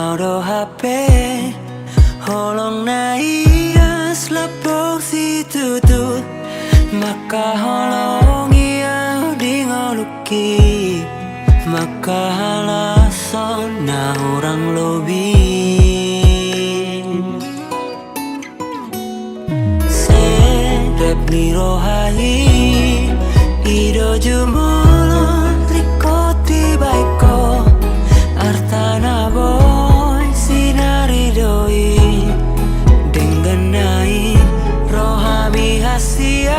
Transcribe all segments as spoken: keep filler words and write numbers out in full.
Au do hape holong na ias lampung situtu, mangkaholongi au di ngolungki, mangkahalashon na hurang lobi. Serep ni roha i, i do jumolo ringkot dibahen ho, arta na boi sinaridoi, denggan na i rohami hasian.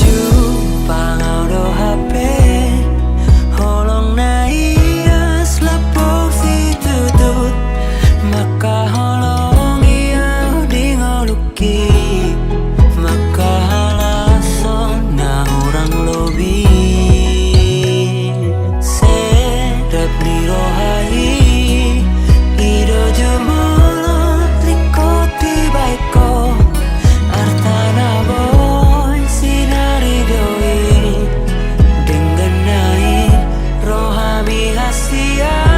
Jumpang au do hape holong na ias lampung situtu, mangkaholongi au di ngolungki, mangkahalashon na hurang lobi. Serep ni roha i, i do jumolo ringkot dibahen ho, arta na boi sinaridoi, denggan na i rohami hasian.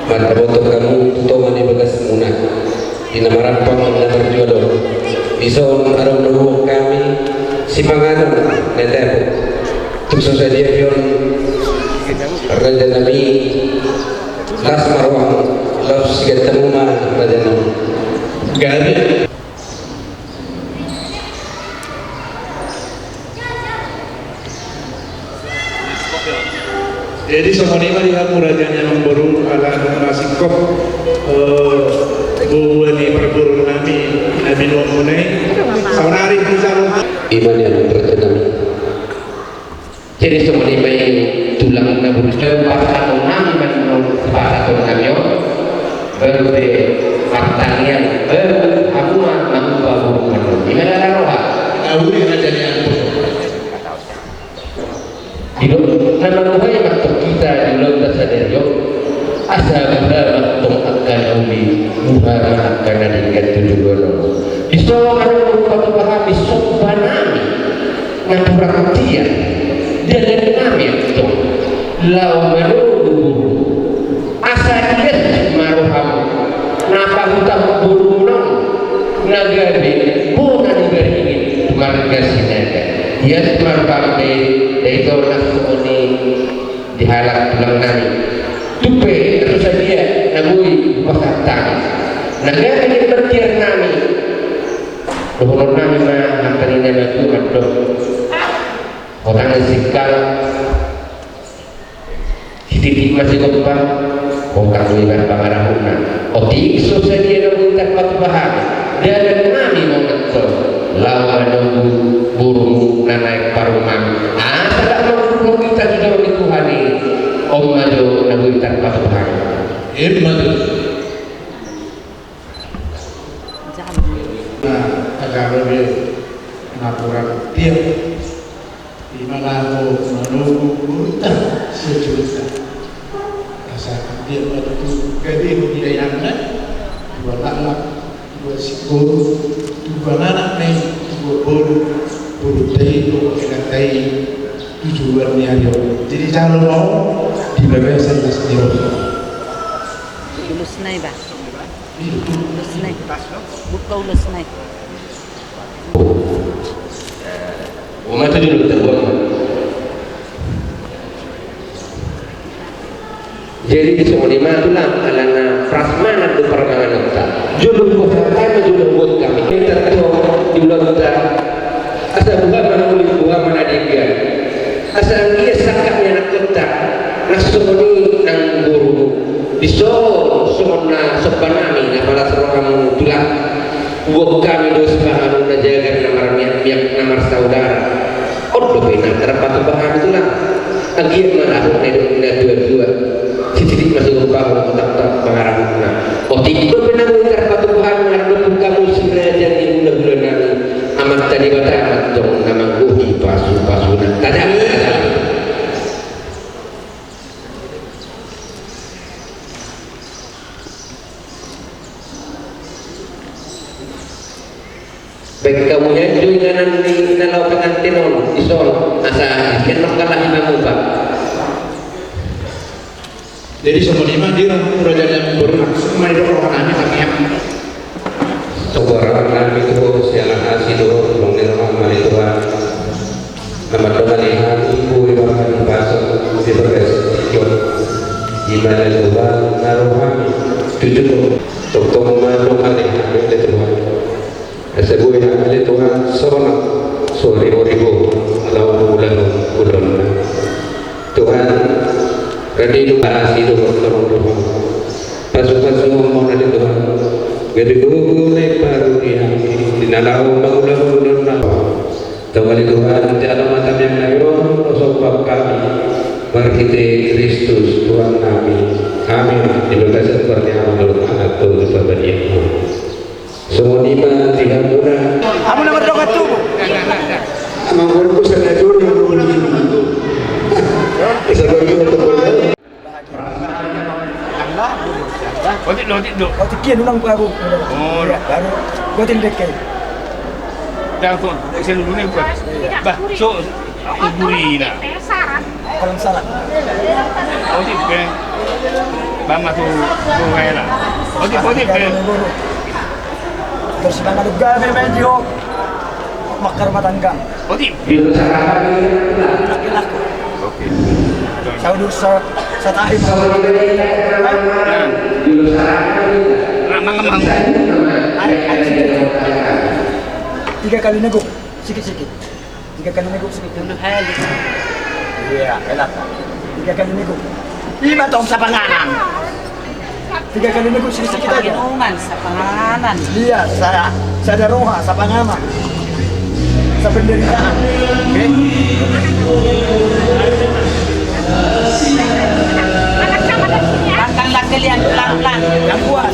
Marhaposan hamu tu tonga ni bagasmuna, di na marampang na marjual on. Dison adong do huboan hami sipanganon na tabo. Tung so sadia pe on, raja nami, las ma roham, laos sigantimu ma, raja nami. Gabe. Jadi songon i ma di hamu raja ni amangboru, ala nunga singkop, eh, boa ni parboru nami na binuatmuna i. Saonari di sana. I ma nian, raja nami. Jadi songon i ma i, tulang na burju, pasahaton nami ma on, pasahaton nami on. Baru pe martangiang, baru hamu ma mangupa boru on. I ma na roha. Au di raja ni amangboru. Didok na mangupa i ma tong hita di ulaonta sadari on. Asa buha ma tong angka na uli, buha ma angka na denggan tu joloan on. Dison ma tong hupatupa hami somba nami na hurang tiar, dalan nami antong laho manogu boru. Asa ias ma roham na pahuta boru on, na gabe bona ni baringin tu marga Sinaga. Ias ma roham be, dai tona songon i di halak tulang nami. Tung pe na so sadia na boi hupasahat hami, na gabe ni tiar nami. Dohonon nami ma angka na matua mandok. Hotang ni singkal, sititi ma sigompa, hotang do iba pangarahutna. Otik so sadia na boi tarpatupa hami, dalan nami ma on antong laho manogu borumu na naeng parumaen. Asa laho mangurung hita tu jolo ni Tuhan i. On ma jo na boi tarpatupa hami. Ima tutu. Nah, agama be na hurang tiar. Ima laho manogu boruta sian jolonta. Asa dia ma tutu gabe ho di dainangna, tu anakna, tu siboru, tu anakna i, tu boru, boruta i dohot inanta i, tu joloan ni ari on. Jadi jalo ma ho di bagasan las ni roha. Ulos nai ba. Ulos nai. Buka ulos nai. Umat tu dulu tahu. Jadi songon i ma tulang, alana prasmanan do parmanganonta. Jolo buat hata ma jolo buat hami. Kita tu di ulaonta. Asa buha ma na uli, buha ma na denggan. Asa anggiat sangkap ni anakkonta. Na songon i nang boru. Dison songon na somba nami na palas rohamu tulang. Huboan hami do sipanganon na jagar na marmiakmiak na marsaudara. On dope na tarpatupa hami tulang. Anggiat ma na hot na didok ni na tuatua. Sisitik ma sigompa, mangutangtang pangarahutna. Otik dope na boi tarpatupa hami, nunga didok hamu si raja ni hulahula nami. Amanta Debata ma antong na manggohi pasupasuna. Tadang, tadang. Baen hamu hian jo inganan ni na laho pengantin on dison, asa hian nongka lahi mamuba. Jadi songon i ma di roha ni raja ni amangboru, songon i ma didok roha nami, tangiang. Tobar roha nami tu Ho, siala asi do Ho, tongtong ni roham ale Tuhan. Amang dongan i hami, boi ma hami pasang di bagasan tingki on. Ima ale Tuhan, na ro hami tu jolo, tongtong ma dongan i hami ale Tuhan. Asa boi hami ale Tuhan sonang so ribo-ribo laho mangulahon ulaonna. Tuhan, rade do, asi do, tongtong do. Pasu-pasu ma ale Tuhan. Gabe gogo na imbaru di hami di na laho mangulahon ulaonna. Tongtong ale Tuhan, jalo ma tangiang nami on, asa huboan hami marhite Kristus Tuhan nami. Amin. Di bagasan goar ni Ama dohot Anak dohot Tondi Parbadia. Songon i ma di hamuna. Hamuna mardongan tubu. Amangboruku, sada jolo, dua jolo. Sada jolo, dua jolo. Otik do, otik do. Otik, iya, nulang baru. Oh, iya, baru. Gua otik dek. Langsung, isen dulu nih, Pak. Bah, so, aku gurina. Salam, salam. Otik, Bang. Bang, masuk, masuk, ya, lah. Otik, otik, Bang. Terus, Bang, ada gabe main di hok. Makar matanggang. Otik. Laki-laki. Oke. Saudara sa-, satahi. Nah. Nah, mang, mang. Ai, ai, sikit. Tiga kali neguk, sikit-sikit. Tiga kali neguk, sikit. Dulu hali. Iya, enak. Tiga kali neguk. Ima tong sapanganan. Tiga kali neguk, sikit-sikit aja. Minuman, sapanganan. Iya, sa-, sada roha, sapanganan. Sapenderitaan. Oke. Makan lah kalian, pelan-pelan. Yang kuat.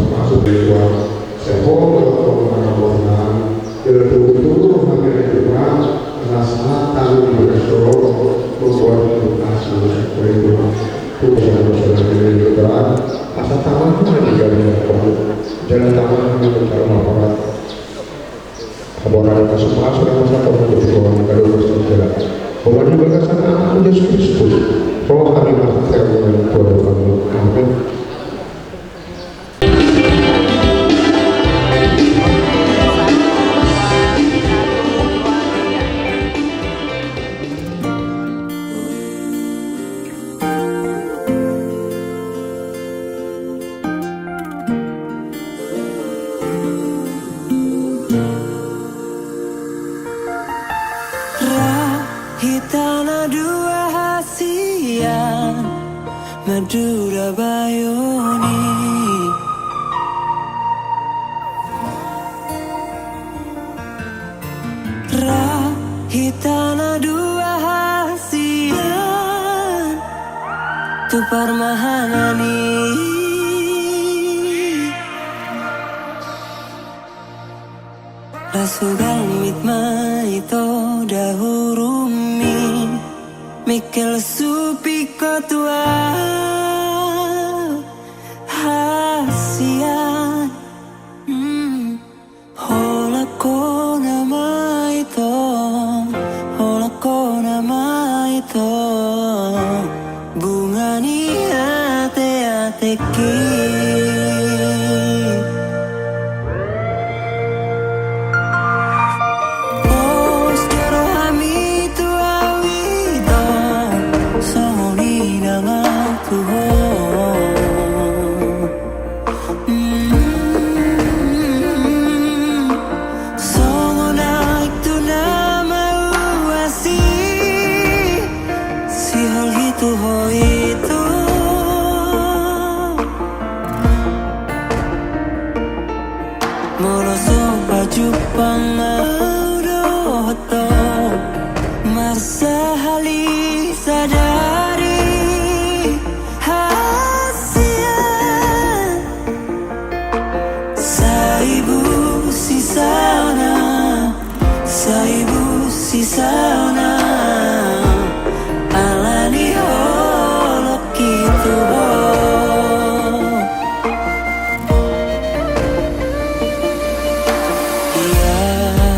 pasupasu dari Tuhan. Sai Ho do Tuhan, Tuhan, Tuhan. Jadi, tuhan, tuhan, hami dari Tuhan, asa tahu di Tuhan, membuat kasih dari Tuhan. Tuhan, Tuhan, dari Tuhan. Asa tahu, Tuhan, di dalam Tuhan. Jangan tahu, Tuhan, di dalam apa. Haboran pasupasu na masa pembentuk Tuhan, kalau bersedia. Bahwa di bagasan Anak Jesus Kristus, Roh hami marhata dengan Tuhan. Amin. Ra hita na dua hasian, Madura Bayon i. Ra hita na dua hasian, tu parmahanan i. Ra so galmit ma ito dahurumi, Mikel Supiko tua hasian. Mm. Hola kona ma ito, hola kona ma ito, bunga ni ate-ateki. Pos joro hami tu au ito, songon i nang au tu ho. Mm, songon aek tu na mauasi, siholgi tu ho ito. Molo so pajumpang au dohot ho, marsahali sadari hasian. Sai busi saona, sai busi saona, ala ni holongki tu ho. Ia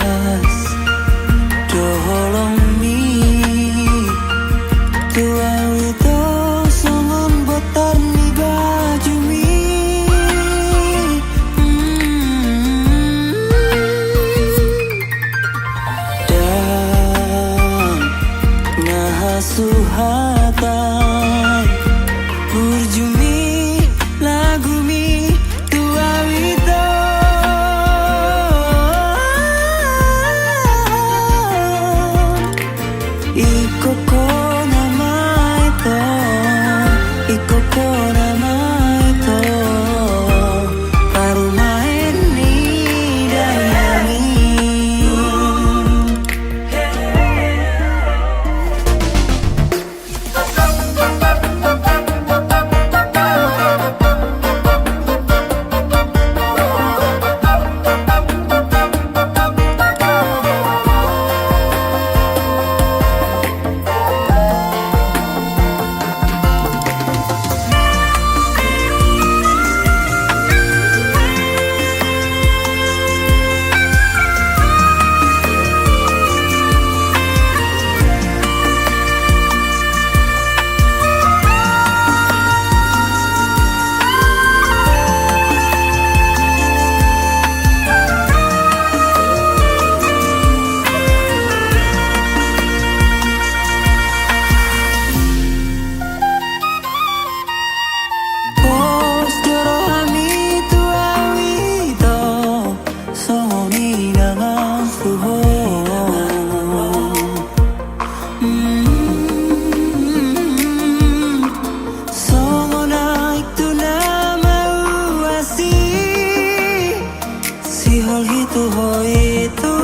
tu ho itu.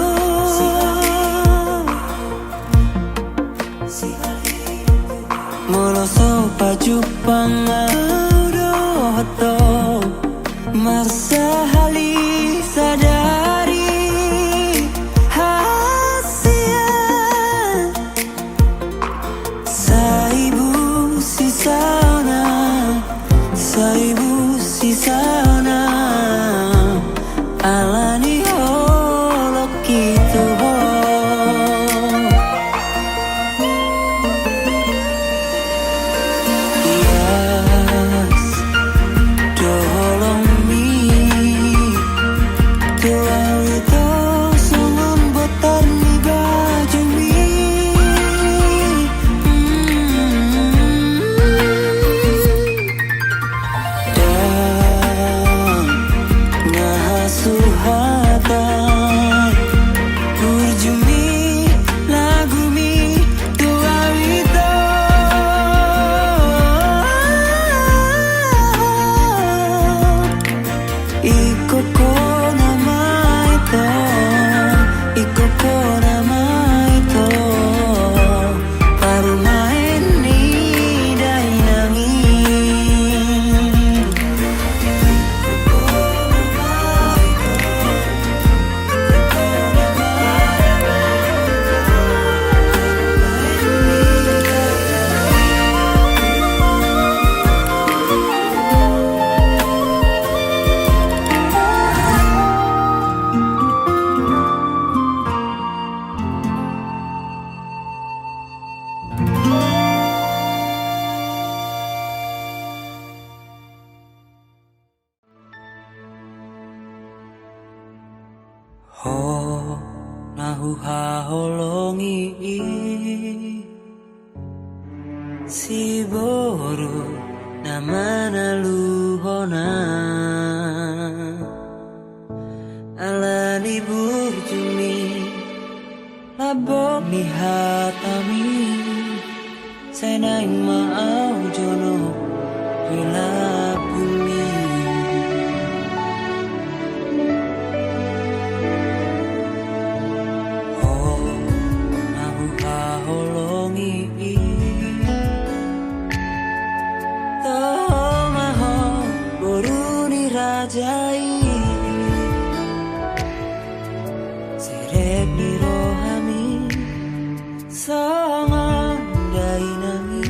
Molo so pajumpang au dohot ho, marsahali sadari hasian. Sai busi saona, sai busi saona, ala ni holongki tu ho. Ias do holongmi tu au ito, songon botar ni bajumi. Ndang na hasuhatan burjumi, lagumi tu au ito. Ingkon ho nama ito, ingkon ho nama ito, parumaen ni dainang i. Ho na huhaholongi i, siboru na manaluhon au, ala ni burjumi, lambok ni hatami, sai naeng ma au jonok di lambungmi. Ho na huhaholongi i, toho ma ho boru ni raja i. Serep ni rohami songon dainang i,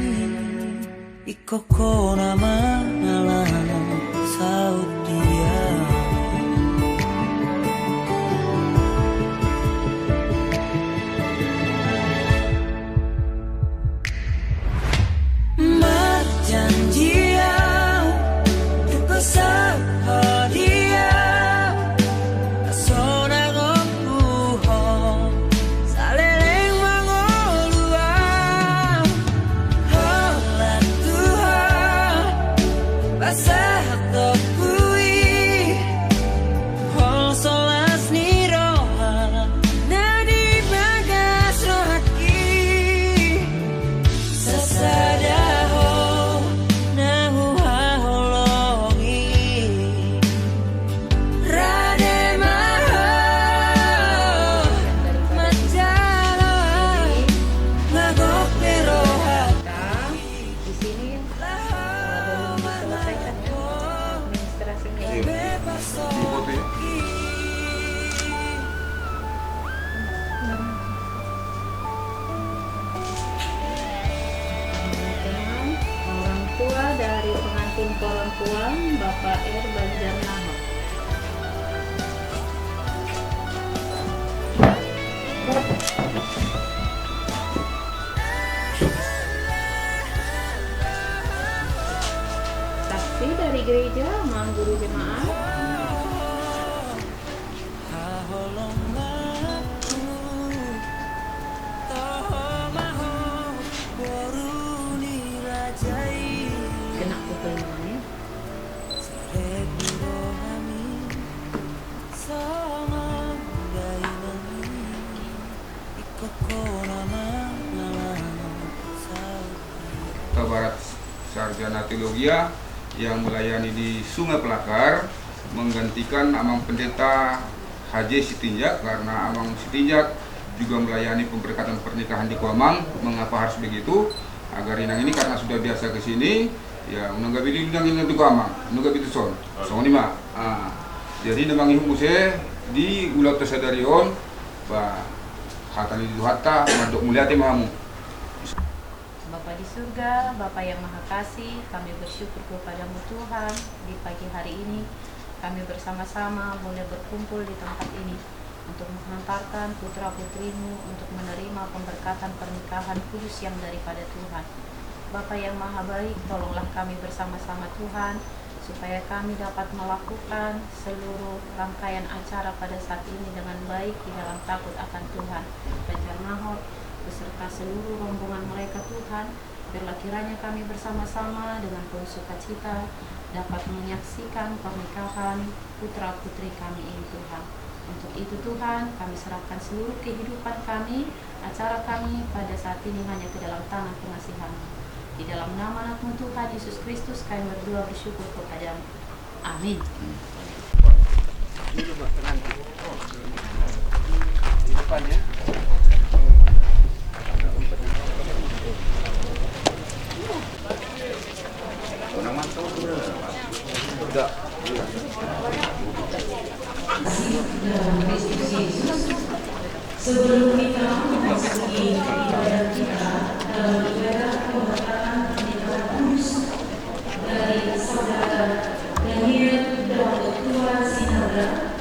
ingkon ho nama na laho saut di au. Marjanji au, dung saut ho di au, sonang ompu ho, saleleng mangolu au. Holan tu ho, pasahat ompu i, holso las ni roha na di bagas rohangki. Sasada ho na huhaholongi, rade ma ho manjalo, nga gok be roha. Di sini, eh, belum diselesaikan, ya, administrasinya, ya. Iya. Dengan orang tua dari pengantin perempuan, Bapak R Banjarnahor. Saksi dari gereja, amang guru jemaat. Kena foto ini, Mang, ya. Kota Barat, sarjana teologia yang melayani di Sungai Pelakar, menggantikan Amang Pendeta H J Sitinjak, karena Amang Sitinjak juga melayani pemberkatan pernikahan di Kuamang. Mengapa harus begitu? Agar inang ini karena sudah biasa ke sini, ya, unang gabe lilu nang inang di Kuamang, unang gabe tuson. Songon i ma. Ah. Jadi na mangihut muse di ulaonta sadari on, ba, hata ni Tuhanta, mandok mauliate ma hamu. Bapa di surga, Bapa yang Maha Kasih, kami bersyukur kepada-Mu Tuhan, di pagi hari ini kami bersama-sama boleh berkumpul di tempat ini untuk menghantarkan putra-putri-Mu untuk menerima pemberkatan pernikahan kudus yang daripada Tuhan. Bapa yang Maha Baik, tolonglah kami bersama-sama Tuhan, supaya kami dapat melakukan seluruh rangkaian acara pada saat ini dengan baik di dalam takut akan Tuhan. Raja Nahor beserta seluruh rombongan mereka, Tuhan, biarlah kiranya kami bersama-sama dengan penuh sukacita dapat menyaksikan pernikahan putra-putri kami ini, Tuhan. Untuk itu, Tuhan, kami serahkan seluruh kehidupan kami, acara kami pada saat ini hanya ke dalam tangan pengasihan-Mu. Di dalam nama Anak-Mu, Tuhan Yesus Kristus, kami berdoa bersyukur kepada-Mu. Amin. Sebelum kita memasuki ibadah kita dalam ibadah pemberkatan pernikahan kudus dari Saudara Daniel Daud Tuan Sinaga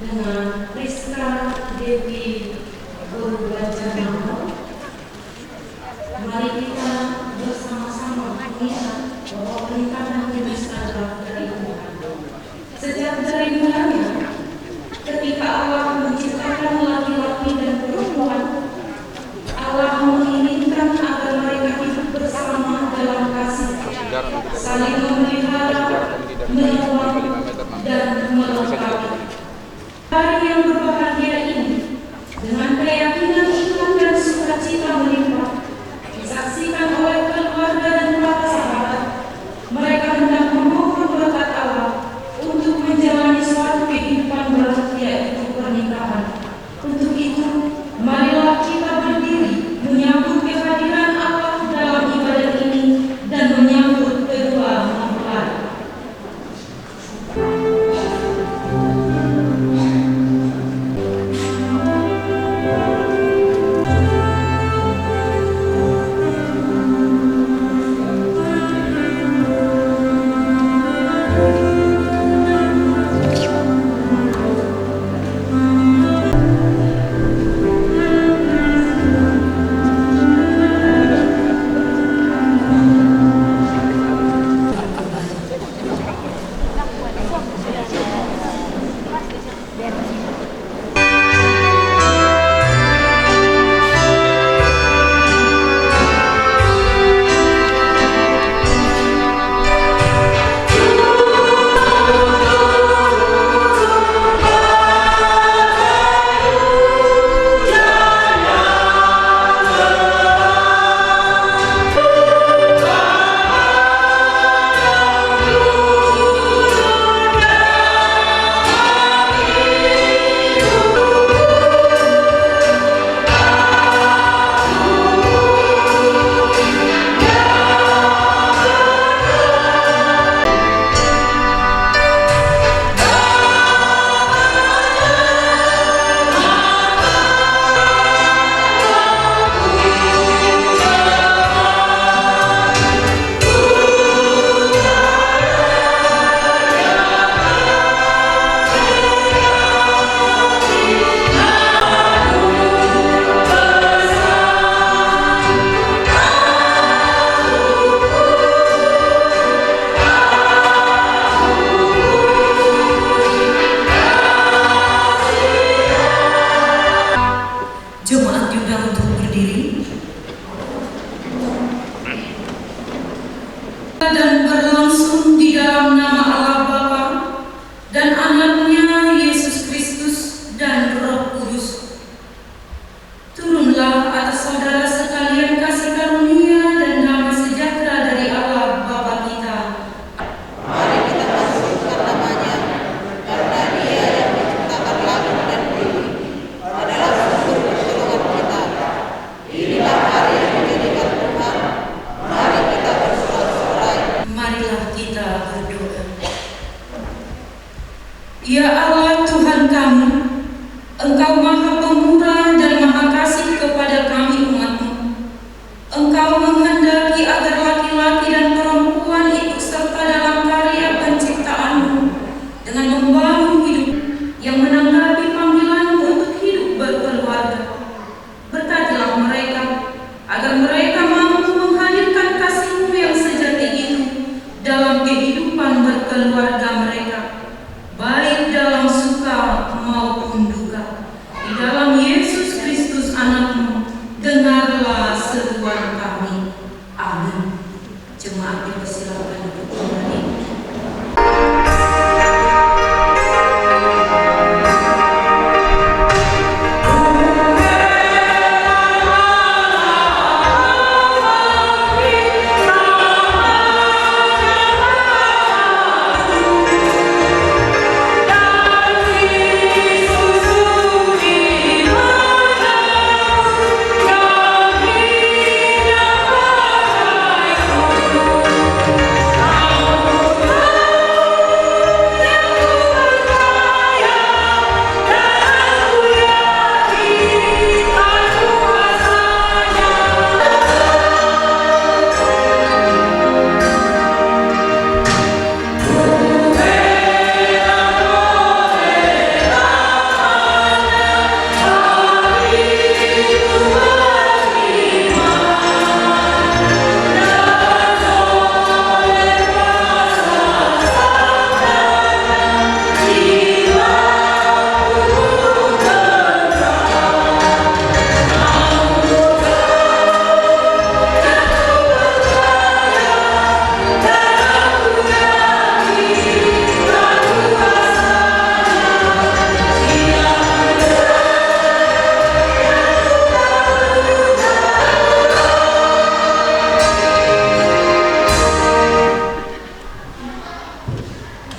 dengan Priska Dewi Guru Banjarmango, mari kita bersama-sama mengingat bahwa pernikahan kudus adalah dari Tuhan. Sejak dari mulanya, ketika Allah menciptakan laki-laki dan perempuan, Allah menginginkan agar mereka hidup bersama dalam kasih, saling memelihara, menyokong, dan melengkapi. Hari Ya Allah Tuhan kami, Engkau maha pemurah dan maha kasih kepada kami umat-Mu. Engkau menghendaki agar laki-laki dan perempuan ikut serta dalam karya penciptaan-Mu dengan membangun hidup yang menanggapi panggilan untuk hidup berkeluarga. Berkatilah mereka, agar mereka mampu menghadirkan kasih-Mu yang sejati itu dalam kehidupan berkeluarga mereka, baik dalam suka maupun duka. Di dalam Yesus Kristus Anak-Mu, dengarlah seruan kami. Amin. Jemaat dipersilakan duduk kembali.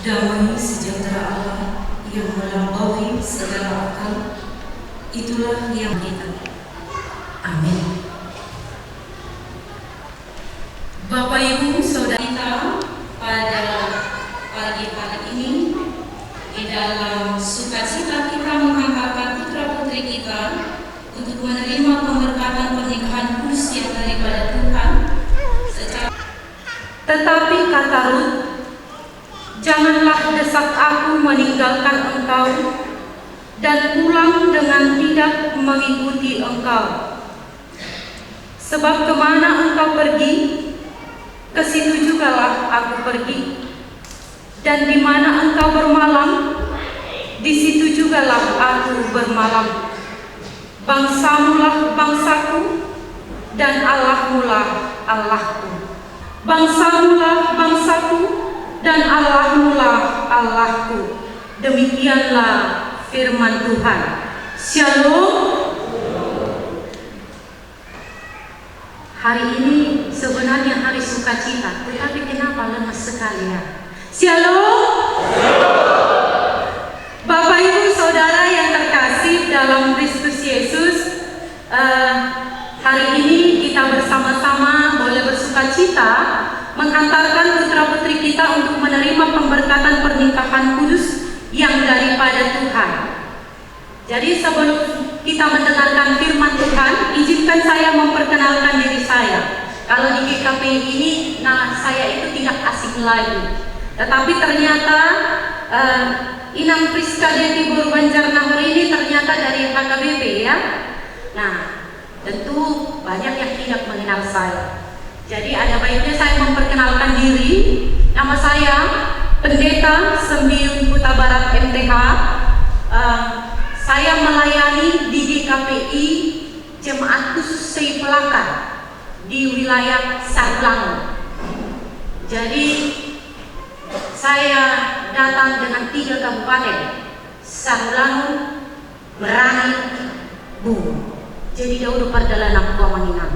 Damai sejahtera Allah yang melampaui segala akal, itulah yang kita. Amin. Bapak Ibu Saudara kita, pada pagi hari ini di dalam sukacita kita menghantarkan putra putri kita untuk menerima pemberkatan pernikahan kudus yang daripada Tuhan secara. Tetapi kata Rut, "Janganlah desak aku meninggalkan engkau dan pulang dengan tidak mengikuti engkau. Sebab ke mana engkau pergi, ke situ jugalah aku pergi. Dan di mana engkau bermalam, di situ jugalah aku bermalam. Bangsamulah bangsaku, dan Allahmulah Allahku. Bangsamulah bangsaku, dan Allahmulah Allahku." Demikianlah firman Tuhan. Shalom. Hari ini sebenarnya hari sukacita, tetapi kenapa lemas sekali, ya? Shalom. Bapak, Ibu, Saudara yang terkasih dalam Kristus Yesus, eh, hari ini kita bersama-sama boleh bersukacita menghantarkan putra-putri kita untuk menerima pemberkatan pernikahan kudus yang daripada Tuhan. Jadi, sebelum kita mendengarkan firman Tuhan, izinkan saya memperkenalkan diri saya. Kalau di G K P I ini, nah, saya itu tidak asing lagi. Tetapi ternyata, eh, Inang Priska Deti boru Banjar Nahor ini ternyata dari H K B P, ya. Nah, tentu banyak yang tidak mengenal saya. Jadi, ada baiknya saya memperkenalkan diri. Nama saya Pendeta Sembiun Hutabarat, M T H. Eh, saya melayani di G K P I Jemaat Khusus Sei Pelakar di wilayah Sarulangun. Jadi, saya datang dengan tiga kabupaten, Sarulangun, Merangin, Bungo. Jadi, dao do pardalanan hu, Amang Inang.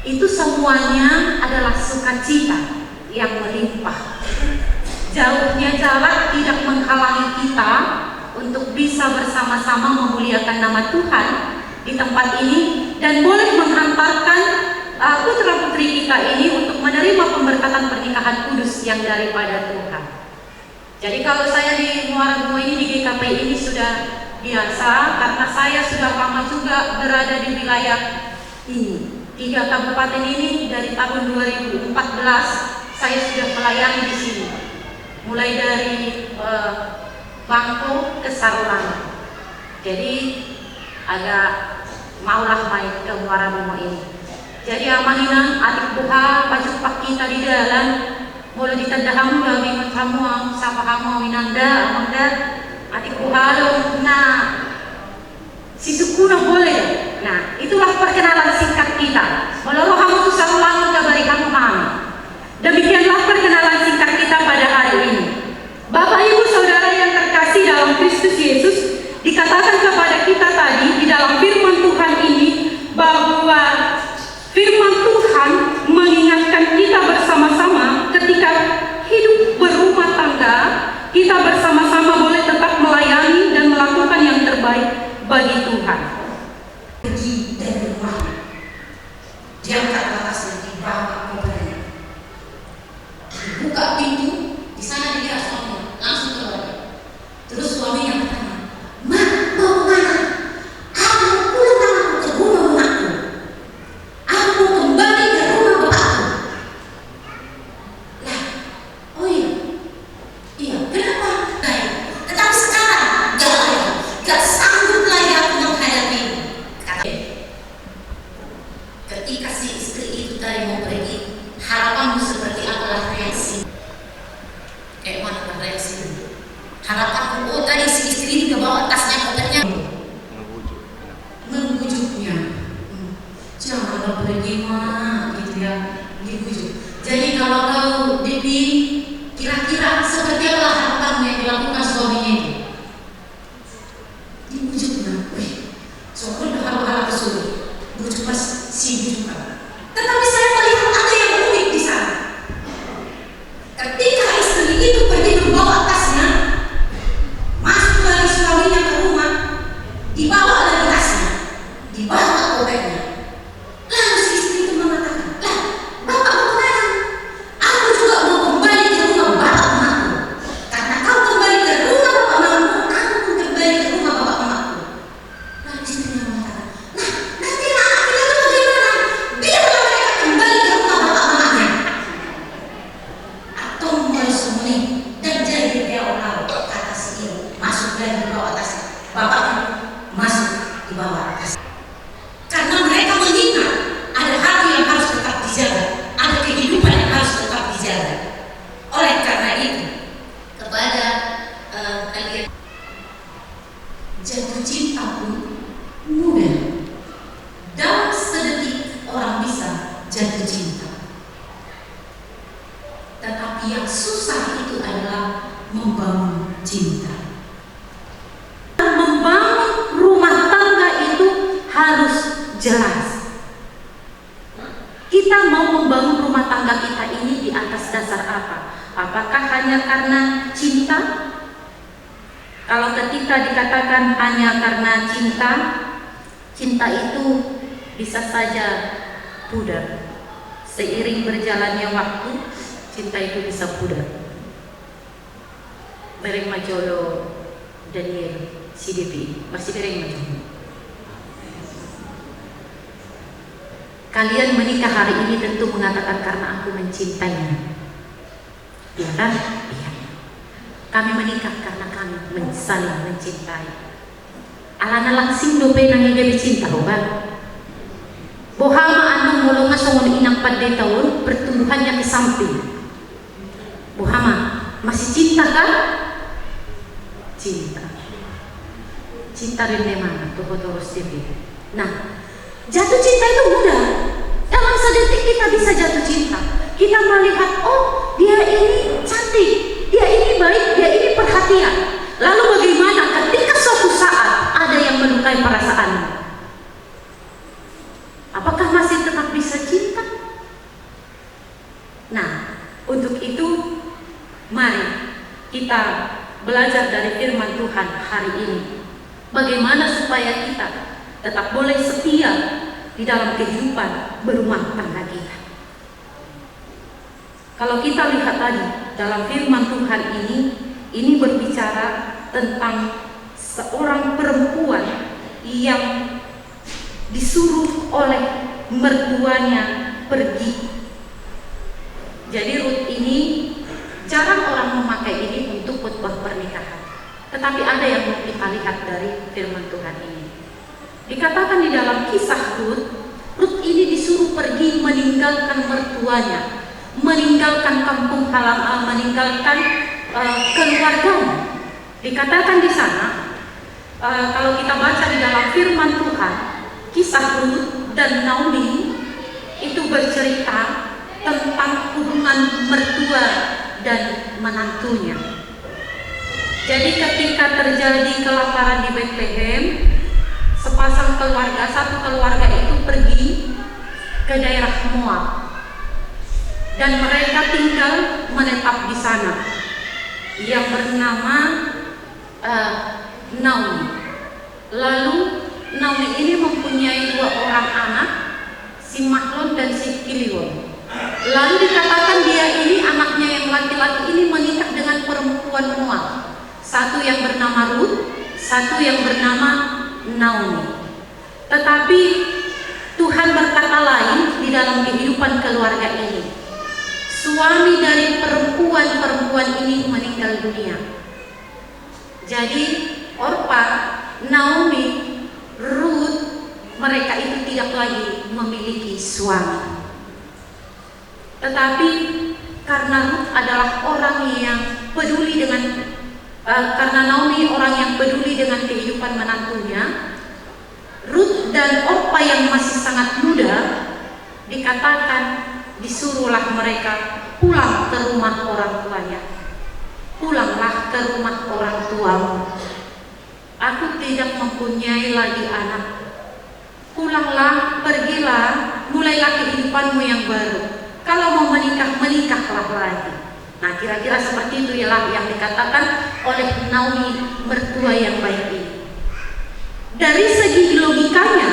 Itu semuanya adalah sukacita yang melimpah. Jauhnya jarak tidak menghalangi kita untuk bisa bersama-sama memuliakan nama Tuhan di tempat ini dan boleh menghantarkan, uh, putra-putri kita ini untuk menerima pemberkatan pernikahan kudus yang daripada Tuhan. Jadi, kalau saya Muara Bungo ini di G K P ini sudah biasa karena saya sudah lama juga berada di wilayah ini. Tiga kabupaten ini dari tahun dua ribu empat belas saya sudah melayani di sini. Mulai dari, eh, Bangko ke Sarulangun. Jadi agak maulah main ke Muara Bungo ini. Jadi amang inang, atik boha pajumpang hita di dalan, molo ditanda hamu, laho ingot hamu, sapa hamu, inangda, amangda, atik boha do na sisungkunon, boleh. Nah, itulah perkenalan singkat kita. Molo ro hamu tu Sarulangun, kabari hamu hami. Demikianlah perkenalan singkat kita pada hari ini. Bapak, Ibu, Saudara yang terkasih dalam Kristus Yesus, dikatakan kepada kita tadi di dalam firman Tuhan ini bahwa firman Tuhan mengingatkan kita bersama-sama ketika hidup berumah tangga, kita bersama-sama boleh tetap melayani dan melakukan yang terbaik bagi Tuhan. Pergi dari rumah. Diangkat batasnya, dibawa kopernya. Dibuka pintu, di sana dilihat suaminya, langsung keluar. Terus suaminya bertanya, "Ma, mau kemana?" "Aku mau pulang, aku ke rumah mamaku. Aku mau kembali ke rumah bapakku." Lah, oh iya. Iya, kenapa? Baik. Tetapi sekarang, gak lagi. Gak sanggup lagi aku menghadapi. Kata, ketika si istri itu tadi mau pergi, harapanmu seperti apalah reaksi? Kayak mana kan reaksi? Harapanmu, oh, tadi si istri ini kebawa tasnya, kopernya. Membujuknya. Hmm. Janganlah pergi, Mak, gitu ya. Dibujuk. Jadi kalau kau Devi, kira-kira seperti apa harapan yang dilakukan suaminya itu? Dibujuk, nah, wih, sokot dah hal-hal tersebut. Bujuk pas si bujuk kan. Tetapi saya melihat ada yang unik di sana. Ketika istri itu pergi membawa tasnya, masuk lagi suaminya ke rumah, dibawa lagi tasnya, dibawa kopernya. Lalu si istri itu mengatakan, "Lah, bapak mau kemana?" "Aku juga mau kembali ke rumah bapak emakku. Karena kau kembali ke rumah bapak emakmu, aku pun kembali ke rumah bapak emakku." Lalu istrinya mengatakan, "Nah, nanti anak kita itu bagaimana? Biarlah mereka kembali ke rumah bapak mamanya." Antong molo songon i, ndang jadi be au, kata si i, masuk lagi dibawa tasnya. Bapaknya masuk dibawa tasnya. Karena mereka mengingat ada hati yang harus tetap dijaga, ada kehidupan yang harus tetap dijaga. Oleh karena itu, kepada, eh, kalian Jatuh cinta pun mudah. Dalam sedetik orang bisa jatuh cinta. Tetapi yang susah itu adalah membangun cinta. Membangun rumah tangga itu harus jelas. Kita mau membangun rumah tangga kita ini di atas dasar apa? Apakah hanya karena cinta? Kalau ketika dikatakan hanya karena cinta, cinta itu bisa saja pudar. Seiring berjalannya waktu, cinta itu bisa pudar. Bereng ma jolo Daniel, si Devi, marsibereng ma jolo. Kalian menikah hari ini tentu mengatakan, "Karena aku mencintainya." Iya kan? Iya. Kami menikah karena kami men-, saling mencintai. Alana langsing dope nang i gabe cinta, ho ba? Boha ma annon molo nga songon inang pandita on, pertumbuhannya ke samping. Boha ma, masih cinta kah? Cinta. Cinta rene mana? Toho toros depe. Nah, jatuh cinta itu mudah. Dalam sedetik kita bisa jatuh cinta. Kita melihat, "Oh, dia ini cantik, dia ini baik, dia ini perhatian." Lalu bagaimana ketika suatu saat ada yang melukai perasaanmu? Apakah masih tetap bisa cinta? Nah, untuk itu, mari kita belajar dari firman Tuhan hari ini. Bagaimana supaya kita tetap boleh setia di dalam kehidupan berumah tangga kita. Kalau kita lihat tadi dalam firman Tuhan ini, ini berbicara tentang seorang perempuan yang disuruh oleh mertuanya pergi. Jadi Rut ini jarang orang memakai ini untuk khotbah pernikahan. Tetapi ada yang mau kita lihat dari firman Tuhan ini. Dikatakan di dalam kisah Rut, Rut ini disuruh pergi meninggalkan mertuanya, meninggalkan kampung halaman, meninggalkan eh, keluarganya. Dikatakan di sana, eh, kalau kita baca di dalam firman Tuhan, kisah Rut dan Naomi itu bercerita tentang hubungan mertua dan menantunya. Jadi ketika terjadi kelaparan di Betlehem, sepasang keluarga, satu keluarga itu pergi ke daerah Moab. Dan mereka tinggal menetap di sana. Yang bernama eh, Naomi. Lalu Naomi ini mempunyai dua orang anak, si Mahlon dan si Kilion. Lalu dikatakan dia ini, anaknya yang laki-laki ini menikah dengan perempuan Moab. Satu yang bernama Rut, satu yang bernama Naomi. Tetapi Tuhan berkata lain di dalam kehidupan keluarga ini. Suami dari perempuan-perempuan ini meninggal dunia. Jadi, Orpa, Naomi, Rut, mereka itu tidak lagi memiliki suami. Tetapi karena Rut adalah orang yang peduli dengan, eh, karena Naomi orang yang peduli dengan kehidupan menantunya, Rut dan Orpa yang masih sangat muda, dikatakan, disuruhlah mereka pulang ke rumah orang tuanya. Pulanglah ke rumah orang tuamu. Aku tidak mempunyai lagi anak. Pulanglah, pergilah, mulailah kehidupanmu yang baru. Kalau mau menikah, menikahlah lagi. Nah, kira-kira seperti itu ialah yang dikatakan oleh Naomi, mertua yang baik ini. Dari segi logikanya,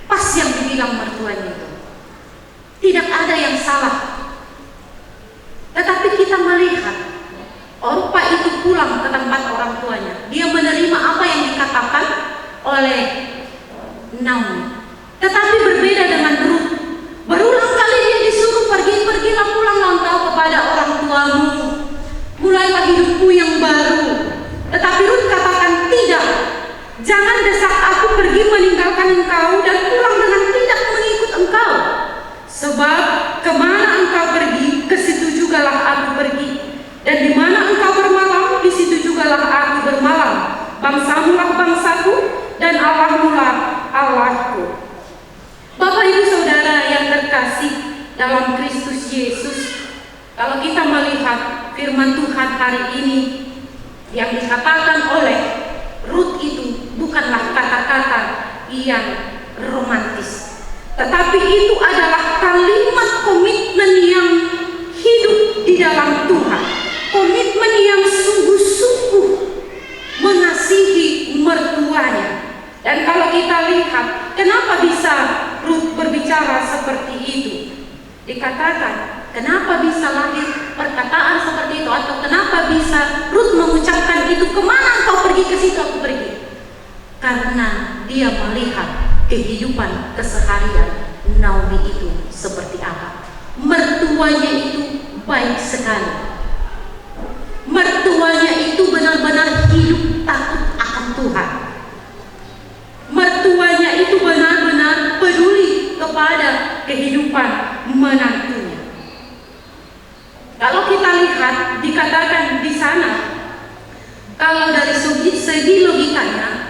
pas yang dibilang mertuanya itu. Tidak ada yang salah. Tetapi kita melihat, Orpa itu pulang ke tempat orang tuanya. Dia menerima apa yang dikatakan oleh Naomi. Tetapi berbeda dengan Rut. Berulang kali dia disuruh pergi, pergilah, pulanglah engkau kepada orang tuamu. Mulailah hidupmu yang baru. Tetapi Rut katakan, tidak. Jangan desak aku pergi meninggalkan engkau dan pulang dengan tidak mengikut engkau. Sebab kemana engkau pergi, ke situ jugalah aku pergi. Dan di mana engkau bermalam, di situ jugalah aku bermalam. Bangsamulah bangsaku, dan Allahmulah Allahku. Bapak, Ibu, Saudara yang terkasih dalam Kristus Yesus, kalau kita melihat firman Tuhan hari ini, yang dikatakan oleh Rut itu bukanlah kata-kata yang romantis, tetapi itu adalah kalimat komitmen yang hidup di dalam Tuhan, komitmen yang sungguh-sungguh mengasihi mertuanya. Dan kalau kita lihat, kenapa bisa Rut berbicara seperti itu? Dikatakan, kenapa bisa lahir perkataan seperti itu, atau kenapa bisa Rut mengucapkan itu, "Kemana engkau pergi, ke situ aku pergi"? Karena dia melihat kehidupan keseharian Naomi itu seperti apa. Mertuanya itu baik sekali. Mertuanya itu benar-benar hidup takut akan Tuhan. Mertuanya itu benar-benar peduli kepada kehidupan menantunya. Kalau kita lihat, dikatakan di sana, kalau dari segi, segi logikanya,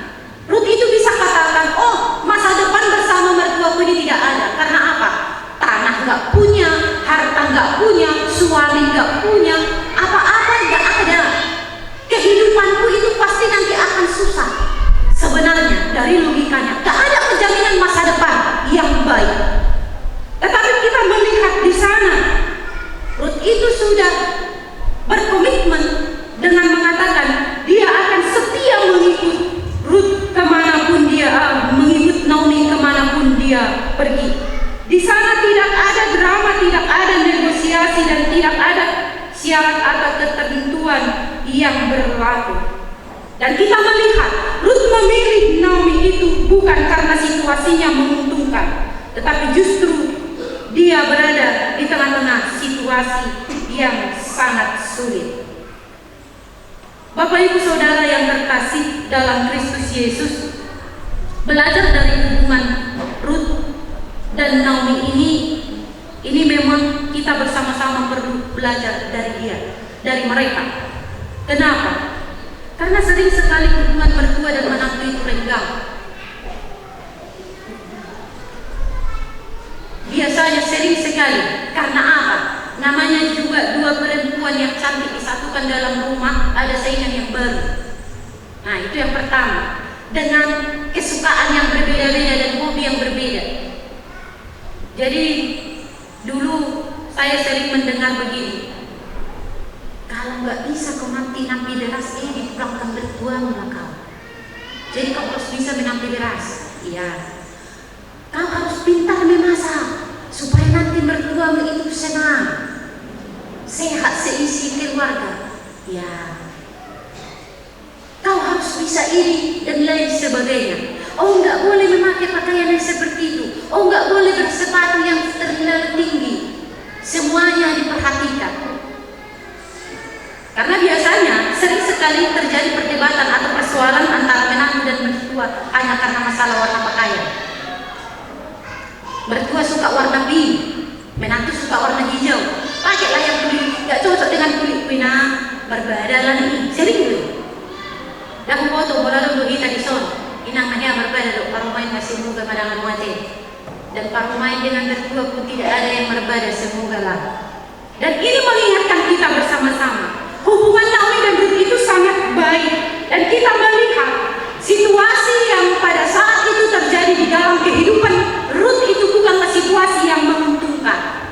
Rut itu bisa katakan, "Oh, masa depan bersama mertuaku ini tidak ada." Karena apa? Tanah nggak punya, harta nggak punya, suami nggak punya, apa-apa nggak ada. Kehidupanku itu pasti nanti akan susah. Sebenarnya, dari logikanya, tak ada penjaminan masa depan yang baik. Tetapi kita melihat di sana, Rut itu sudah berkomitmen dengan mengatakan dia akan setia mengikut Rut kemanapun dia, eh, mengikut Naomi kemanapun dia pergi. Di sana tidak ada drama, tidak ada negosiasi, dan tidak ada syarat atau ketentuan yang berlaku. Dan kita melihat Rut memilih Naomi itu bukan karena situasinya menguntungkan, tetapi justru dia berada di tengah-tengah situasi yang sangat sulit. Bapak Ibu Saudara yang terkasih dalam Kristus Yesus, belajar dari hubungan Rut dan Naomi ini, ini memang kita bersama-sama perlu belajar dari dia, dari mereka. Kenapa? Karena sering sekali hubungan mertua dan menantu itu renggang. Biasanya sering sekali. Karena apa? Namanya juga dua perempuan yang cantik disatukan dalam rumah, ada saingan yang baru. Nah, itu yang pertama. Dengan kesukaan yang berbeda-beda dan hobi yang berbeda. Jadi, dulu saya sering mendengar begini, "Kalau nggak bisa kau nanti nampi beras, eh, dipulangkan mertuamu lah kau." Jadi kau harus bisa menampi beras. Iya. Kau harus pintar memasak supaya nanti mertuamu itu senang, sehat seisi keluarga. Ya. Kau harus bisa ini dan lain sebagainya. Oh, nggak boleh memakai pakaian yang seperti itu. Oh, nggak boleh bersepatu yang terlalu tinggi. Semuanya diperhatikan. Karena biasanya sering sekali terjadi perdebatan atau persoalan antara menantu dan mertua hanya karena masalah warna pakaian. Mertua suka warna pink, menantu suka warna hijau. Pakailah yang kulit, nggak cocok dengan kulitku, Inang. Marbadaan i, sering tuh. Dah foto bola dong do hita dison. Inang na hea marbada do, parumaen na semoga madangan mate. Dan parumaen dengan mertua pun tidak ada yang marbada, semogalah. Dan ini mengingatkan kita bersama-sama, hubungan Naomi dan Rut itu sangat baik. Dan kita melihat situasi yang pada saat itu terjadi di dalam kehidupan Rut itu bukanlah situasi yang menguntungkan.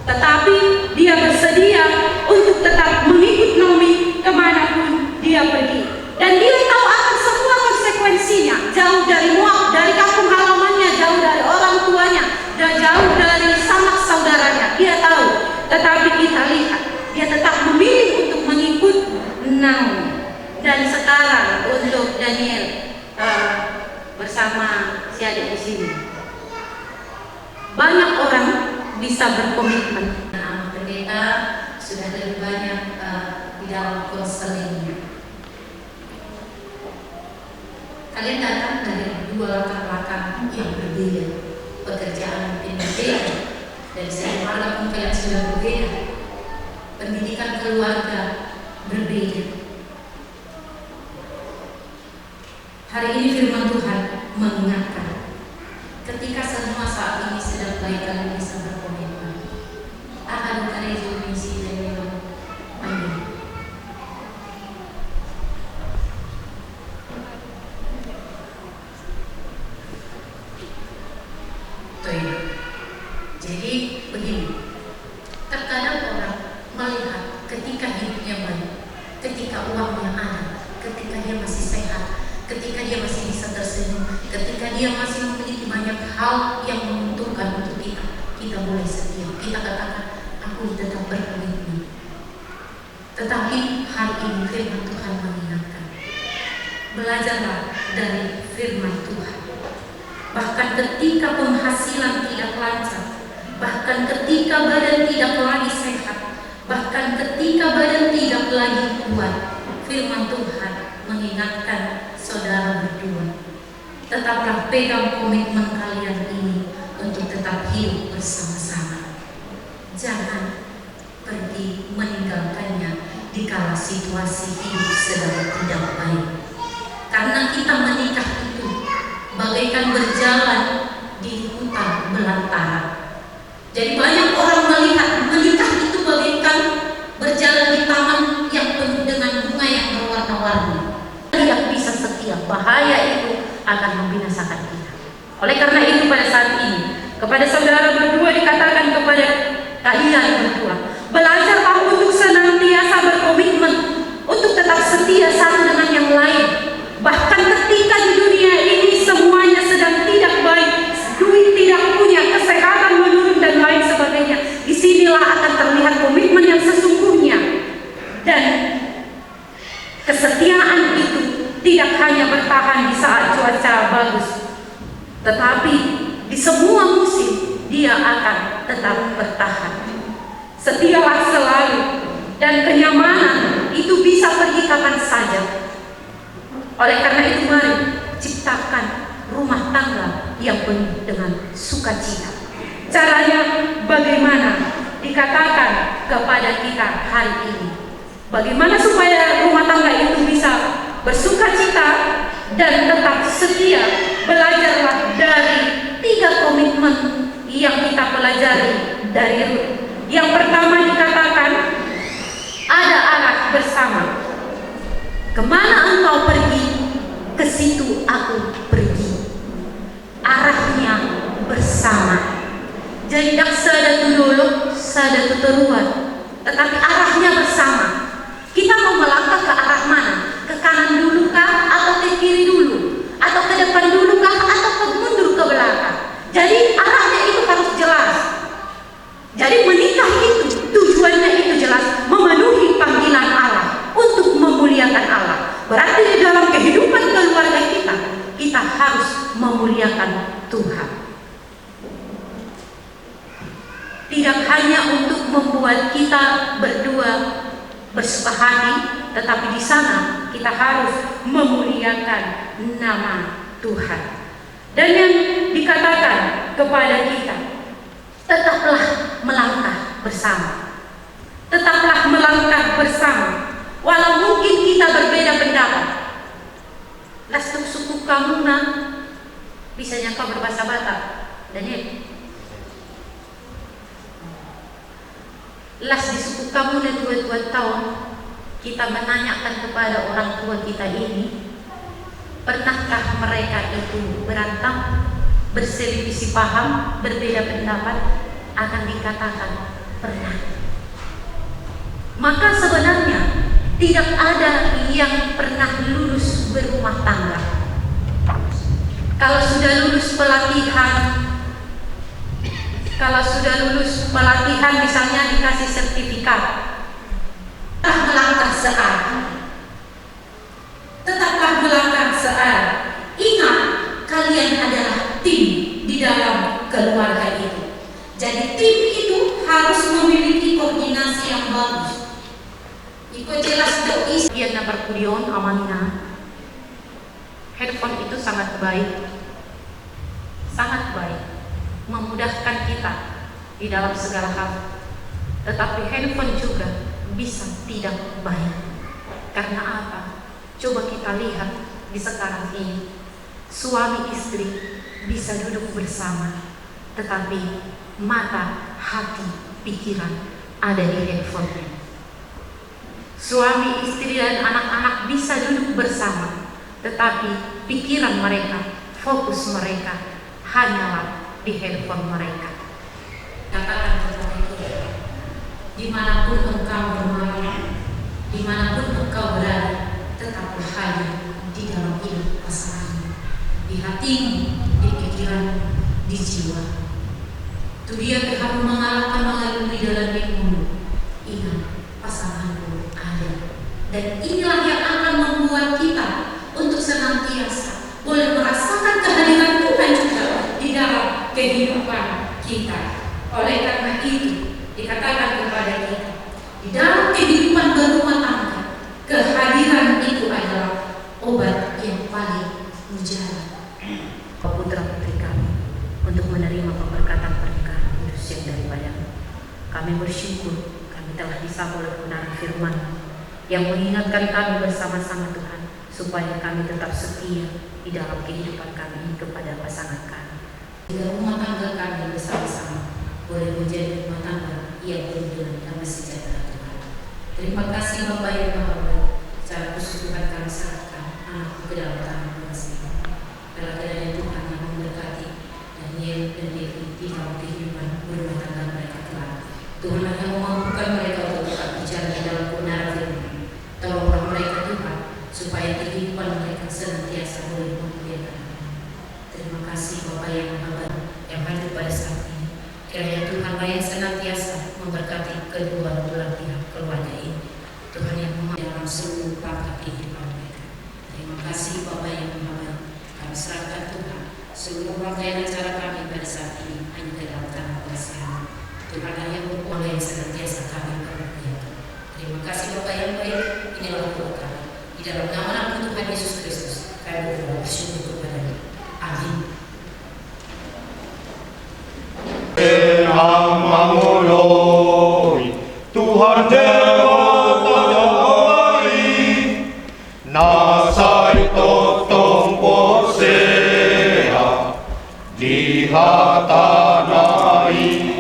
Tetapi dia bersedia untuk tetap mengikut Naomi kemanapun dia pergi. Dan dia tahu akan semua konsekuensinya. Jauh dari Moab, dari kampung halamannya, jauh dari orang tuanya, dan jauh dari sanak saudaranya. Dia tahu. Tetapi kita lihat, dia tetap memilih untuk mengikut Naomi. Dan sekarang untuk Daniel, eh, bersama si adik di sini. Banyak orang bisa berkomitmen. Nah, pendeta sudah lebih banyak, eh, di dalam konselingnya. Kalian datang dari dua latar belakang yang berbeda, pekerjaan mungkin berbeda, dari segi marga pun kalian sudah berbeda, pendidikan keluarga berbeda. Hari ini firman Tuhan mengingatkan, ketika semua saat ini sedang baik, kalian bisa berkomitmen. Aha do karejo ni si Daniel? Amin. Tuh, ya. Jadi begini, terkadang orang melihat ketika hidupnya baik, ketika uangnya ada, ketika dia masih sehat, ketika dia masih bisa tersenyum, ketika dia masih memiliki banyak hal yang menguntungkan untuk kita, kita boleh setia. Kita katakan, "Aku tetap berkomitmen." Tetapi hari ini firman Tuhan mengingatkan, belajarlah dari firman Tuhan. Bahkan ketika penghasilan tidak lancar, bahkan ketika badan tidak lagi sehat, bahkan ketika badan tidak lagi kuat, firman Tuhan mengingatkan saudara berdua, tetaplah pegang komitmen kalian ini untuk tetap hidup bersama-sama. Jangan pergi meninggalkannya di kala situasi hidup sedang tidak baik. Karena kita menikah itu bagaikan berjalan di hutan belantara. Jadi banyak orang melihat menikah itu bagaikan berjalan di taman yang penuh dengan bunga yang berwarna-warni. Tidak bisa setia, bahaya itu akan membinasakan kita. Oleh karena itu, pada saat ini, kepada saudara berdua dikatakan kepada kalian berdua, belajarlah untuk senantiasa berkomitmen untuk tetap setia satu dengan yang lain. Bahkan ketika di dunia ini semuanya sedang tidak baik, duit tidak punya, kesehatan menurun dan lain sebagainya, di sinilah akan terlihat komitmen yang sesungguhnya. Dan Tidak hanya bertahan di saat cuaca bagus, tetapi di semua musim dia akan tetap bertahan. Setialah selalu, dan kenyamanan itu bisa pergi kapan saja. Oleh karena itu, mari ciptakan rumah tangga yang penuh dengan sukacita. Caranya bagaimana? Dikatakan kepada kita hari ini. Bagaimana supaya rumah tangga itu bisa bersukacita dan tetap setia? Belajarlah dari tiga komitmen yang kita pelajari dari Rut. Yang pertama dikatakan, ada arah bersama. Kemana engkau pergi, ke situ aku pergi. Arahnya bersama. Jadi, ndang sada tu dolok, sada tu toruan, tetapi arahnya bersama. Kita mau melangkah ke arah mana? Ke kanan dulu kah, atau ke kiri dulu? Atau ke depan dulu kah, atau ke mundur ke belakang? Jadi, arahnya itu harus jelas. Jadi, menikah itu tujuannya itu jelas, memenuhi panggilan Allah, untuk memuliakan Allah. Berarti di dalam kehidupan keluarga kita, kita harus memuliakan Tuhan. Tidak hanya untuk membuat kita berdua bersuka hati, tetapi di sana kita harus memuliakan nama Tuhan. Dan yang dikatakan kepada kita, tetaplah melangkah bersama. Tetaplah melangkah bersama. Walau mungkin kita berbeda pendapat. Las disungkun hamuna, bisa jala kau berbahasa Batak, Daniel. Las disungkun hamuna tua-tua taon, kita menanyakan kepada orang tua kita ini, pernahkah mereka itu berantem, berselisih paham, berbeda pendapat? Akan dikatakan pernah. Maka sebenarnya tidak ada yang pernah lulus berumah tangga. Kalau sudah lulus pelatihan, kalau sudah lulus pelatihan, misalnya dikasih sertifikat, tetap melangkah searah. Tetaplah melangkah searah. Ingat, kalian adalah tim di dalam keluarga itu. Jadi, tim itu harus memiliki koordinasi yang bagus. Iko jelas do isi. Ia na parpudi on, amang inang. Handphone itu sangat baik, sangat baik, memudahkan kita di dalam segala hal. Tetapi handphone juga bisa tidak baik. Karena apa? Coba kita lihat di sekarang ini. Suami istri bisa duduk bersama, tetapi mata, hati, pikiran ada di handphonenya. Suami, istri, dan anak-anak bisa duduk bersama, tetapi pikiran mereka, fokus mereka hanyalah di handphone mereka. Katakan kepada kita, dimanapun engkau bermain, dimanapun engkau berada, tetaplah hadir di dalam hidup pasanganmu, di hatimu, di pikiranmu, di jiwa. Tu dia pe hamu mangalangka mangalului dalan ni ngolu, ingat, pasanganmu ada. Dan inilah yang akan membuat kita untuk senantiasa boleh merasakan kehadiran Tuhan juga di dalam kehidupan kita. Oleh karena itu, dikatakan kepada kita, di dalam kehidupan berumah tangga, kehadiran itu adalah obat yang paling mujarab. Putra putri kami, untuk menerima pemberkatan pernikahan kudus yang daripada-Mu. Kami bersyukur, kami telah disapa oleh kebenaran firman yang mengingatkan kami bersama-sama, Tuhan, supaya kami tetap setia di dalam kehidupan kami kepada pasangan kami. Sehingga rumah tangga kami bersama-sama boleh menjadi rumah tangga yang penuh dengan damai sejahtera, Tuhan. Terima kasih, Bapa yang Maha Baik. Secara khusus, Tuhan, kami serahkan anakku ke dalam tangan-Mu yang kasih. Biarlah kiranya Tuhan yang memberkati Daniel dan Devi di dalam kehidupan berumah tangga mereka kelak. Tuhanlah yang memampukan mereka untuk tetap berjalan di dalam kebenaran firman. Tolonglah mereka, Tuhan, supaya kehidupan mereka senantiasa boleh memuliakan Nama-Mu. Terima kasih, Bapa yang Maha Baik, yang hadir pada saat ini. Kiranya Tuhanlah yang senantiasa memberkati kedua belah pihak keluarga ini. Tuhan yang mema-, dalam seluruh langkah kehidupan mereka. Terima kasih. Sungguh rangkaian acara kami pada saat ini hanya dalam tangan kasih-Mu. Tuhan yang berkuasa yang senantiasa kami permuliakan. Terima kasih Bapa yang baik, inilah doa kami. Di dalam nama Anakmu Tuhan Yesus Kristus, kami berdoa bersyukur kepada-Mu. Amin. Tuhan mangoloi, Tuhan Debata na baik, na sai tongtong porsea di hatana i.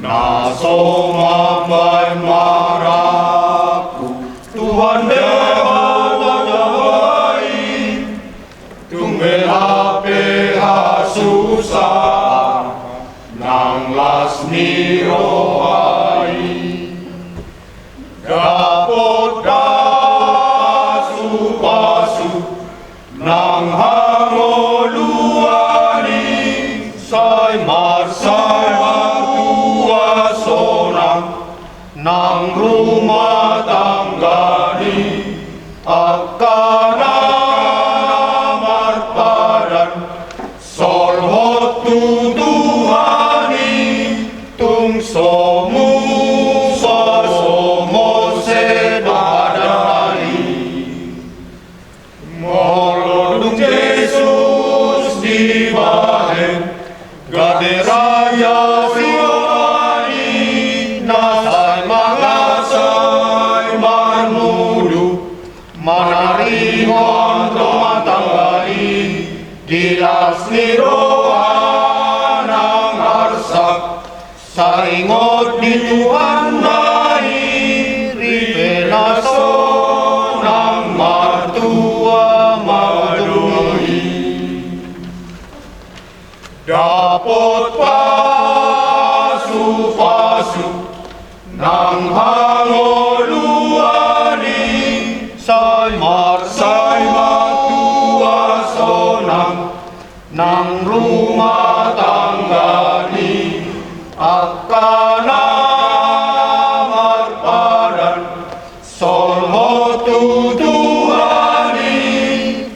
Na so mambahen marangkup Tuhan Debata na baik, tung be hape hasusaan nang las ni roha i. Dapot pasupasu nang hangoluan i, sai marsai martua sonang nang rumah tangga ni angka na marpadan. Solhot tu Tuhan i, tung so musa so mose padan i. Molo dung Jesus dibahen, gabe raja sian i, na sai mangasai marmulu, manarihon rumah tangga i di las ni roha nang arsak. Sai ingot di Tuhan ma i, ripe na sonang martua ma ujung i. Dapot pasupasu nang hangoluan i, sai marsai martua sonang nang rumah tangga ni angka na marpadan. Solhot tu Tuhan i,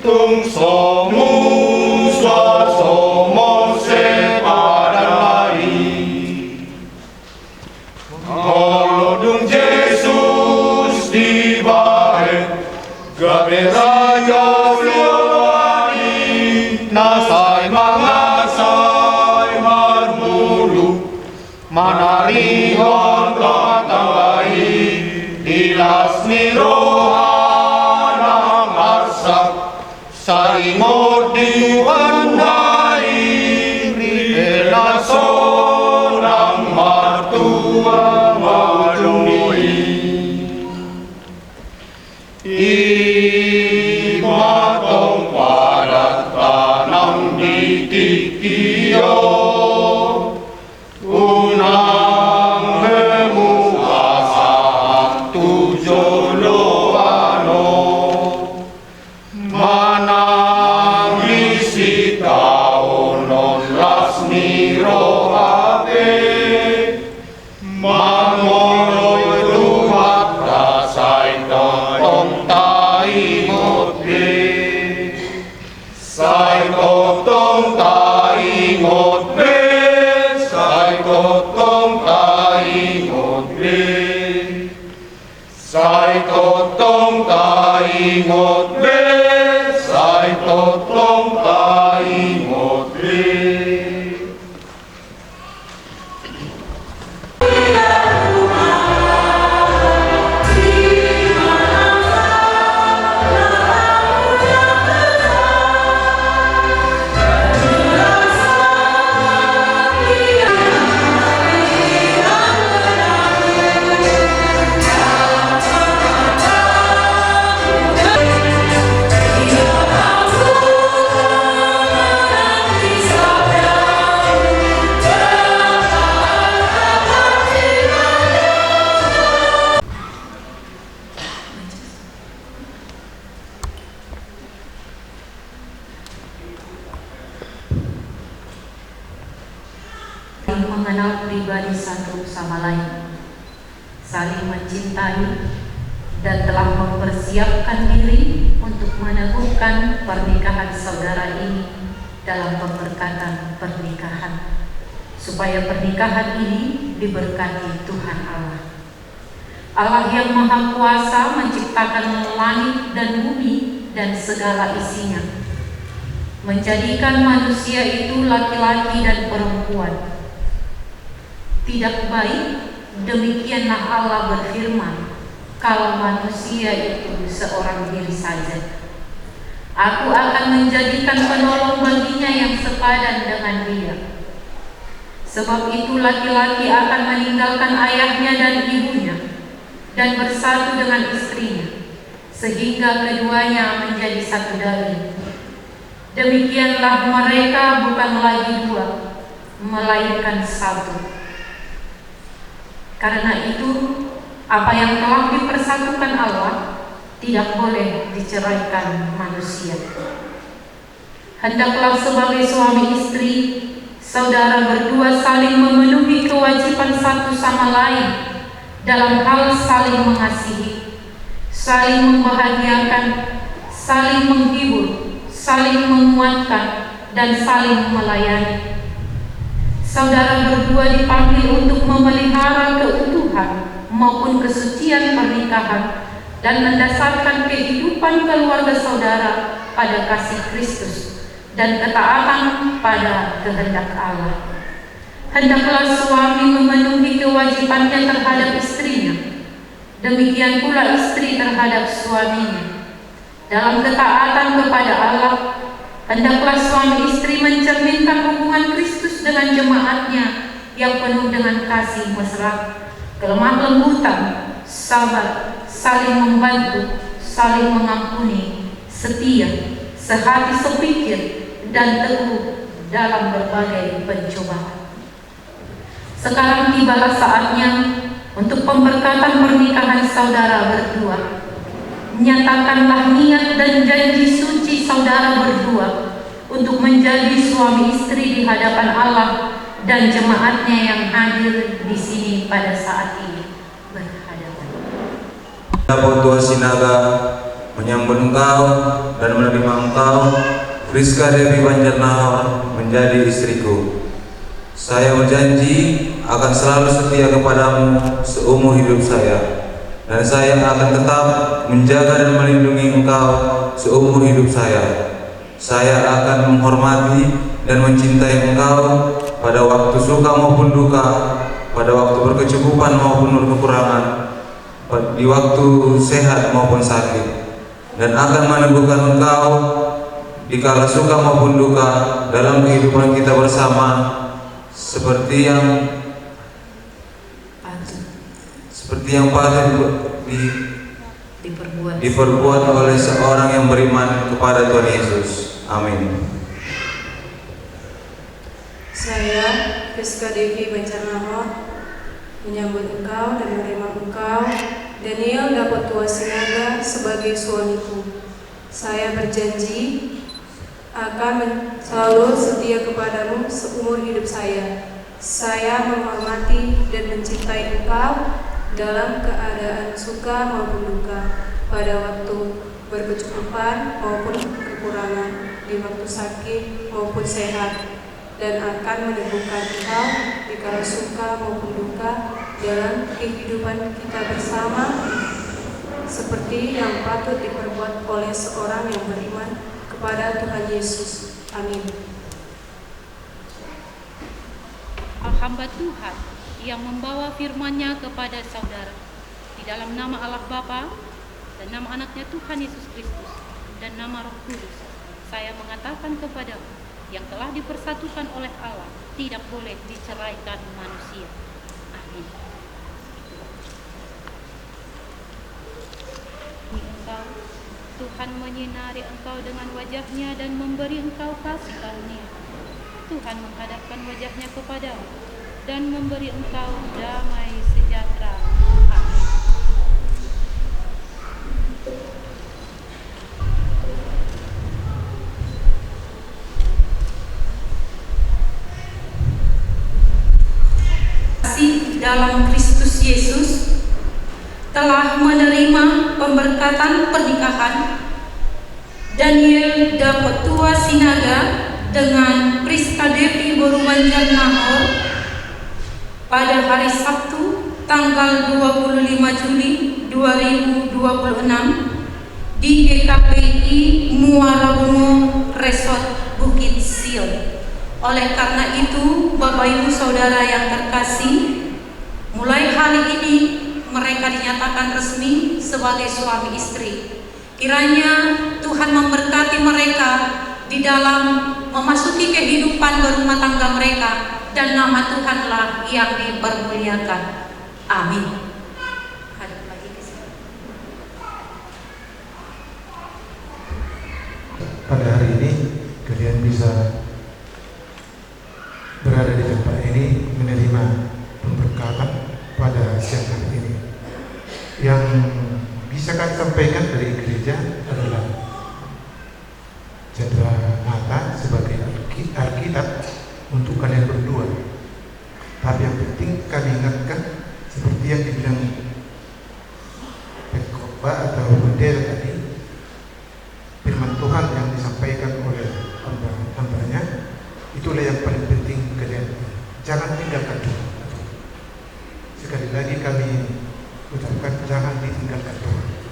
tung so musa so mose padan i. Molo dung Jesus dibahen, gabe raja sian i, na sai mangasai marmulu, manarihon rumah tangga i di las ni roha nang arsak. Sai ingot di Tuhan ma i, ripe na sonang martua ma ujung i. I ma tong padan tanang di tingki on, unang be muse sahat tu joloan on. Manang di sitaonon las ni roha pe, mangoloi Tuhanta sai tongtong taingot be. Sai tongtong taingot be, sai tongtong taingot be. Sai tongtong taingot be, sai tongtong taingot be. Saling mengenal pribadi satu sama lain, saling mencintai, dan telah mempersiapkan diri untuk meneguhkan pernikahan saudara ini dalam pemberkatan pernikahan, supaya pernikahan ini diberkati Tuhan Allah. Allah yang Maha Kuasa menciptakan langit dan bumi dan segala isinya, menjadikan manusia itu laki-laki dan perempuan. Tidak baik, demikianlah Allah berfirman, kalau manusia itu seorang diri saja. Aku akan menjadikan penolong baginya yang sepadan dengan dia. Sebab itu laki-laki akan meninggalkan ayahnya dan ibunya dan bersatu dengan istrinya, sehingga keduanya menjadi satu daging. Demikianlah mereka bukan lagi dua, melainkan satu. Karena itu, apa yang telah dipersatukan Allah tidak boleh diceraikan manusia. Hendaklah sebagai suami istri, saudara berdua saling memenuhi kewajiban satu sama lain dalam hal saling mengasihi, saling membahagiakan, saling menghibur, saling menguatkan, dan saling melayani. Saudara berdua dipanggil untuk memelihara keutuhan maupun kesucian pernikahan dan mendasarkan kehidupan keluarga saudara pada kasih Kristus dan ketaatan pada kehendak Allah. Hendaklah suami memenuhi kewajibannya terhadap istrinya, demikian pula istri terhadap suaminya. Dalam ketaatan kepada Allah, hendaklah suami istri mencerminkan hubungan Kristus dengan jemaatnya yang penuh dengan kasih mesra, kelemah lembutan, sabar, saling membantu, saling mengampuni, setia, sehati sepikir, dan teguh dalam berbagai pencobaan. Sekarang tibalah saatnya untuk pemberkatan pernikahan saudara berdua. Nyatakanlah niat dan janji suci saudara berdua untuk menjadi suami istri di hadapan Allah dan jemaatnya yang hadir di sini pada saat ini. Berhadapan. Dapot Tua Sinaga menyambut engkau dan menerima engkau, Friska Devi Banjarnahor, menjadi istriku. Saya berjanji akan selalu setia kepadamu seumur hidup saya, dan saya akan tetap menjaga dan melindungi engkau seumur hidup saya. Saya akan menghormati dan mencintai engkau pada waktu suka maupun duka, pada waktu berkecukupan maupun berkekurangan, di waktu sehat maupun sakit, dan akan meneguhkan engkau di kala suka maupun duka dalam kehidupan kita bersama, seperti yang patut. Seperti yang patut di-, diperbuat. Diperbuat oleh seorang yang beriman kepada Tuhan Yesus. Amin. Saya, Friska Devi Banjarnahor, menyambut engkau dan menerima engkau, Daniel Dapot Tua Sinaga, sebagai suamiku. Saya berjanji akan men-, selalu setia kepadamu seumur hidup saya. Saya menghormati dan mencintai engkau dalam keadaan suka maupun duka, pada waktu berkecukupan maupun kekurangan, di waktu sakit maupun sehat, dan akan meneguhkan engkau di kala suka maupun duka dalam kehidupan kita bersama, seperti yang patut diperbuat oleh seorang yang beriman kepada Tuhan Yesus. Amin. Hamba Tuhan yang membawa firman-Nya kepada saudara, di dalam nama Allah Bapa, dan nama Anaknya Tuhan Yesus Kristus, dan nama Roh Kudus, saya mengatakan kepadamu, yang telah dipersatukan oleh Allah tidak boleh diceraikan manusia. Amin. Engkau, Tuhan menyinari engkau dengan wajah-Nya dan memberi engkau kasih karunia. Tuhan menghadapkan wajah-Nya kepadamu dan memberi engkau damai sejahtera. Amin. Kasih dalam Kristus Yesus telah menerima pemberkatan pernikahan Daniel Dapot Tua Sinaga Dengan Priska Devi boru Banjar Nahor pada hari Sabtu tanggal dua puluh lima Juli dua ribu dua puluh enam di G K P I Muara Bungo Resort Bukit Sion. Oleh karena itu, Bapak Ibu Saudara yang terkasih, mulai hari ini mereka dinyatakan resmi sebagai suami istri. Kiranya Tuhan memberkati mereka di dalam memasuki kehidupan berumah tangga mereka, dan nama Tuhanlah yang dipermuliakan. Amin. Hadap lagi ke sini. Pada hari ini kalian bisa berada di tempat ini menerima pemberkatan pada siang hari ini. Yang bisa kami sampaikan dari gereja adalah cendera mata sebagai alki-, alkitab untuk kalian berdua. Tapi yang penting kami ingatkan, seperti yang dibilang pengkhotbah atau bendera tadi, firman Tuhan yang disampaikan oleh hamba-hambanya, itulah yang paling penting kalian. Jangan tinggalkan Tuhan. Sekali lagi kami ucapkan, jangan ditinggalkan Tuhan.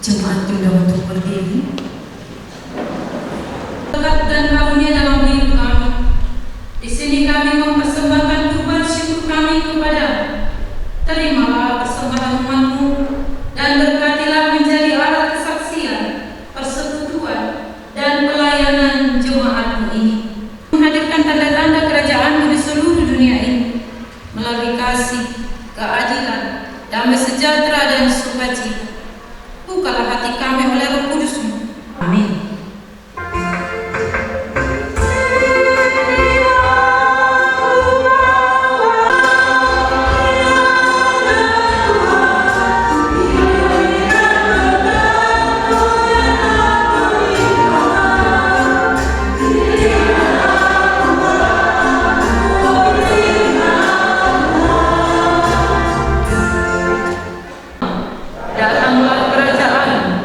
Jemaat diundang untuk berdiri. Berkat dan karunia dalam hidup kami. Di sini kami mempersembahkan kurban syukur kami kepada-Mu. Terimalah persembahan umat-Mu dan berkatilah menjadi alat kesaksian, persekutuan, dan pelayanan jemaat-Mu ini. Menghadirkan tanda-tanda kerajaan-Mu di seluruh dunia ini melalui kasih, keadilan, damai sejahtera, dan sukacita. Bukalah hati kami oleh Roh Kudus-Mu. Amin. Datanglah kerajaan-Mu,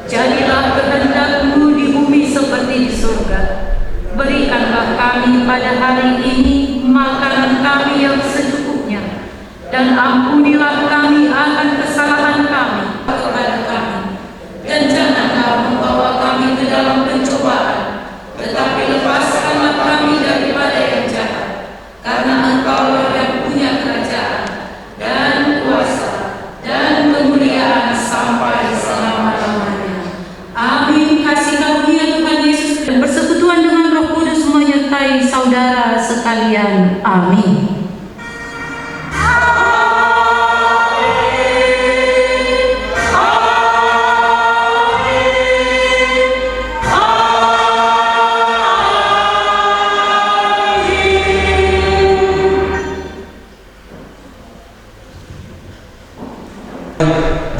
jadilah kehendak-Mu di bumi seperti di surga. Berikanlah kami pada hari ini makanan kami yang secukupnya, dan ampunilah kami akan kesalahan kami kepada kami, dan janganlah membawa kami ke dalam pencobaan, tetapi lepaskanlah kami daripada yang jahat. Karena Engkaulah yang punya kerajaan, dan kuasa, dan kemuliaan sampai selama-lamanya. Amin. Kasih karunia Tuhan Yesus dan persekutuan dengan Roh Kudus menyertai saudara sekalian. Amin.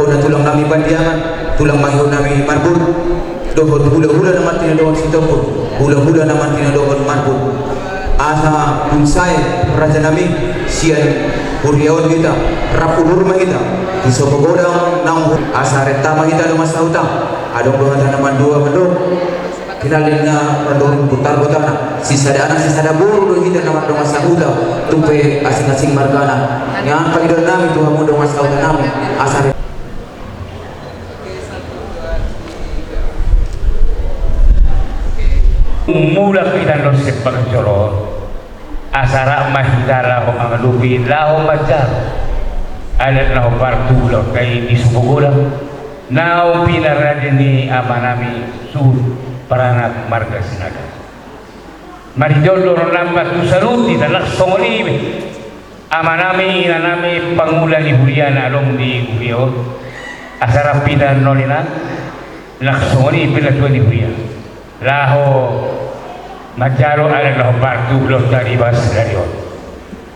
Bona tulang nami Pandiangan, tulang mayor nami Marbun, dohot hulahula na martinodohon Sitompul, hulahula na martinodohon Marbun. Asa bonsai raja nami, sian huria on hita, rap udur ma hita tu so magodang naung hu-, asa renta ma hita dongan sahuta. Adong do hata na mandua mandok. Hinalingna mandorong putar gotana, sisada anak sisada boru do hita na mardongan sahuta, tung pe asing-asing margana. Nian pangidoan nami tu hamu dongan sahuta nami, asa mulak hita dohot sipanjolo. Asa rap ma hita laho mangadopi laho manjalo adat na hombar tu ulaonta i di Sopogodang, naung pinarade ni amanami suhut paranak marga Sinaga. Marhite on do rohanami ma tu saluhut hita, nang songon i be amanami inanami pangula ni huria na adong di huria on, asa rap hita noli na, nang songon i pe natua ni huria. Laho manjalo adat na hombar tu ulaonta di bagasan sadari on.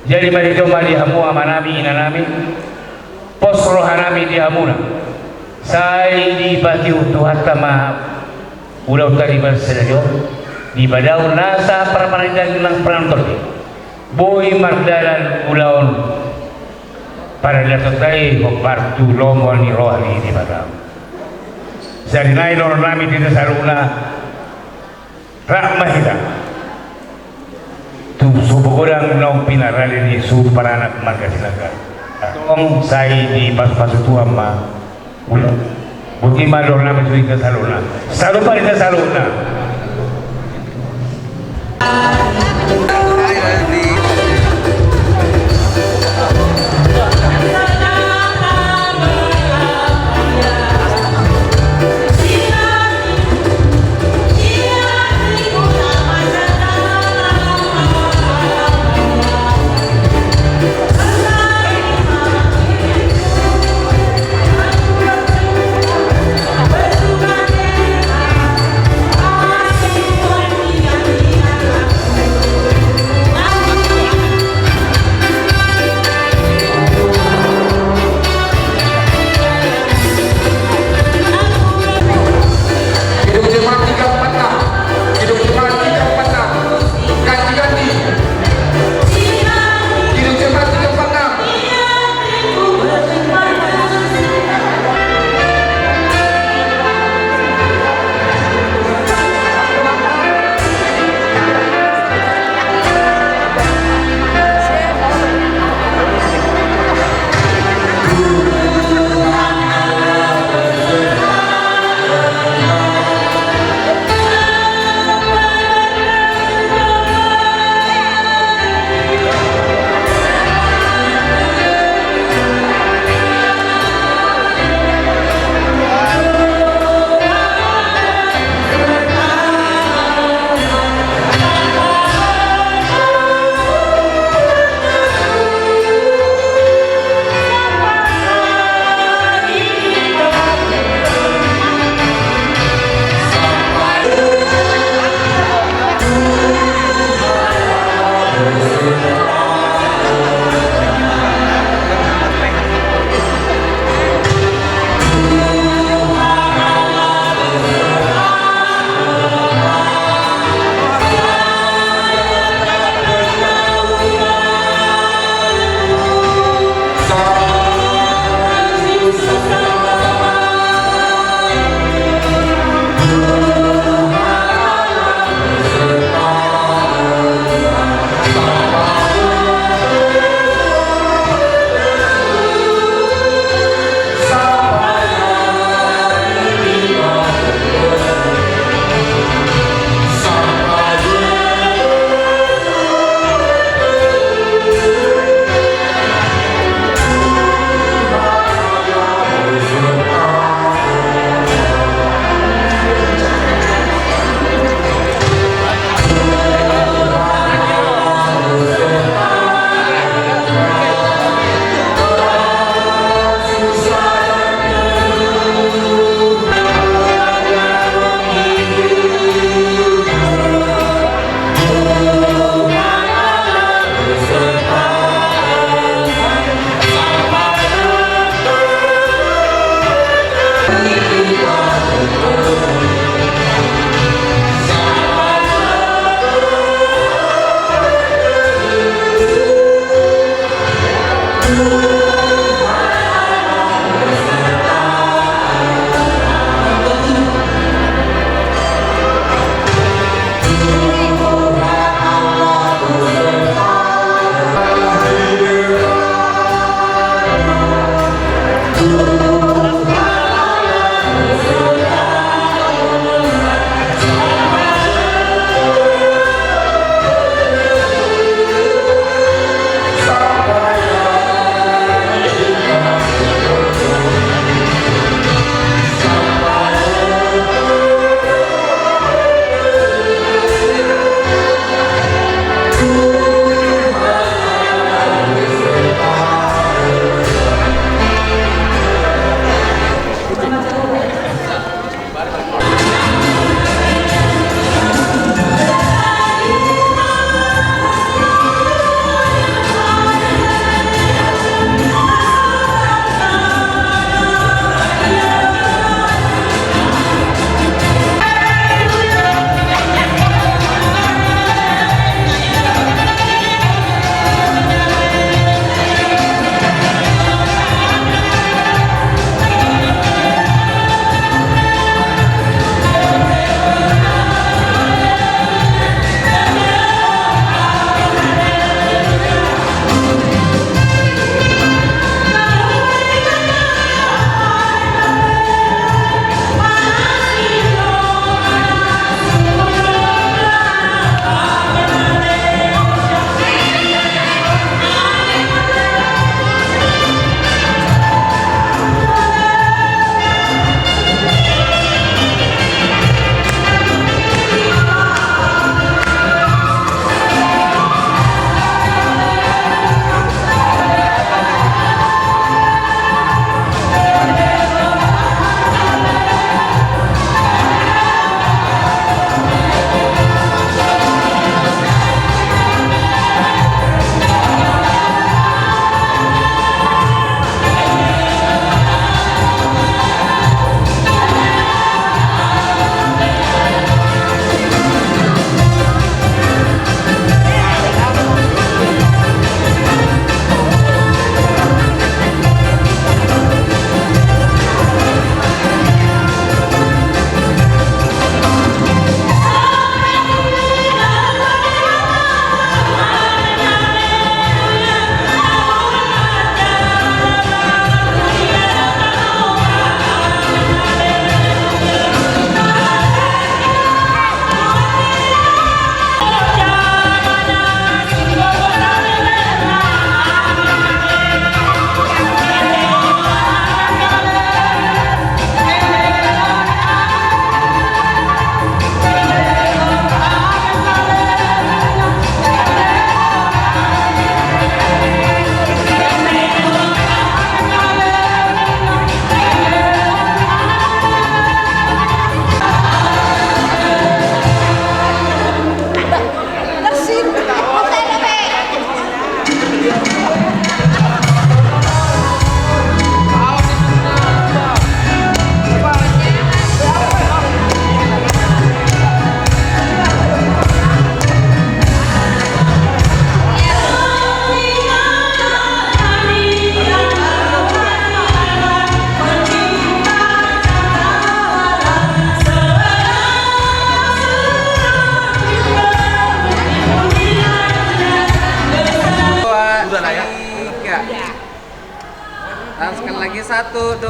Jadi marhite on ma di hamu amanami inanami, pos rohanami di hamuna, sai dipatiur Tuhanta ma ulaonta di bagasan sadari on, di padaon nasa parmarindahan nang parmarindahan tondi, boi mardalan ulaon paradatonta i hombar tu lomo ni roha ni Debata. Jadi nai do rohanami di hita saluhutna, rap ma hita tu Sopogodang naung pinarade ni suhut paranak marga Sinaga. Tong sai dipasupasu Tuhan ma. Boti ma do rohanami tu hita saluhutna. Saluhut ma di hita saluhutna.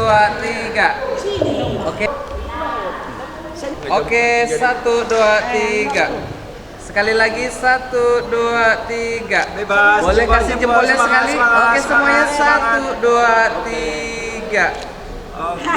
Dua, tiga. Oke. Oke, satu, dua, tiga. Sekali lagi, satu, dua, tiga. Bebas. Boleh kasih jempolnya sekali? Oke, semuanya, satu, dua, tiga. Oke.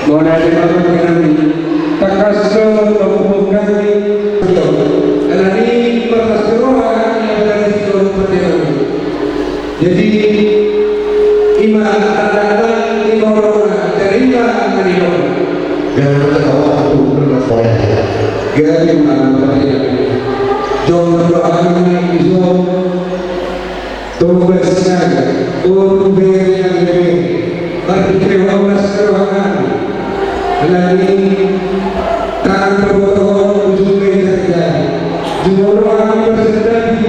Mauliate ma di Tuhanta, tangkas do mamungka hami. Alani i marlas ni roha hami, alani i do pande hami. Jadi, ima tanda ni ma roha, tarima ma di roha. Gabe ma tanda ni roha, gabe ma tanda ni roha. Jolo do hami di son. Tombas nai, boru bere nang bere, marhite holan las ni roha nami. Alani i, tangan do botohon ujung ni jari-jari. Jumolo hami marsantabi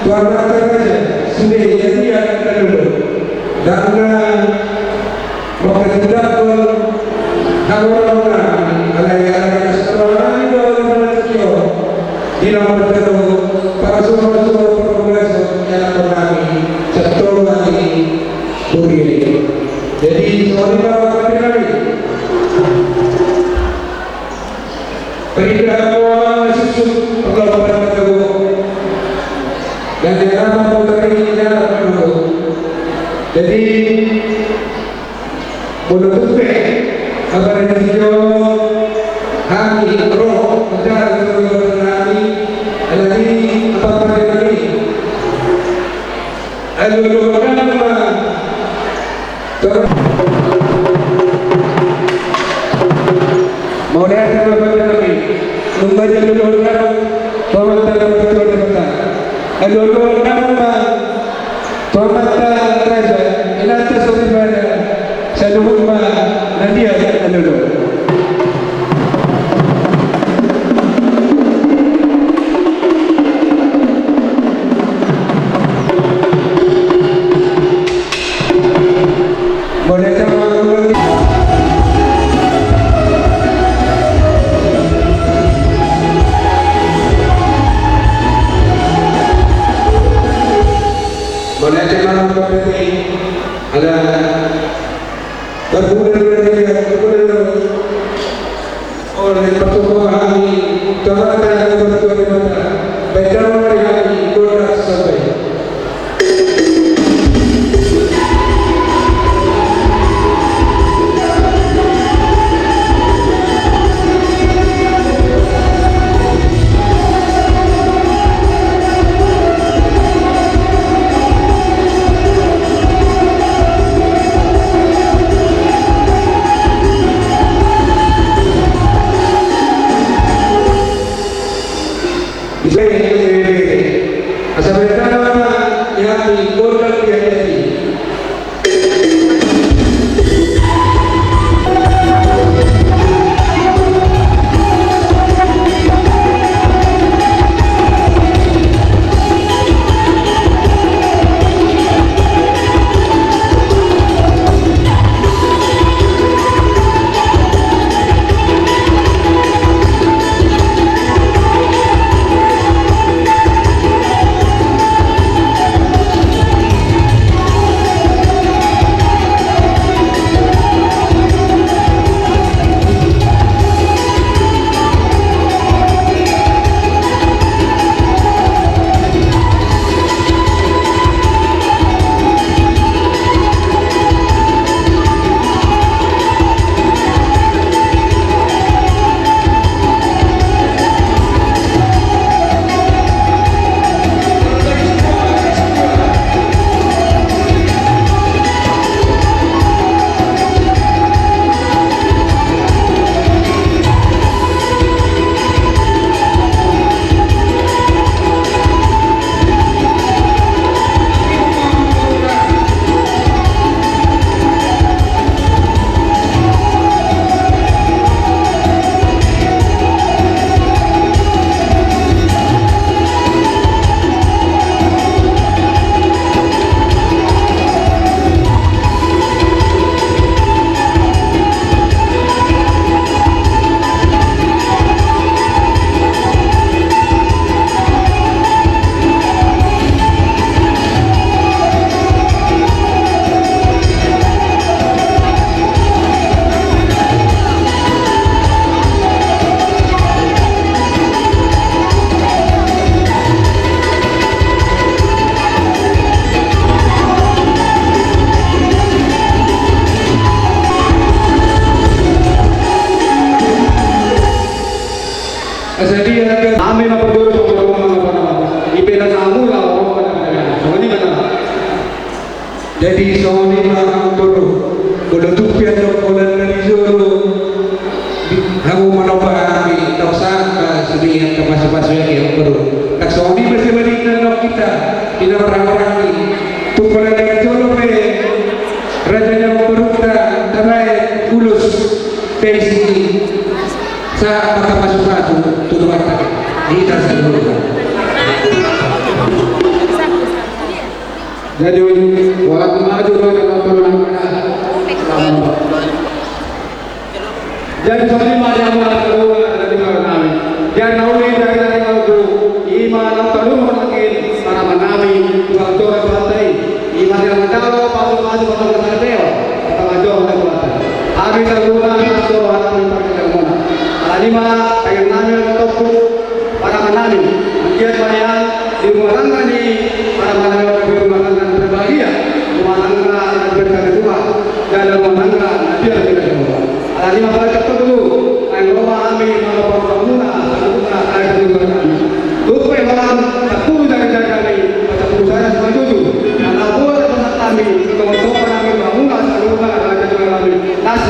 tu amanta raja, sude ia dia na lolo. Dang na mangkatindangkon hangoluan nami, alai, alai las ni roha nami do di bagasan on. Di na martano parsuhon-suhon parhorasan ni anakkon nami, sian toga ni huria i. Jadi, songon i ma roha nami. Parindahan ma suksuk, parlomoan ma tabo. Dan di na mangkatindangkon, di na mangkatindangkon. Jadi, molo tung pe, apa na di tio, hami ro, manjaga tu hami, alani i, apa na di hami. Alualuhon nami ma. Mauliate ma di hami. Nunga di alualuhon nami. Pamotan nami tu Debata. Alualuhon nami ma. Tu amanta raja, inanta soripada, saluhut ma na liat na lolo. Mauliate ma. Mauliate ma, ala, berguna, berguna, berguna. Oleh pertemuan hami, kemana yang bertuah di mata, baik dalam hari hami, kota sampai. Jadi songon i ma amang boru, molo tung pe adong holan na di jolo, hamu ma nomba hami, tong sangka sude angka pasupasu i amang boru. Ndang songon i ma sian balikna, adong hita di na marhahamaranggi. Tung holan na di jolo pe raja ni amang borunta, tabaen ulos pe disi, sahat ma angka pasupasu tu Tuhanta. Hita saluhutna. Jadi, holan maju do na tolu nang kada. Jadi, songon i ma di hamu na saluhutna, na di hamu nami. Jadi, na uli dari, dari hamu tu, i ma na tolu nang kada, para manami, dua joro Tuhanta i. I ma di hamu na tolu, pasu, pasu, pasu, pasu, pasu, pasu, pasu, pasu, pasu. Hami saluhutna, na tolu, hami, hami, hami, hami. Alani i ma, tangiang nami, na tolu. Para manami, anggiat ma nian di rumah tangga ni para manami, rumah tangga na berbahagia, rumah tangga na diberkahi Tuhan, dan rumah tangga na diberkahi Tuhan. Alani i ma, para ketua dulu, naeng ro ma hami mangalobi hamuna, saluhutna, raja ni hula nami. Tung pe holan sampulu jari-jari nami, sampulu sada simanjujung, na naeng ro ma hami, songon sopan nami tu hamuna, saluhutna, raja ni hula nami, na so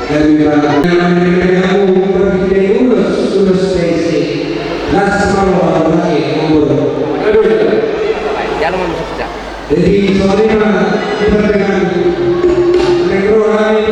Jadi, Pak, yang menyampaikan ulos, ulos P S C. Las malo, lagi, umur. Aduh. Jadi, songon i ma, di partengahan. Naeng ro hami,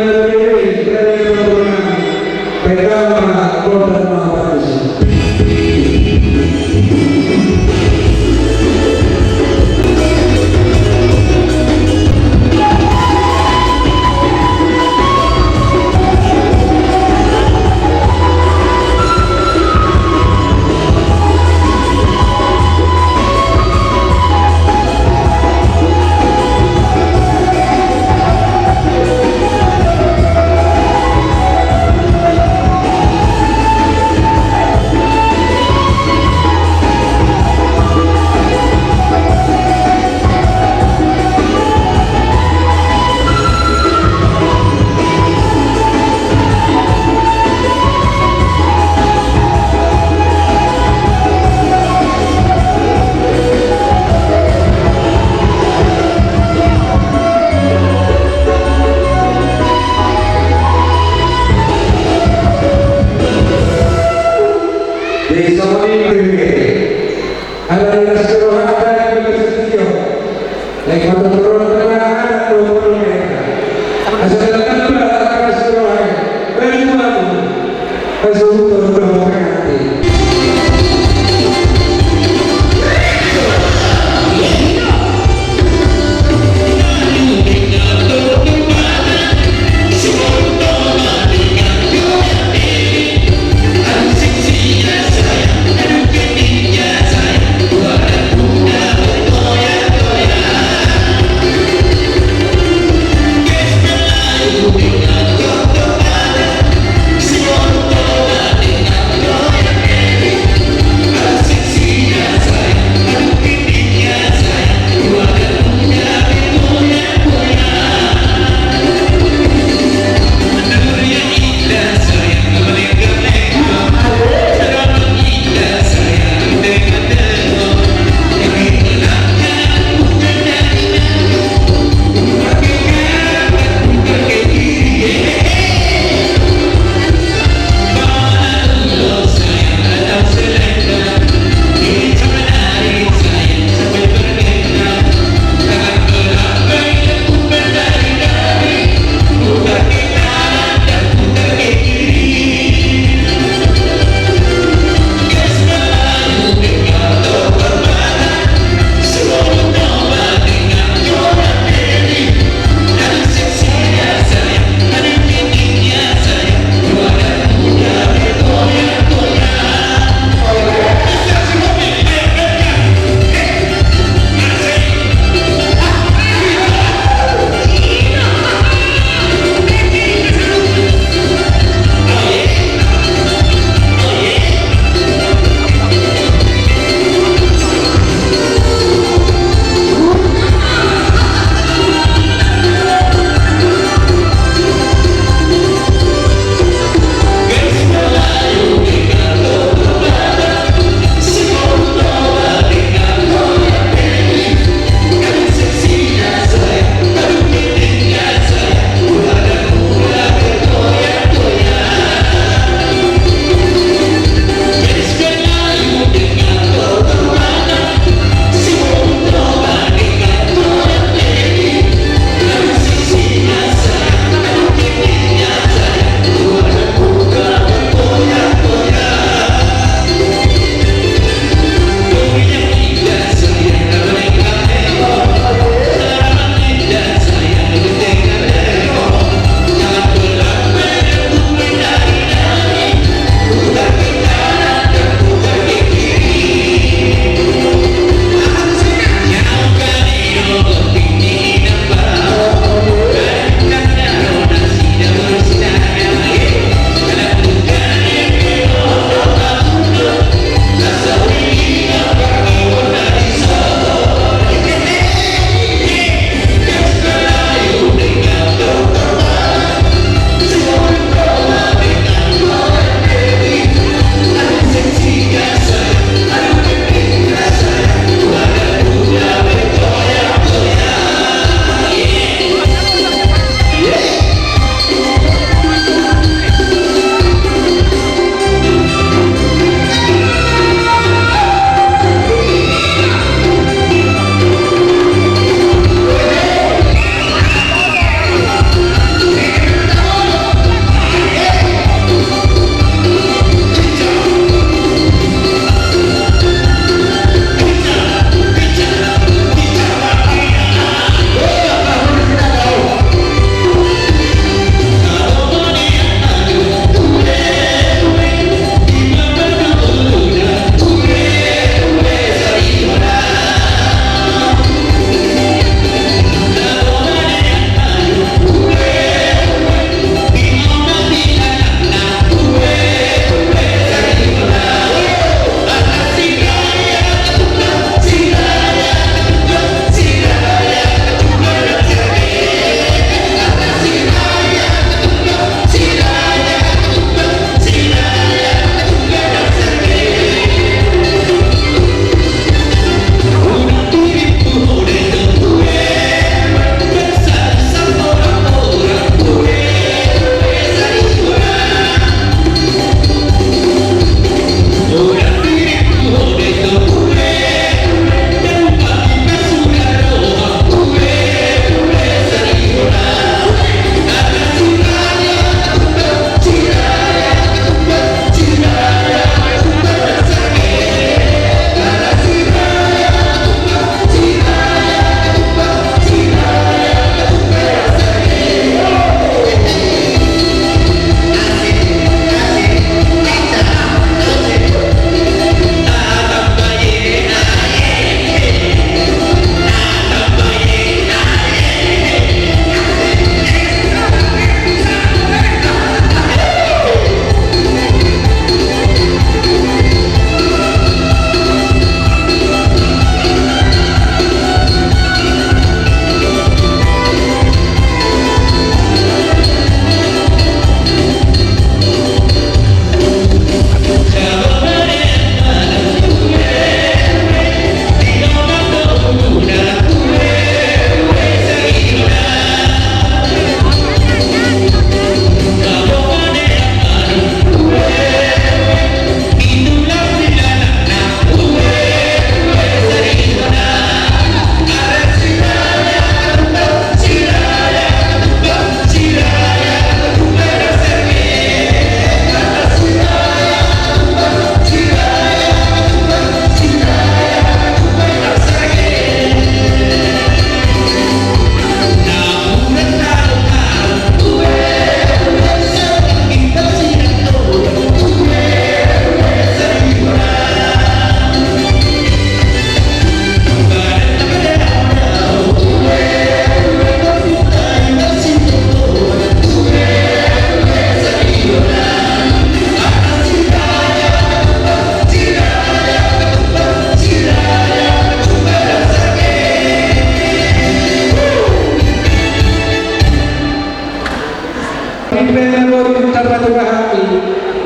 Tarpatupa hami,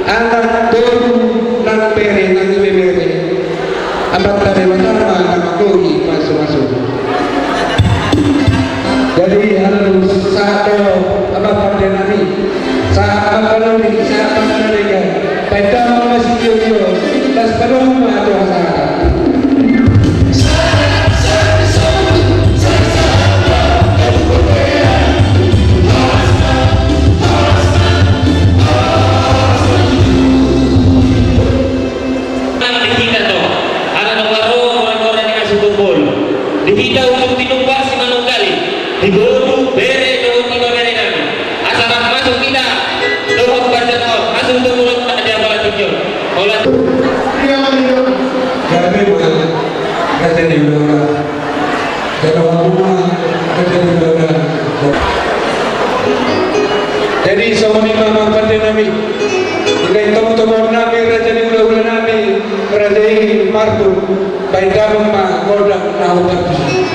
anak, boru nang bere nang ibebere. Amanta Debata ma na manggohi pasupasu. Jadi, anu, sahat do, amang pande nami, sahat ma panoli, sahat ma panoli kan. Baen damang ma sitio-tio, las padomu ma tu hasahatan. Nang di hita do, ala nunga ro muragora ni Asu Tumbol. Di hita ujung tinumpal simanungkalit, di boru, bere dohot ibebere nami. Asa rap masuk hita dohot parjolo, masuk tu mulut raja pala tinggi. Ola. Iya, Bang, iya. Gabe, Bang. Raja ni Bang. Jadi songon i ma amang pande nami, ingkon tomtophon nami raja ni hulahula nami, raja i marhum, baen damang ma gondang na hupartusi.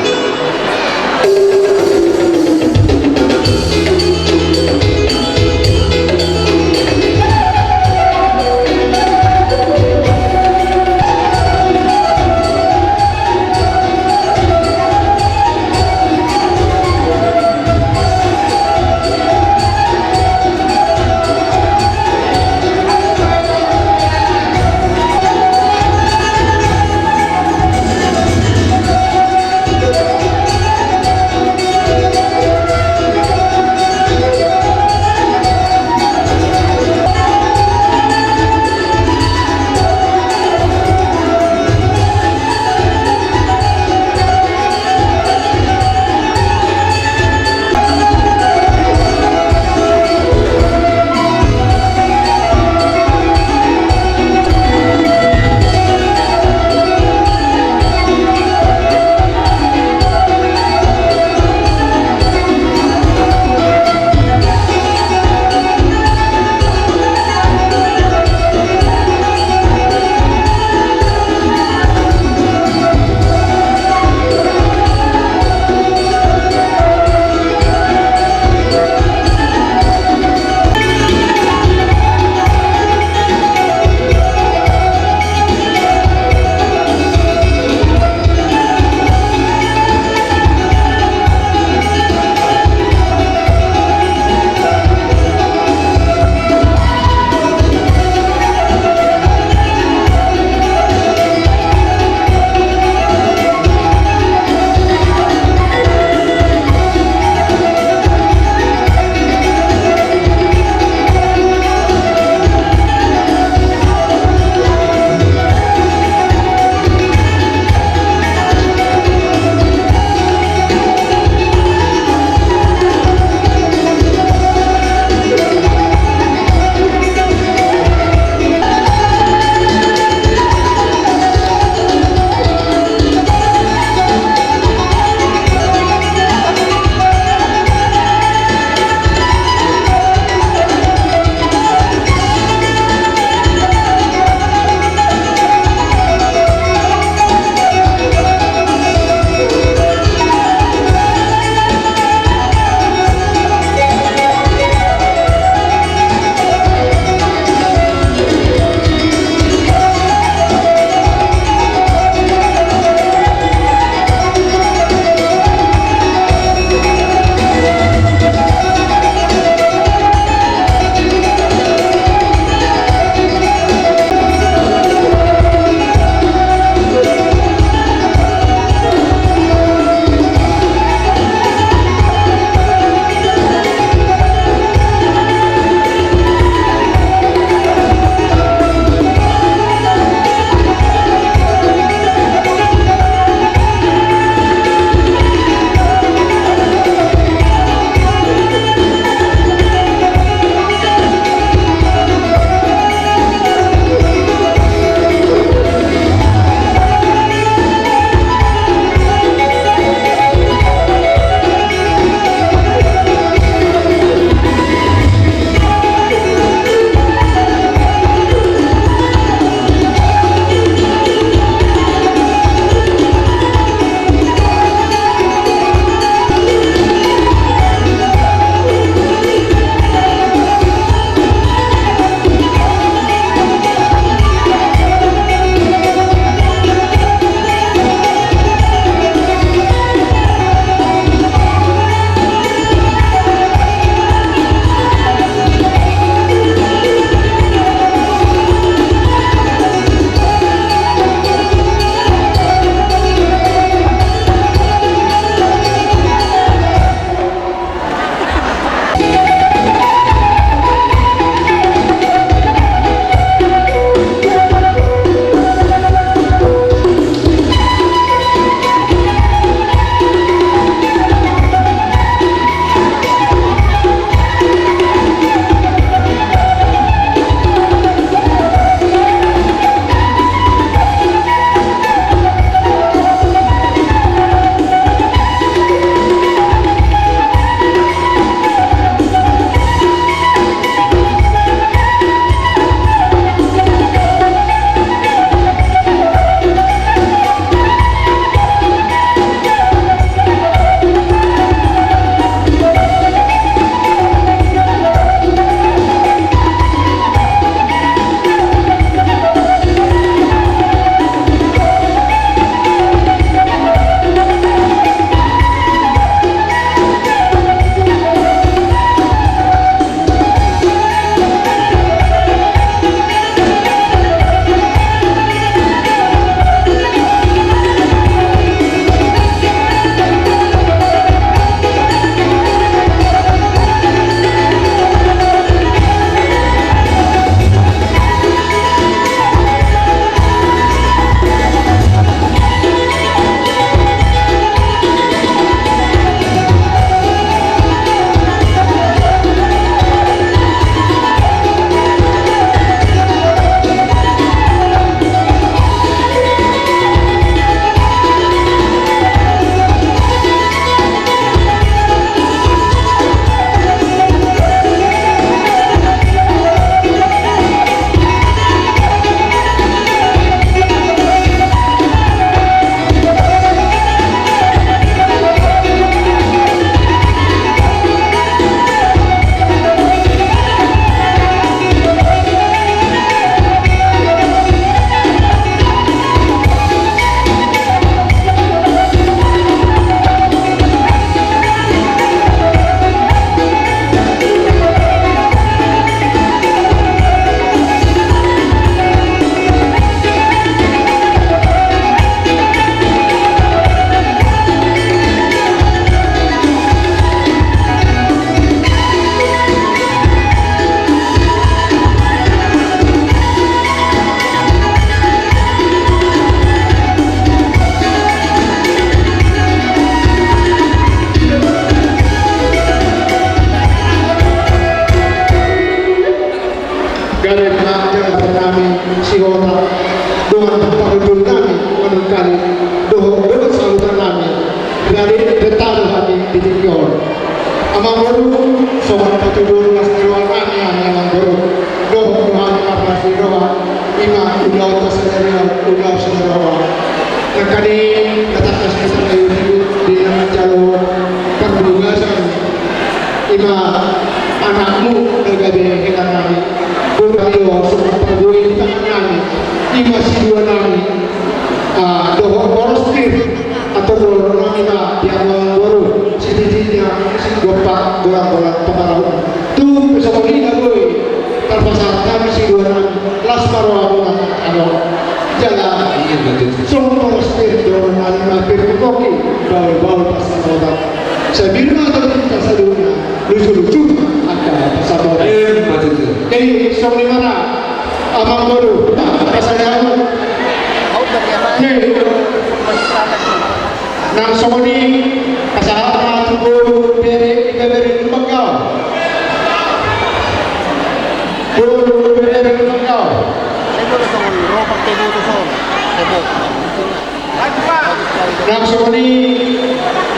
Gabe ma jala nami Sihotang, dongan parhundul nami Manungkalit, dohot dongan sahuta nami, gabe betado hami di tingki on. Amangboru, songon patuduhon las ni roha nami, amangboru, dohot do hami marlas ni roha, ima ulaonta sadari on, ulaon sadari on. Nangkaning na tangkas hita na i di na manjalo parbagason, ima anakmu na gabe hela nami. Boru nami do songon parbue di tangan nami, ima sidua nami, ah, dohot boros pir, atur dohot nami ma di amangboru, sitititna sigompa golang-golang pamarau. Tung pe songon i na boi tarpasahat hami sidua nami, las ma rohamuna. Alo, jala, iya, betul. Songon boros pir dohot nami ma pir tu pongki, bahul-bahul pansamotan. Sai pir ma tu hita saluhutna, luju-luju angka pansamotan. Iya, betul. Jadi songon i ma ra, amangboru, pasahat hamu. Nih. Nang songon i, pasahat ma tu boru, bere, ibebere, Lumban Gaol. Boru, bere, Lumban Gaol. Nang songon i,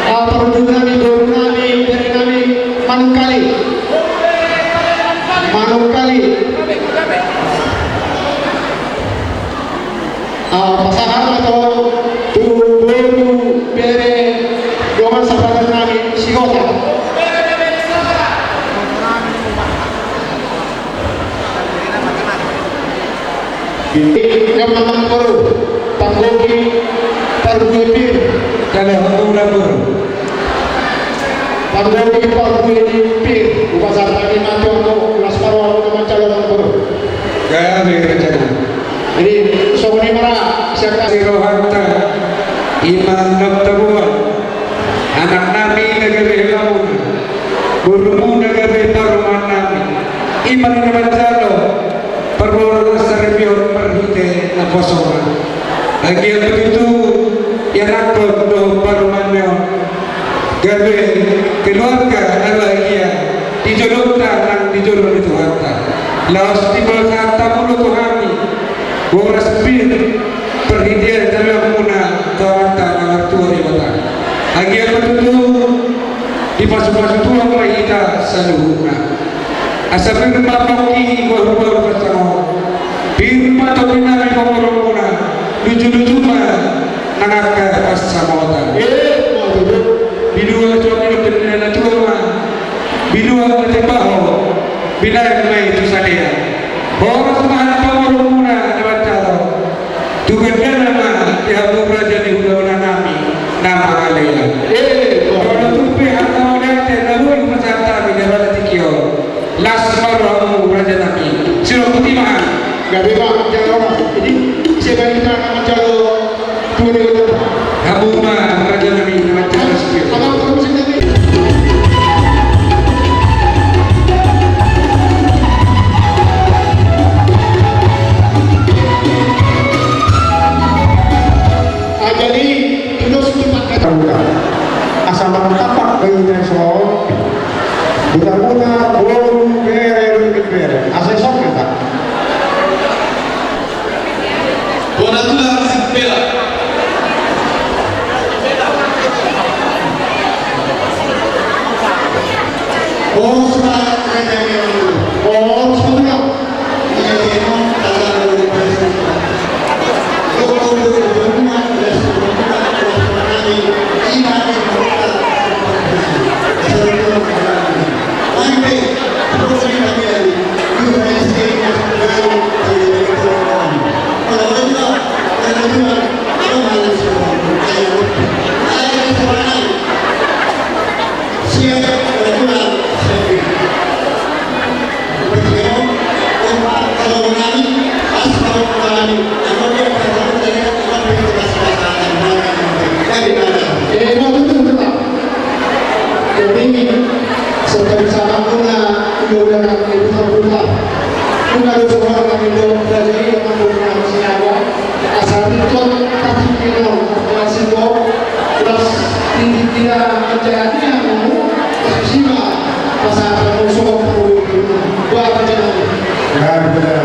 ah, parhundul nami, boru nami, bere nami, Manungkalit. Manungkalit. Ah, pasahat ma tu boru, bere, dongan sahuta nami Sihotang. Ia ma amangboru, panggohi parbue pir. Jala hona boru. Panggohi parbue ni pir, hupasahat hami ma tu hamu, las ma rohamu na manjalo amangboru. Gabe rencana. Jadi, songon i ma ra, sian hami rohanta, ima na taboan, anak nami na gabe helamuna, borumu na gabe parumaen nami, ima na manjalo, parboruon saripeon marhite naposona. Anggiat ma tutu ianakhon dohot parumaenna on gabe keluarga na bahagia di jolonta nang di jolo ni Tuhanta. Laos dipasahat hamu do tu hami boras pir, parhitean jaloonmuna tu Amanta na martua Debata. Anggiat ma tutu dipasupasu Tuhan ma hita saluhutna. Asa pir ma pongki, bahul-bahul pansamotan. Pir ma tondi nami, pamoruonmuna, luju-luju ma nang angka pansamotan. Eh, ma tutu. Binuat tu hami dohot tu na tua ma. Binuat na timbo, binahen ma i tu salean. Horas ma hami pamoruonmuna na manjalo. Tu gandana ma di hamu raja ni hulahula nami na mangalean. Eh, olo tung pe hata mauliate na boi hupasahat hami di bagasan tingki on. Las ma rohamu raja nami. Siromputi ma. Gabe ma jala horas. Jadi, ise ma hita na manjalo tu ni. Hamu ma raja nami na manjalo. Amang, hamu sendiri. Ah, jadi, terus cepat kata. Asa martapak gabe so. Buta-buta, boru, bere, bere. Asa isok kata. Bona tulang sipela. Bos, Pak, saya tanya dulu. Bos, Pak. Jadi, seperti sama pula, udah-udah nanti putar-putar. Bukan dosa orang yang udah jadi orang punya siapa. Asa ringkot tartingki na, asa ringkot, terus tinggi kira menjadi yang mau, terus sima, pasal mau soal perlu, buat aja nanti. Ya, benar.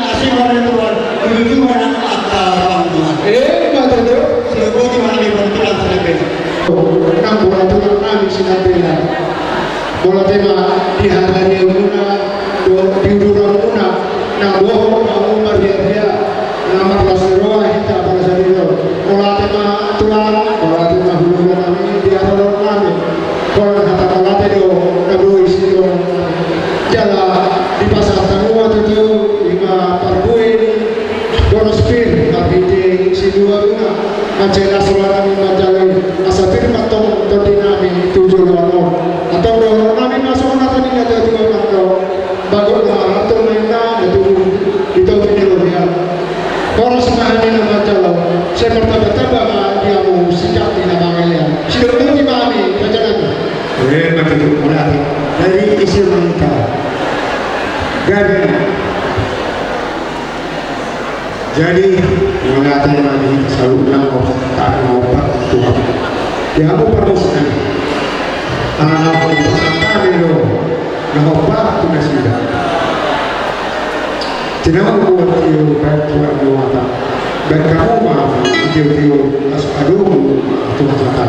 asi ma di Tuhan, dulu tu mana angka panggungan. Eh, betul tu. Sebab di mana di mana tulang sinambela. Nang bola tulang nami sinambela. Mauliate ma di harani muna, dohot di uduran muna, na bohong hamu marria-ria, na marlas ni roha hita parsadiro. Mauliate ma tulang, mauliate ma hulahula nami di haroro nami. Holan hata mauliate do na boi sidongan nami. Jala dipasahat hamu ma tutu ima parbue ni boros pir marhite silua muna. Mansai las roha nami manjalo i, asa pir ma antong tondi nami tu joloan on. Antong dohonon nami ma songon hata ni natuatua mandok, bagot ma harto ma inna na tubu di topi ni robean. Horas ma hami na manjalo, sai martambatamba ma di hamu sikat ni na mangalean. Sidok tuti ma hami, raja nami. Eh, betul, mauliate. Jadi isi ma hita. Gabe. Jadi, mauliate ma di saluhutna, na hombar tu hamu. Di hamu parmusik nami. Ala na hombar tu hami do, na hombar tu nasida. Tinahu buat tio, baen tu hamu ata. Baen hamu ma tio-tio, las adomu ma tu hata.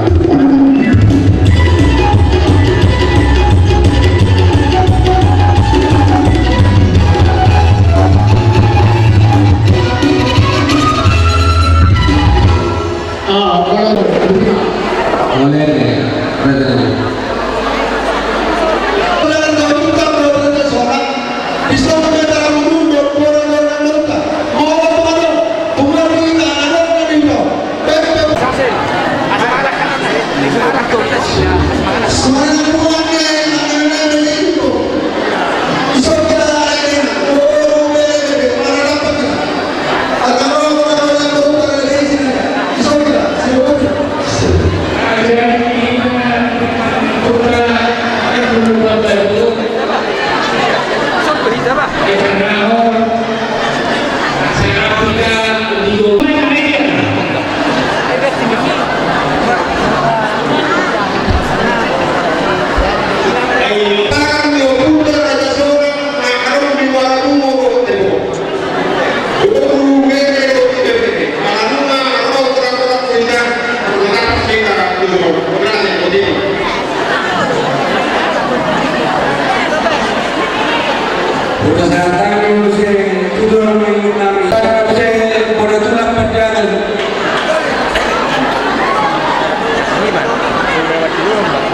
Hupasahat hami muse tu dolok ni inang nami, muse bona tulang pandangan.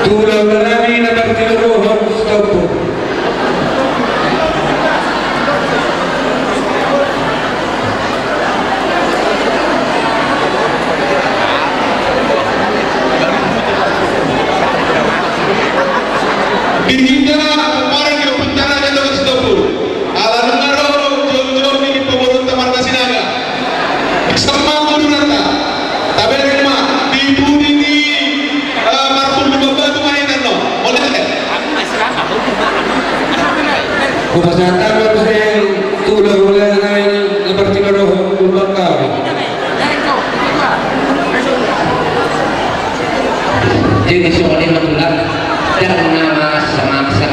Tu hulahula nami na martinodohon sitompu. Di hita, para ni opintana ni tongsi topul. Ala nunga ro jolo-jolo ni pabolonta marga Sinaga. Sama guru nanta. Tabereng ma di pudi ni, eh, marpuldu batu ma hita no. Boleh. Hupasahat hami muse tu hulahula nami na martinodohon tu hulahula. Jadi songon i ma tulang, ndang na masa-masa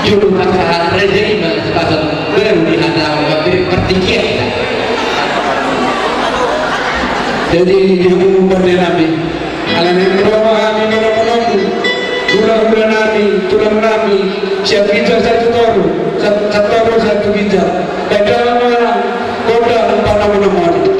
jolo pasahat raja i ma sipasahat baru di hata on ma be partingkian. Jadi di hamu pande nami. Alani i ro ma hami manomu-nomu, hulahula nami, tulang nami, sian ginjang sahat tu toru, sa-, sahat toru sahat tu ginjang. Baen damang ma gondang panomu-nomuan i.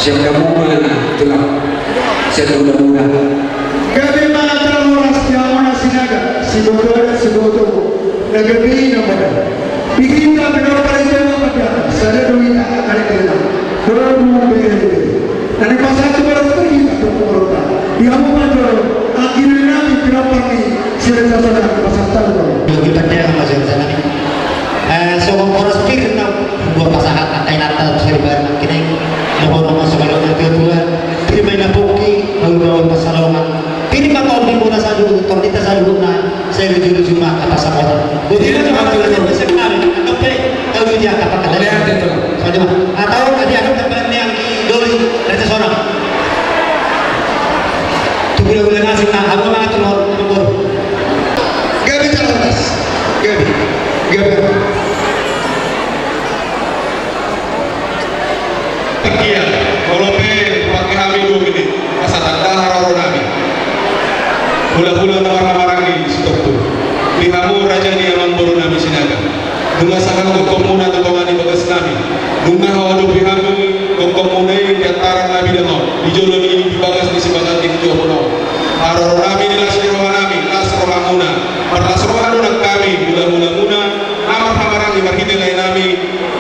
Siap kamu mana tulang? Siap muda-muda. Gabe ma tulang horas di hamuna Sinaga, siboto, siboto. Na gabe i na mada. Di hita pe na parjolo mada, sada do hita angka na kena. Boru bere-bere. Na naeng pasahat tu boru hita tu boru ta. Di hamu ma jolo, anggirinami pinompar ni si Raja Sona pasahat tu boru. Bagi pandai sama Raja Sona. Eh, songon boras pir na dua pasahat angka inanta saribar nangkining. Dohonon ma songon na tua-tua. Pir ma i na pongki, maol-maol ma salongan. Pir ma tondimuna saluhut, tondinta saluhutna. Sai luju-luju ma angka pasamotan. Boti ma jolo jolo jolo. Sekali, angka pe, tahu dia angka pakai. Oleh ate tu. Saja ma. Atau tadi aku dapat ni angki doli, Raja Sona. Tu gula-gula nasi na, aku mangatur nomor. Gabe jala horas. Gabe. Gabe. Ia, molo pe pake hami dua menit, asa tanda haroro nami. Hula-hula na marhahamaranggi sitoktok. Di hamu raja ni amangboru nami Sinaga. Nunga sahat gokhonmuna tu tonga ni bagas nami. Nunga hadopi hami gokhonmuna i di antaran nami dangol. Di jolo ni di bagas ni sibagas di jolo. Haroro nami di las ni roha nami, las rohamuna. Marlas roha do nang hami, hula-hula muna. Na marhahamaranggi marhite lae nami.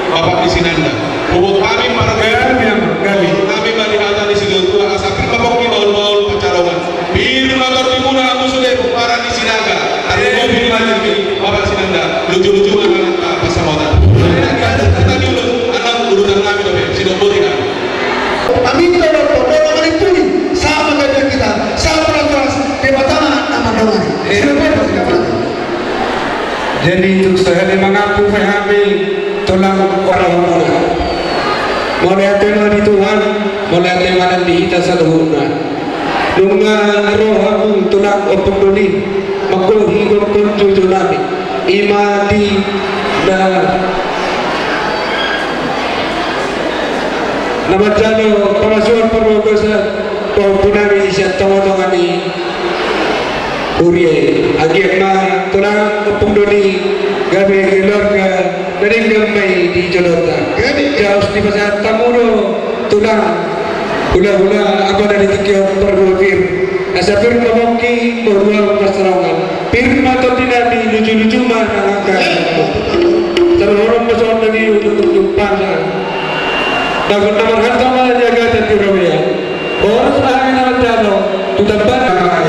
Bapak di Sinanda. Huboto hami pargami, pargami. Hami ma di hata ni situa-tua, asa pir ma pongki maol-maol pansalongan. Pir ma tondimuna hamu sude, humbara di Sinaga. Tarlumobi ma di Bapak Sinanda. Luju-luju ma angka pasamotan. Tadi ulun, anak urutan kami dope, sidok boti kami. Paminta dohot dohot manituli, sama gajian kita, sama keras, Debata ma na mandongani. Sidok boti kami. Jadi tu sahali mangaku pe hami tulang orang muda. Mauliate ma di Tuhan, mauliate ma di hita saluhutna. Nunga ro hamu tulang Ompung Doli, manggohi gokhon joujou nami. Ima di na, na manjalo pamasuan parbagason pahompu nami sian tonga-tonga ni huria i. Anggiat ma tulang Ompung Doli gabe keluarga na denggan ma i di jolonta. Gabe. Jaus dipasahat hamu do tulang hula-hula apa na di tingki on parbue pir. Asa pir ma pongki boru ahu pansalongan. Pir ma tondi nami luju-luju ma nang angka. Saluhutna ma songon na di ujung-ujung pasa. Dagon na marhata ma jagatan di robean. Boras aha na mandalo tu tambana.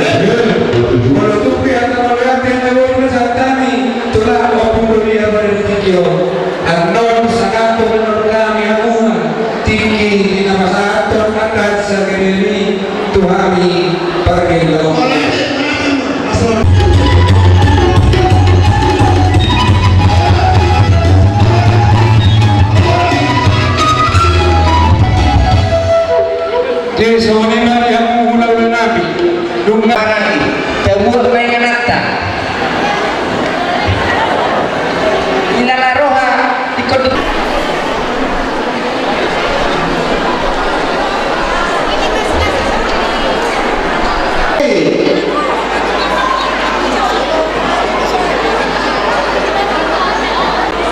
Molo tung pe hata mauliate na boi pasahat hami tulang Ompung Doli apa na di tingki on. Annon sangap pe annon hami hamu tingki na pasahathon angka sangkiri tu hami pargellong. Jadi songon i ma di hamu hula-hula nami. Dung na parani, tabuat ma ingananta. Inang Aroha, ikon.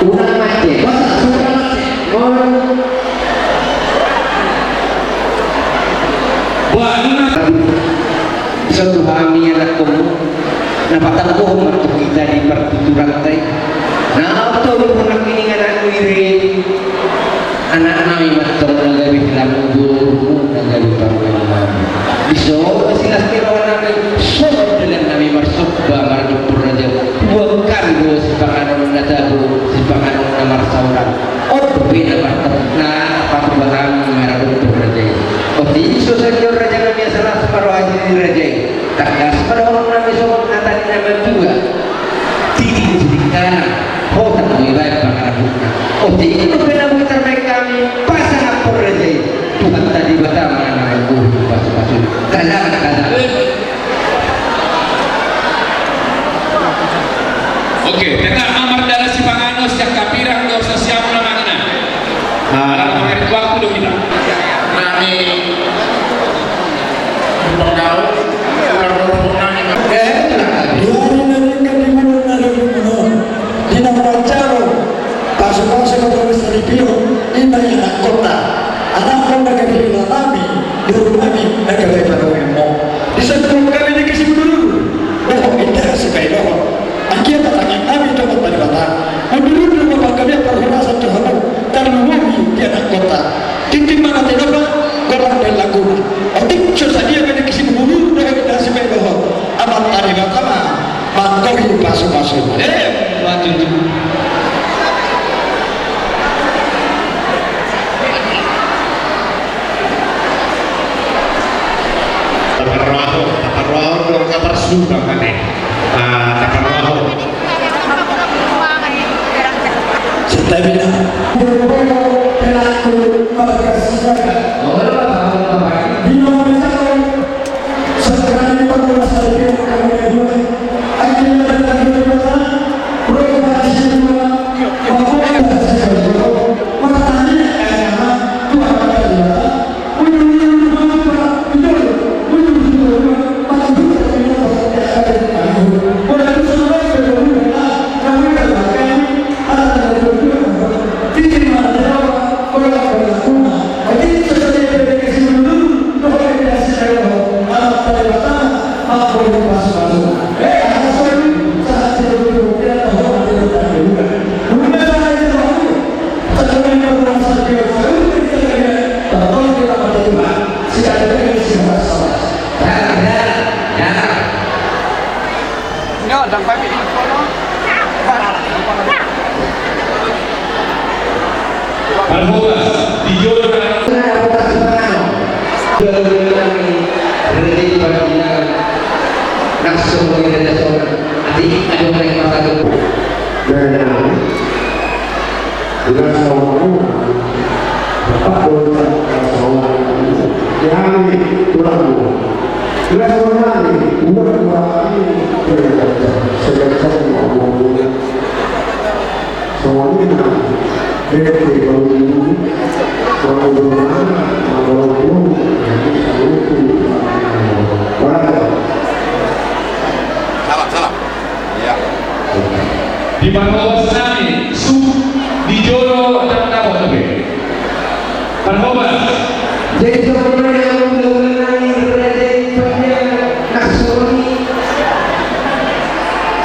Unang mate. Masa, unang mate. Unang. Buat unang. Ison tu hami anakkonmu, na patangguhon ma tu hita di partuturanta i. Na tolu nangkining anak nira i, anak nami ma antong na gabe hilang boru, na gabe pangulo nami. Dison ma silas ni roha nami, songon dalan nami marsomba mardompur raja. Buat hami do sipanganon na tabo, sipanganon na marsaoran. On dope na martap na patupa hami mardompur raja i. Otik so senior raja nami asa las ma roha ni raja i. Tangkas ma dohonon nami songon hata ni na matua. Tingki sitingkana, hotang do ibaen pangarahutna. Otik i dope na boi tarbaen hami pasangaphon raja i. Tuhanta Debata ma na manggohi pasu-pasu. Galang, galang. Oke, tetap ma mardalan sipanganon sian hapirang dohot sian siamun amang inang. Ala mangari waktu do hita. Nami. Panggaul. Eh, dua hari na ringkot di bulan na dua puluh. Di na manjalo. Pasu-pasu na terus di pio. Ima ina kota. Anak on na gabe hela nami, boru nami na gabe panongging on. Di sampulung hami di Kisibuduru dohot Indaha Sipaidahon. Anggiat tangiang nami tu Amanta Debata, mundurunduru ma panggabean parhorasan tu hamu, tarlumobi di anakkonta. Tintin ma na tinopa, godang dohot laguna. Otik so sadia ma di Kisibuduru dohot Indaha Sipaidahon. Amanta Debata ma manggohi pasupasu. Eh, maju tu. Taparrohahon, taparrohahon do, taparsuda kate. Ah, taparrohahon. Setabina. Parhobas, di jolo na. Salam, salam. Iya. Di parhobas nami, suk di jolo tangtang oto be. Parhobas. Jadi, sebenarnya, undang-undang ini berada di bagian nasional. Jadi,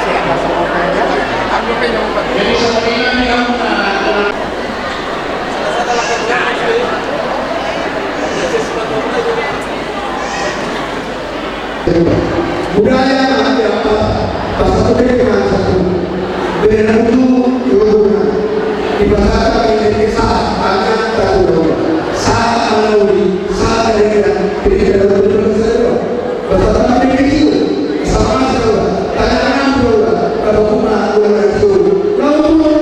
sebenarnya, Budaya na hatiha, bahasa Toba dengan satu. Bermutu hubungan. Di bahasa Toba ini kisah, tanya, tak tahu. Saat melalui, saat dari kita, jadi kita betul-betul saja. Bahasa Toba ini kecil. Sama saja. Tanya, tak tahu. Kalau hubungan, hubungan kecil. Lalu hubungan.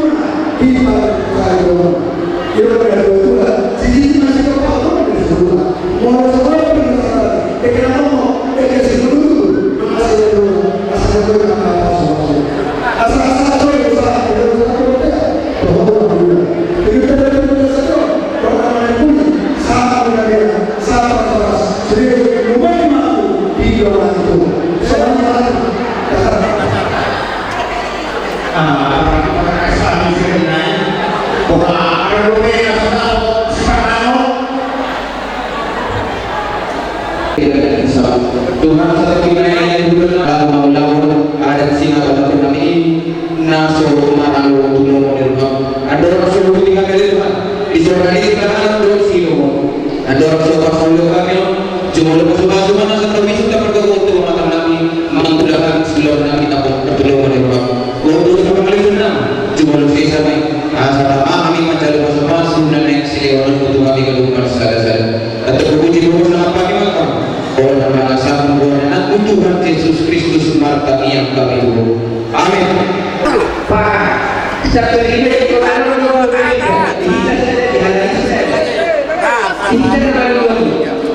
Kita, kita, Tuhan, satu kita yang dulu, ah, mau lawan, ada singa, ada pernah ini, naso, maralo, tulo, tulo, andorang so huhut hami ale Tuhan, di sorga i tahanan do silomo. Andorang so pasaulihon hami on, jumolo pasupasu ma na so tau i, so tapargogoi tu amanta nami, mangulahon silomo nami na partulomo ni roha. Dosa pangalaosion nami, jumolo sesa ma i, asa tama hami manjalo pasupasu na naeng silehononmu tu hami ganup marsadasada. Antong puji dohot na mangapaki ma hami, holan mangasahon goar ni Anakmu Tuhan Jesus Kristus martangiang hami tu Ho. Amin. Pak, satu ini,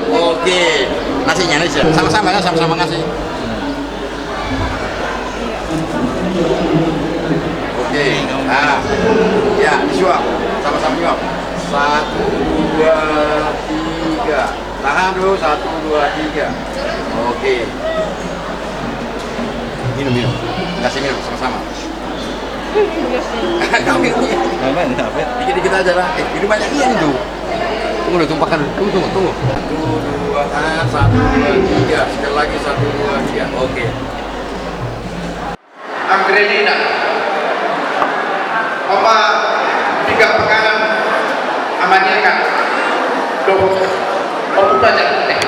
oke. Ngasihnya, ngasih. Sama-sama ya, sama-sama ngasih. Oke. Nah. Ya, disuap. Sama-sama nyuap. Satu, dua, tiga. Tahan dulu, satu, dua, tiga. Oke. Minum, minum. Kasih minum sama-sama. Kau minum. Dikit-dikit aja lah. Eh, ini banyak ian itu. Tunggu dulu, tumpahkan dulu. Tunggu, tunggu, tunggu. Satu, dua, ah, satu, dua, tiga. Sekali lagi, satu, dua, tiga. Oke. Angelina. Oma, pinggan panganan. Amaniakan. Dohot. Ompu Praja. Eh.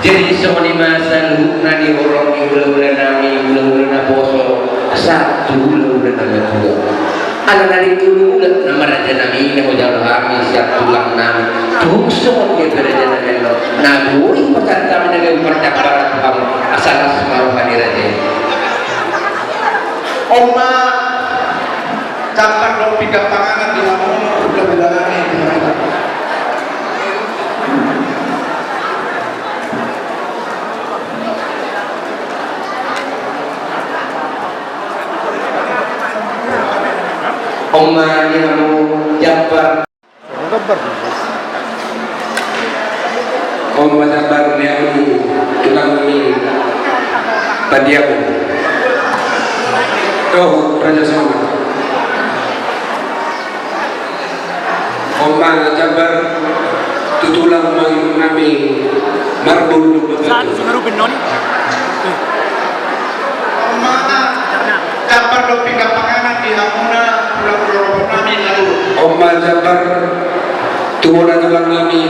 Jadi songon i ma saluhutna di horong ni hulahula nami, hulahula naposo, sahat tu hulahula na matua. Ala na di hulahula na maraja nami, na hujalo hami sian tulang nami. Tung songon dia pe raja nami on, na boi pasahat hami na gabe parjambaran tu hamu, asa las ma roha ni raja i. Oma. Jambar dohot pinggan panganan di hamu, hulahula nami. Oma, di hamu jambar. Oma, jambar ni hamu tulang nami Pandiangan dohot Rajasonang. Oma, jambar tu tulang mangihut nami Marbun. Satu, si Marupin noni. Oma, jambar dohot pinggan panganan di hamuna, tulang rorobot nami na dua. Oma, jambar tu bona tulang nami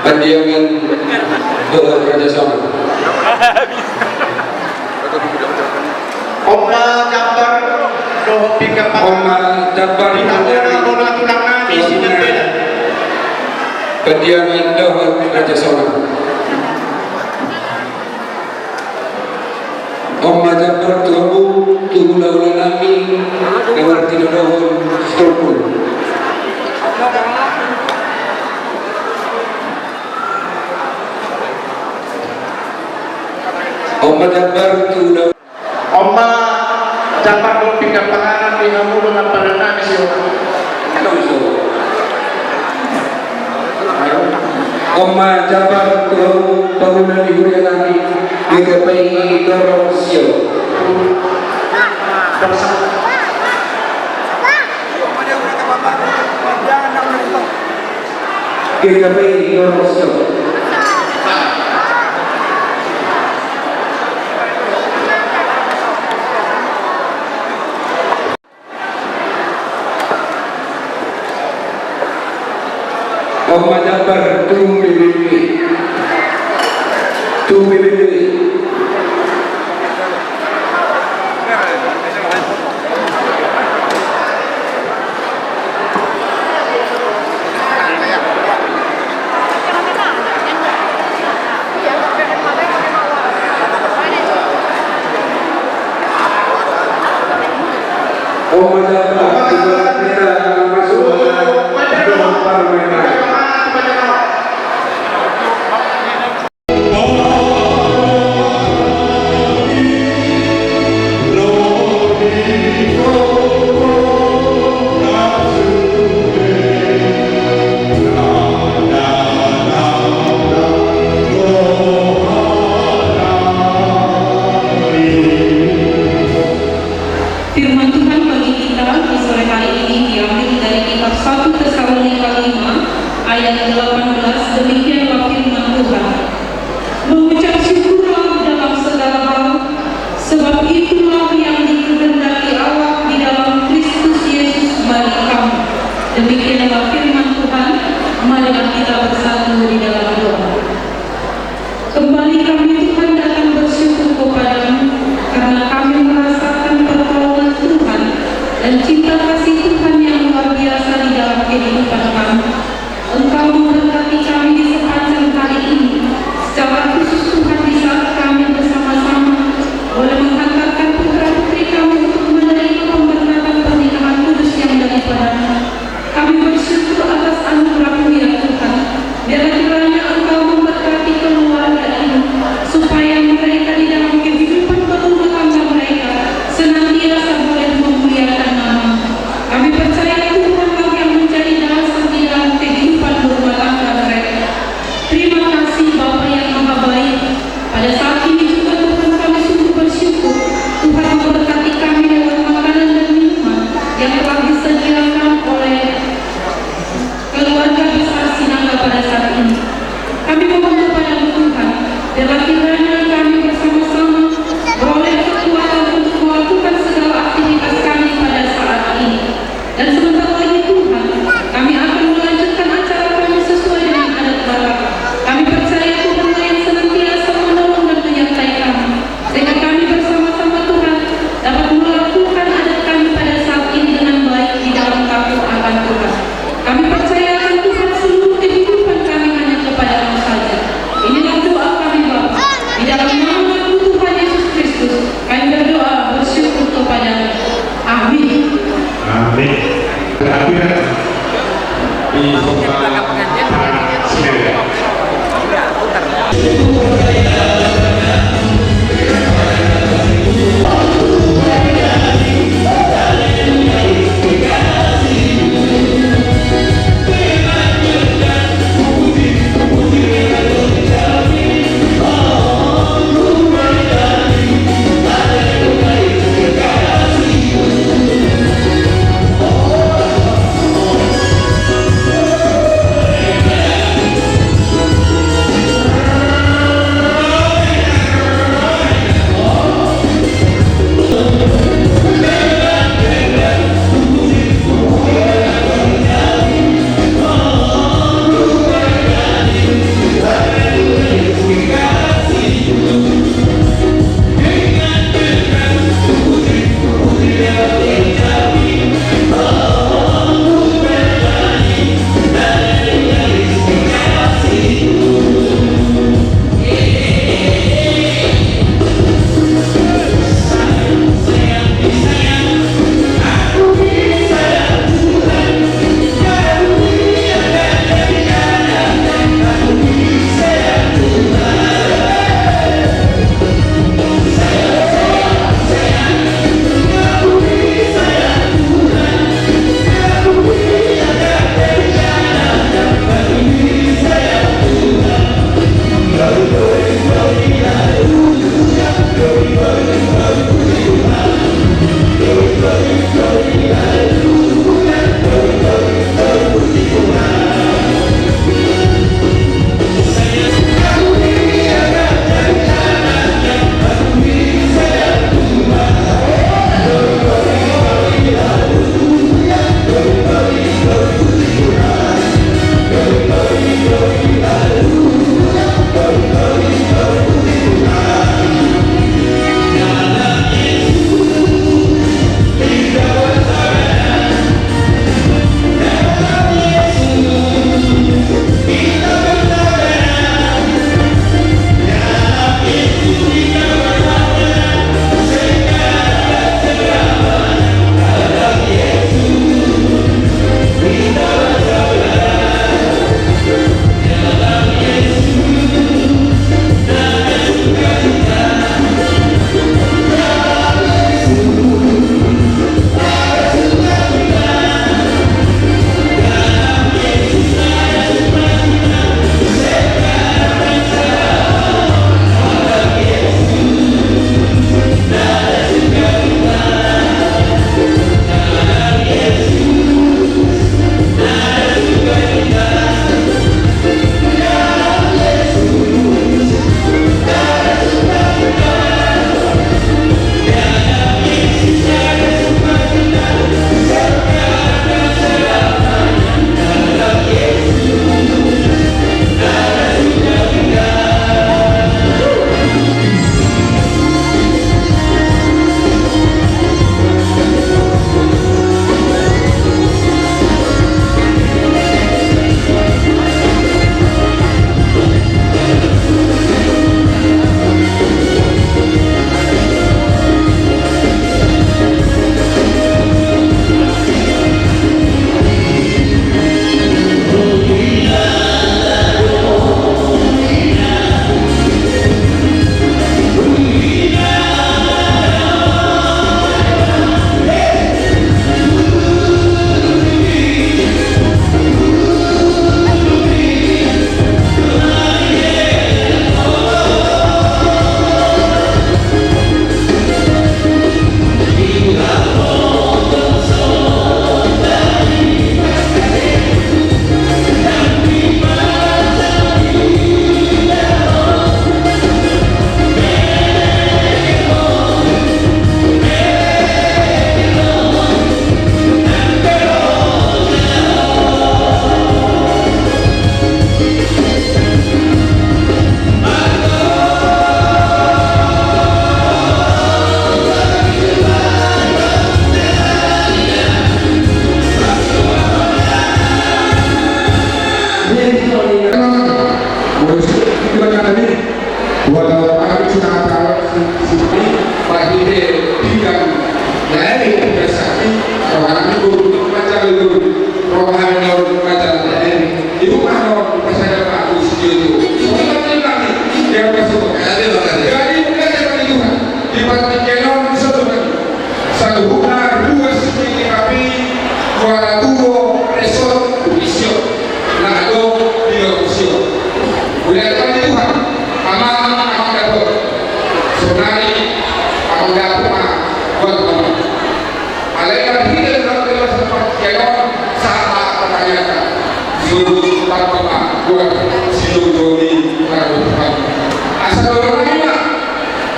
Pandiangan dohot Rajasonang. Oma, jambar dohot pinggan panganan. Oma, jambar di hamuna, bona tulang nami Simanjuntak, Pandiangan dohot Rajasonang. Oma, jambar tu hamu, tu hulahula nami na martinodohon Sitompul. Oma, jambar tu hulahula. Oma, jambar dohot pinggan panganan di hamu, bona tulang nami Sihombing. Oma, jambar tu hamu pangula ni huria nami, Gegapai Dorong Sio. Gegapai Dorong Sio. Oma, jambar tu P B B. Tu P B B. Firman Tuhan bagi kita di sore hari ini diambil dari kitab satu Tesalonika lima Jadi, makasih, makasih. Jadi, makasih, makasih. Di partingkian on, saluhutna ruas ni K P I, dua ratus dua, resort, isio. Na adong di Indonesia. Udah, Tuhan, aman, aman, dapot. Sonari, aman, dapot, mah, buat, buat. Alai na hita dalam dewasa partingkian on, sahat pertanyaan. Suruh tanpa buat, situ joni, ragu Tuhan. Asa tolong lagi, Pak.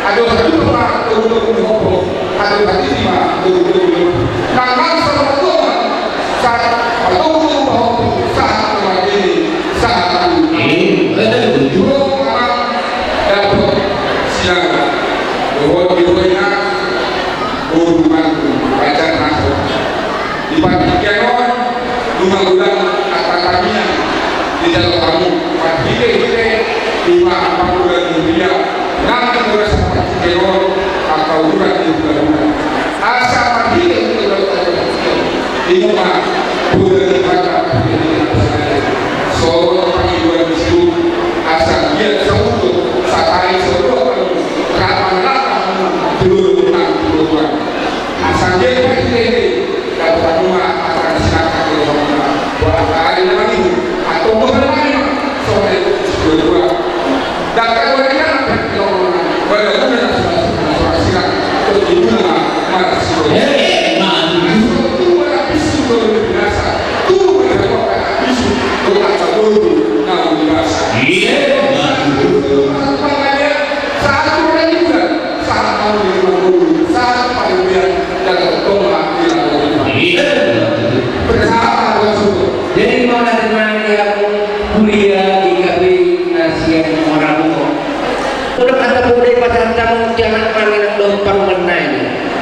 Aduh, aduh, Pak. Tunggu, tunggu, tunggu. Aduh, hati, Pak. Tunggu, tunggu, tunggu. Nang bangsa, Pak, Tuhan. Sahat, Pak, tunggu, tunggu, Pak. Sahat, Pak, ini. Sahat, Pak. Ini, betul. Dua orang dapat silang. Dua, dua, ya. Boru mantu, pajar naso. Di partingkian on, nunga godang angka tangiang dijalo hamu. Marhite-hite, ima angka godang ni huria, nang di partingkian on, angka ururan ni hula-hula. Asa marhite-hite godang tangiang. Ima, godang ni hata, so, pangidoan di situ, asa dia saudo, satai saudo, rata-rata, dulu, nang, dulu, Asa dia pahilele, dapot hamu ma angka na sinangkap ni rohamuna. Boha angka ari na mangihu, antong boha na mangihu, songon i dua-dua. Dangka boha na mangihu, boha na mangihu, boha na mangihu, boha na mangihu. Iya, betul. Sahat hamu di rumah guru, sahat panggabean, jaga tongah di rumah guru. Iya. Bersama Tuhan Suku. Jadi, mau nanti main yang kuliah di K B I Nasian Moramu. Udah kata boleh pasantamu, jangan main dohot parumaen nai.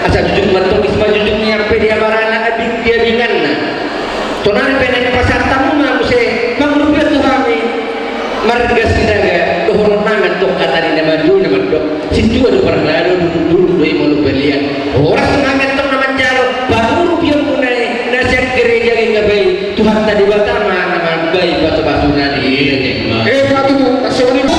Asa jujung mantong, isma jujung ni ampe dia barana, abing dia binganna. Tonari pe na pasahat hamu ma muse, mangurupi tu hami, marga Sinaga, dohonon nami antong hata ni na maduma na mandok, sintua do parlalo, dulu-dulu do i molo palian. Horas nami antong na manjalo, pangurupion muna i, na sian gereja GKPI, Tuhanta Debata ma na mambahen pasu-pasuna di. Eh, patu, songon i.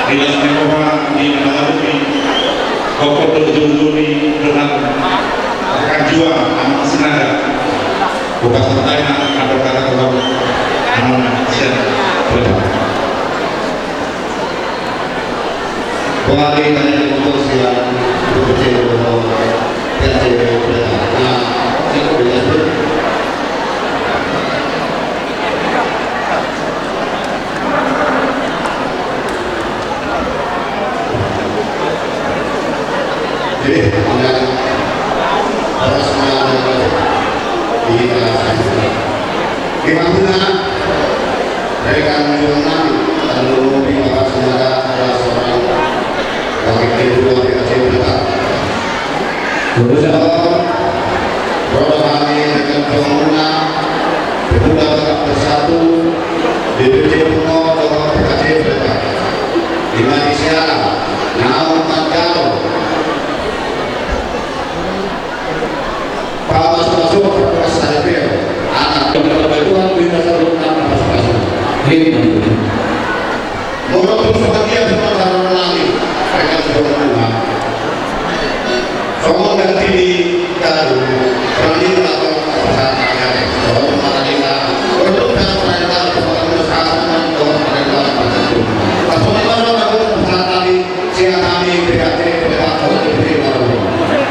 Dinas ni roha ni na mangalusi, gokhon do jolo-jolo ni dongan, rekan juang, Amang Sinaga. Hupasahat hami ma hata-hata tu hamu, Amang, sian Bapak. Wali tanya untuk siang, untuk kecil, untuk kecil, nah, itu biasa. Jadi, dengan terus mengalir di kelas. Di mana rekan jurnalis, lalu di Bapak Sinaga adalah seorang wakil ketua P A C Batak. Ro do hami dengan pemuna, Pemuda Batak Bersatu, D P C Pungo, P A C Batak. Di mana siaran, naung manjalo. Pasu-pasu, pasu-pasu, anak. Tuhan, bina saluhutna pasu-pasu. Amin. Molo tung so badia so mangkarola nami, rekan sabuat Tuhan. Songon ganti ni kadu, rani lato pasahat agane. Songon marani na, songon ganti ni kadu, rani lato pasahat agane. Songon marani na, songon ganti ni kadu, rani lato pasahat agane. Songon marani na, songon ganti ni kadu, rani lato pasahat agane.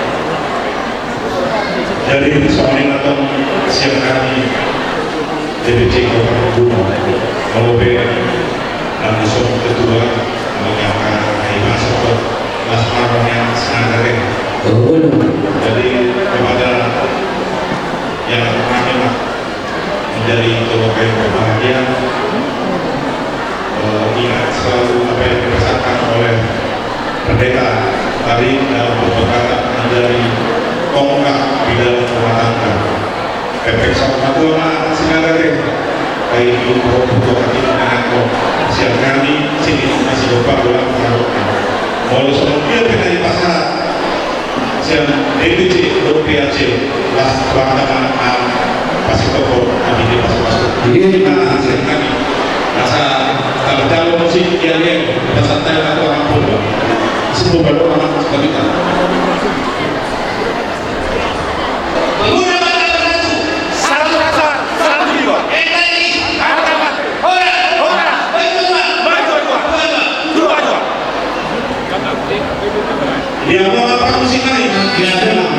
Jadi, songon i ma tong sian hami D P C Kota Bogor, molo pe nang dison ketua, molo pe angka na i masuk ke Mas Marwan yang sengaja deh. Jadi, kepada yang kami menjadi keluarga yang berbahagia, eh, ingat selalu apa yang dipesankan oleh pendeta tadi dalam beberapa kata menjadi tonggak di dalam rumah tangga. Efek sama tua ma singkatna deh. Baik itu buku hati mengaku siang kami sini masih lupa pulang. Molo songon dia kita di pasar. Sian D P C dohot P A C, las tulang tangan, ah, pasti toko, kami di pasu-pasu. Iya. Nah, sian kami. Asa, kalau calon musik, iya, iya, asa tanya aku ampun, Bang. Sebelum baru anak seperti itu. Pemuda Batak Bersatu. Satu rasa, satu jiwa. N K R I. Angkat tangan. Horas. Horas. Maju dua. Maju dua. Dua dua. Dia mau apa musik lain? Dia ada nggak?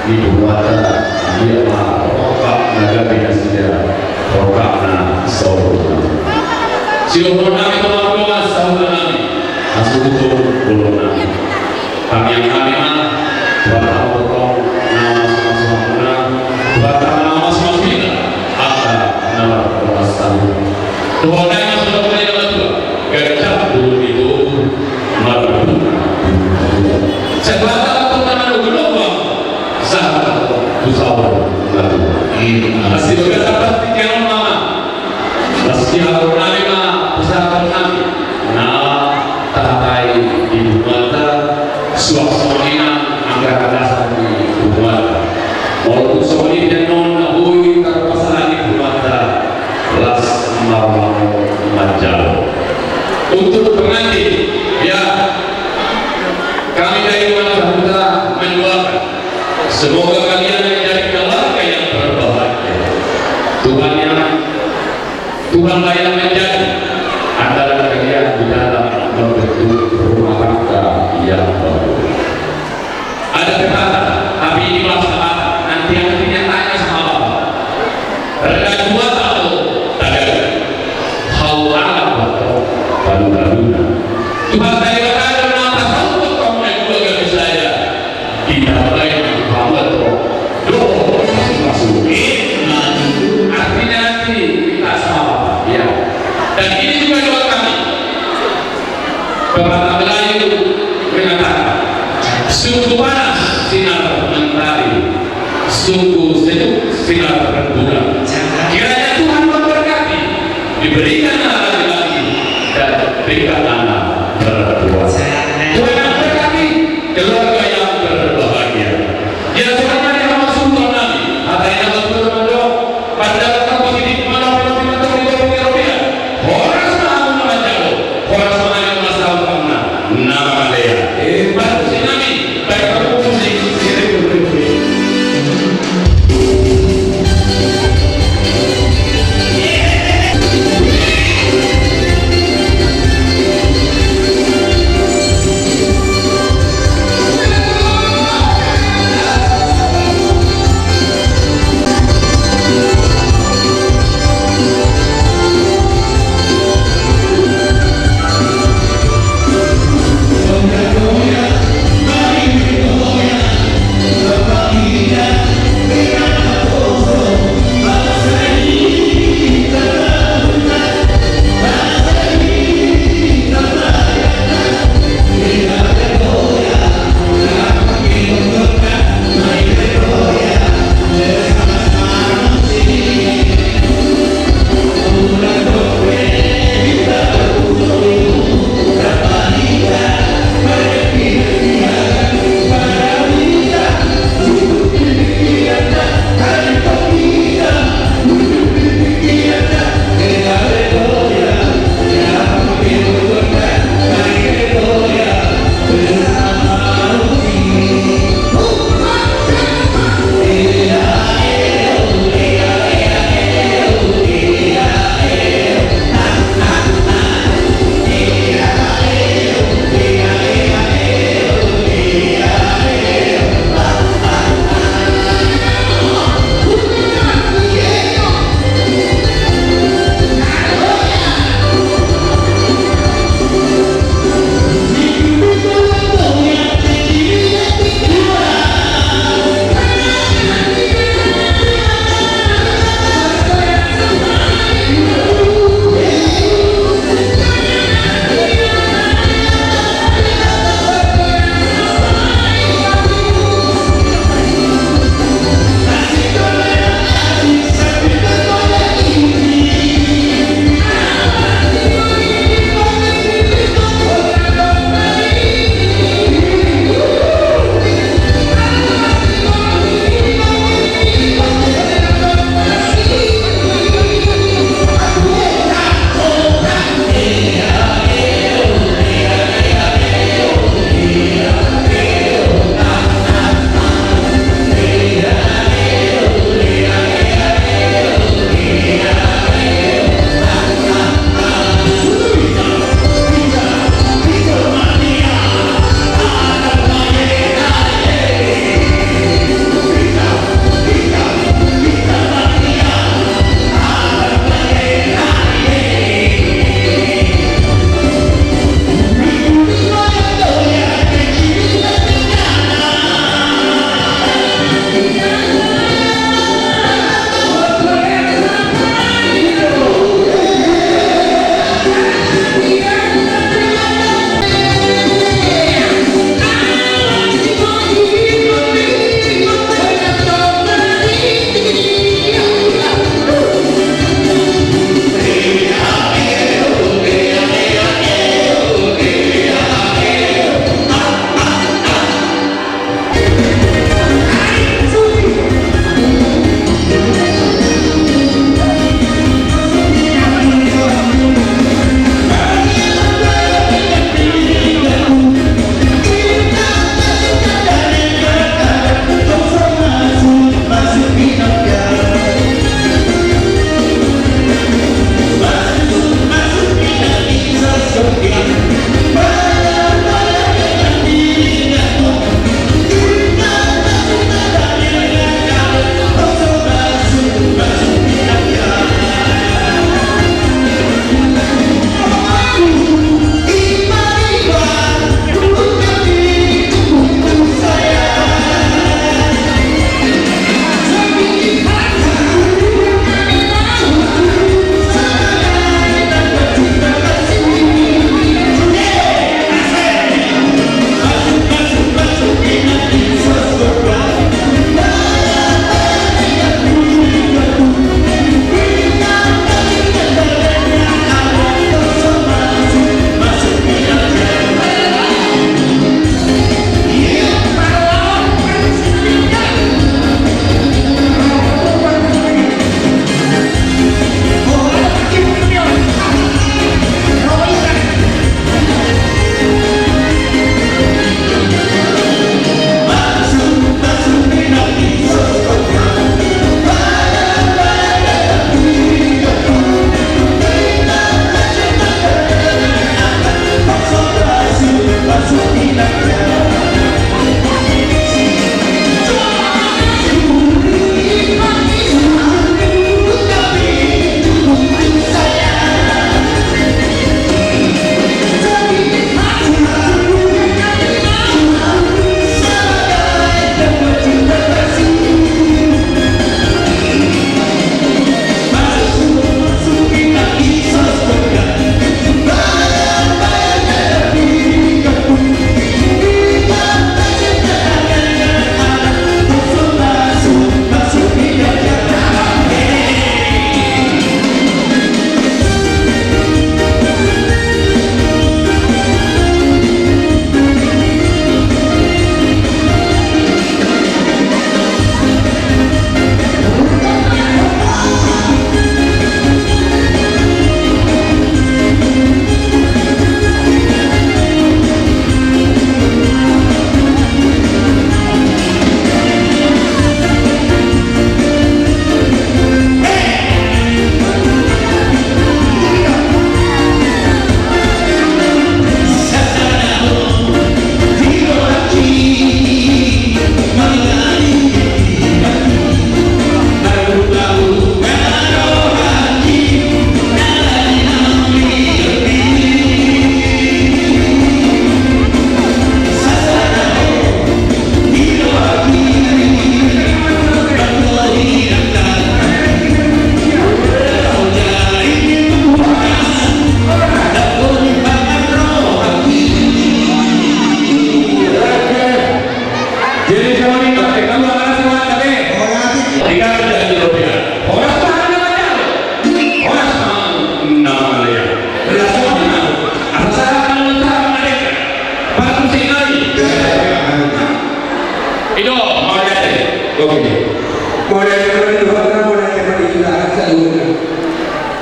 Di buata dia ma rongkap na gabe nasida rongkap na saur. Sidohonon nami tu hamu ma saur nami. Asa tutu bolon nami. Hami angka hami ma, Tuhanta ma tongtong na mamasu-masu hamuna, Tuhanta ma na mamasu-masu hita. Las di bagasan partingkian on ma, las di hapornami ma, las di hapornami na tahatai di punguanta, suang songon i nang angka bagasan di punguanta. Molo tung songon i pe annon na boi tarpasahat di punguanta, las ma roham manjalo. Untuk pengantin, ya, kami dari Nuansa Huta mendoakan, semoga kalian menjadi keluarga yang berbahagia. Tuhan yang, Tuhanlah yang menjadi andalan kalian di dalam membentuk rumah tangga yang baru. Ada pepatah, tapi ini masalah nanti, nanti nyatanya sama apa. Reda dua atau tagak. Hau anak atau palu-paluna. Tuhan saya ada nama satu kamu yang dua gak bisa ya. Kita lain kamu atau doa masuk. Artinya nanti kita sama apa ya. Dan ini juga doa kami. Pepatah Melayu mengatakan, sungguh panas sinar mentari, sungguh sejuk sinar rembulan. Kiranya Tuhan memberkati, diberikan anak laki-laki dan diberikan anak perempuan. Tuhan memberkati keluarga yang berbahagia. Ya, Tuhan yang masuk nami, hata yang masuk nami. Pandapothon positif, manang positif, manang positif, manang positif. Horas ma hamu na manjalo, horas ma hamu na saut hamuna na mangalehon. Eh, parmusik nami, baik parmusik.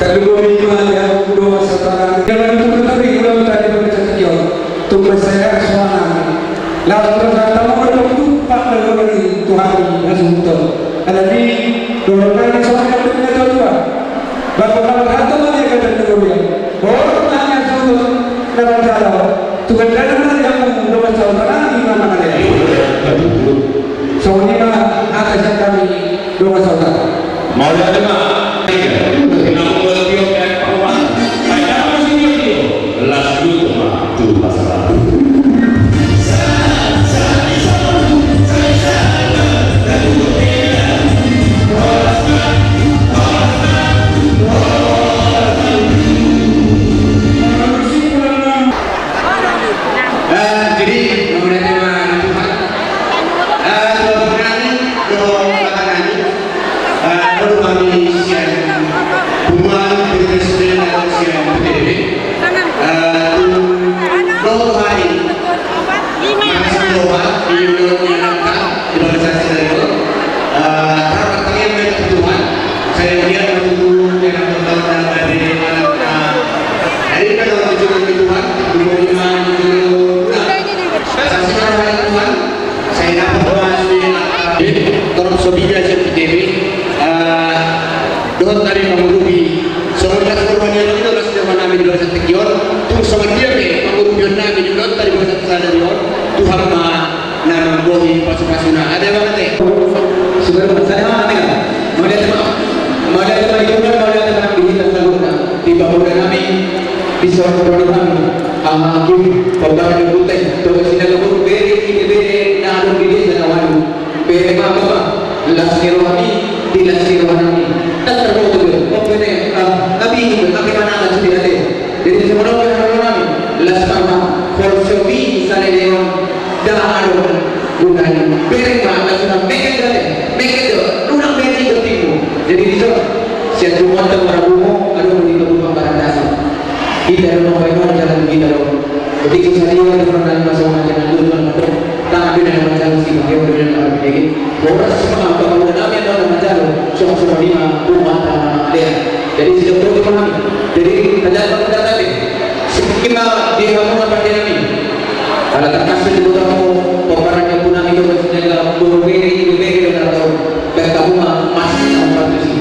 Lumobi ma di hamu dongan saudara. Jangan lupa tadi bagasan tingki on. Tung mansai soara nami. Laos terus tamu berdoa tumpak dan berdoa Tuhan hasuhuton. Alani doa nami soara nami tua. Bapak bapak rata mani kata lumobi. Hormat hasuhuton. Nama jalo. Tuhan dan nama yang dongan saudara di mana mana. Songon i ma hata sian hami dongan saudara. Mauliate ma. Eh, jadi, mauliate ma di Tuhan. Eh, dohot nami, dohot mata nami. Eh, dohot nami sian punguan, P T P S D, dohot sian P T B. Eh, tu, dohot hari. Makasih dohot, di dohot ni anakta, di bagasan sadari on. Eh, harap tangiang ma di Tuhan. Sai dia ma tutu, dia ma tutu, dia ma tutu, dia ma tutu. Jadi, kalau tujuan di Tuhan, di bawah iman, di bawah, nah, saksi roha ni Tuhan, sai dapat masuk di, eh, torop so bina sian P T B, eh, dohot tadi mangurupi, songon las roha ni Tuhan, las roha nami di bagasan tingki on, tung songon dia pe, mangurupi on nami di dohot tadi bagasan sadari on, Tuhan ma na mambohi pasupasuna. Ate, Abang, ate. Sudah, sudah, ate, kan? Mauliate ma. Mauliate ma di Tuhan, mauliate ma di hita saluhutna. Di pamoruon nami, di saluhutna. Hakim, pembangunan hutan, Toga Sinaga, bere, bere, na adong di desa na ualu. Bere ma, Bapa, las ni rohami, di las ni rohanami. Tak terputus, pokoknya, ah, tapi, tapi mana ada sudah ada. Jadi, sebenarnya, kalau nami, las ma, kalau sobi, saleleng on, Ndang adong gunana. Bereng ma, na sudah mengket do ate, mengket do, unang mengket do timu. Jadi dison, sian jumanta marabungo, adong do di kabupaten Barandasan. Hita do mambaen on jalan hita do. Jadi kisah dia, di mana nami masuk macam itu, cuma betul. Tangan dia nama jalan si, pakai udah nama lagi. Boras ma, kamu udah nami ada nama jalan. Sama-sama dia, jumanta nama dia. Jadi sejak itu kami. Jadi, ternyata kita tadi. Sipik ma di hamu na pande nami. Ala tangkas do diboto hamu pomparan ni ompu nami Toga Sinaga, boru bere, ibu bere, do na tahu. Baen hamu ma, mas, hamu partusi.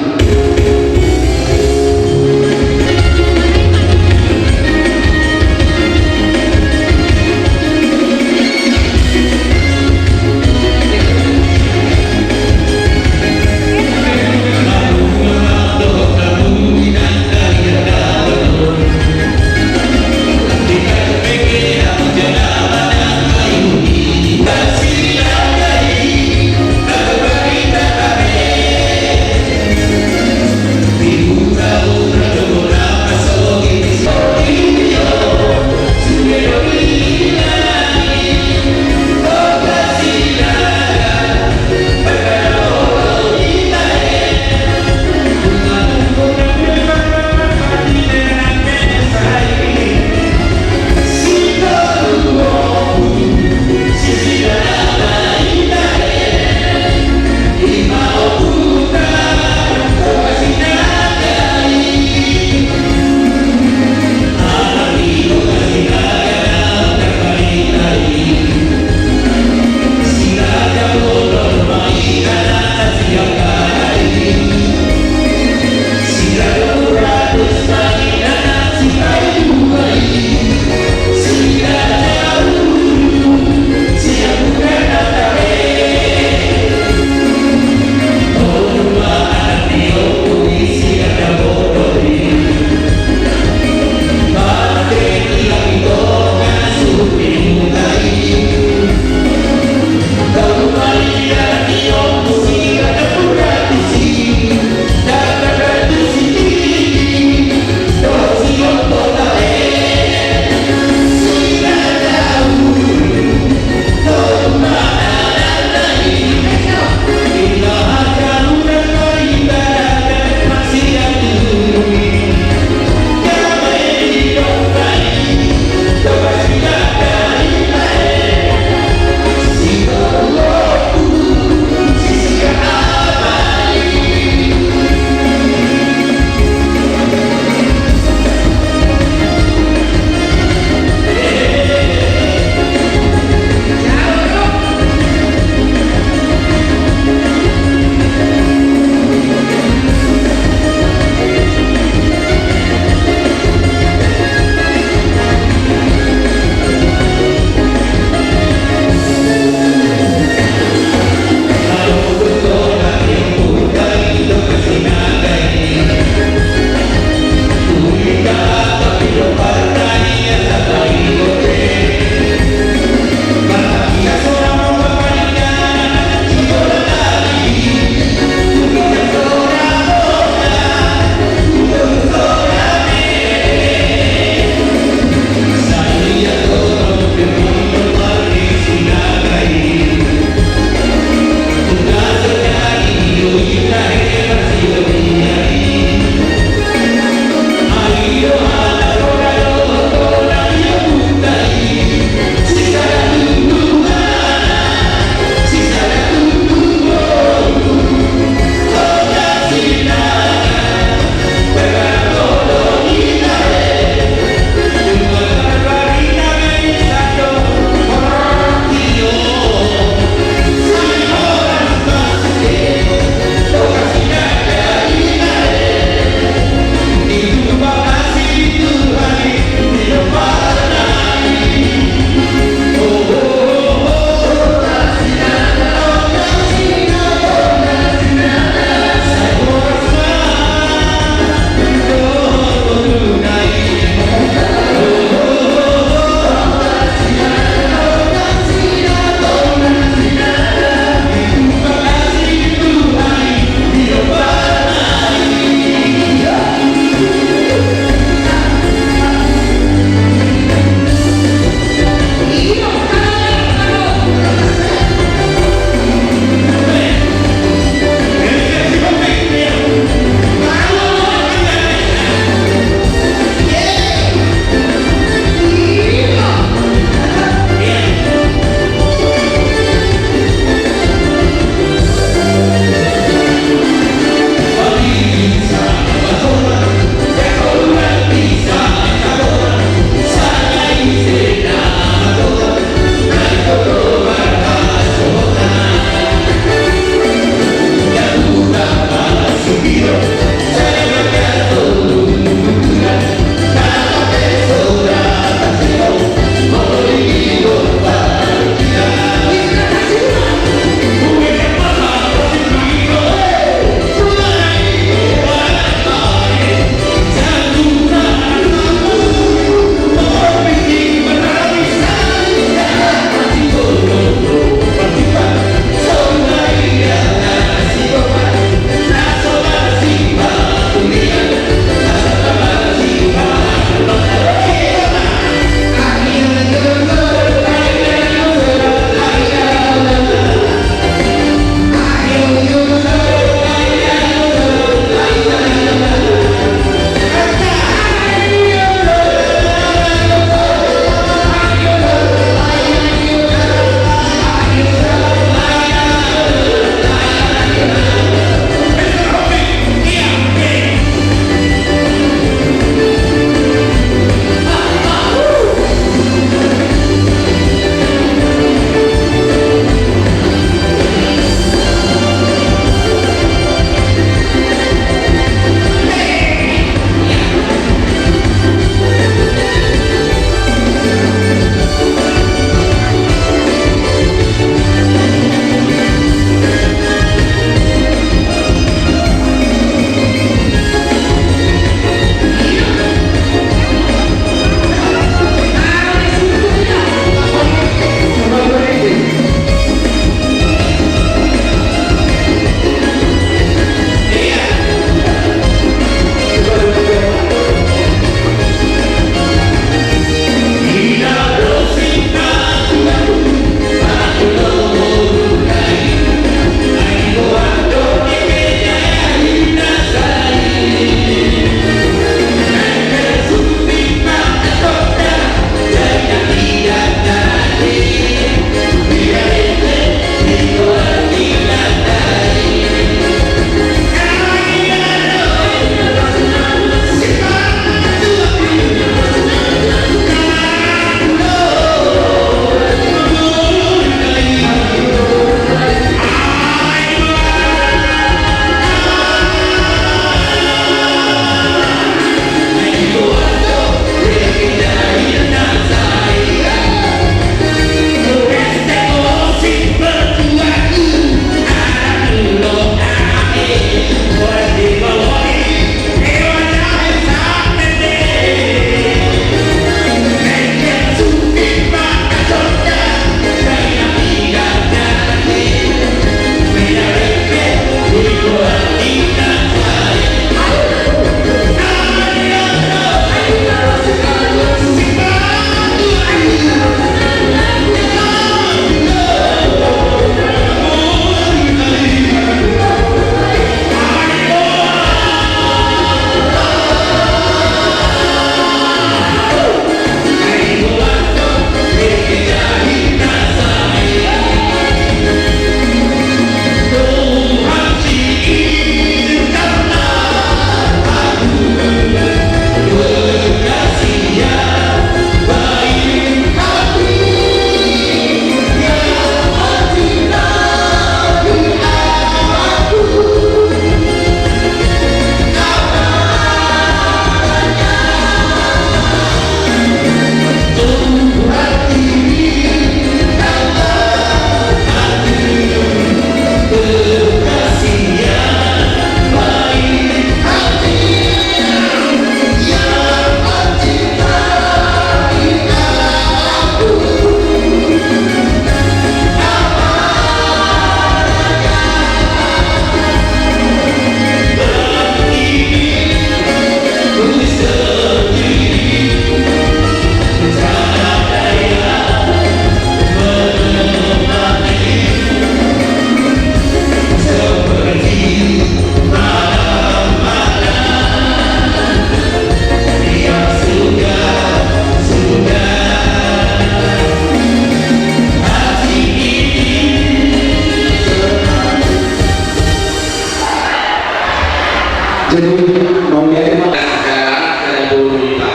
Mauliate ma. Anak, anak boru hita.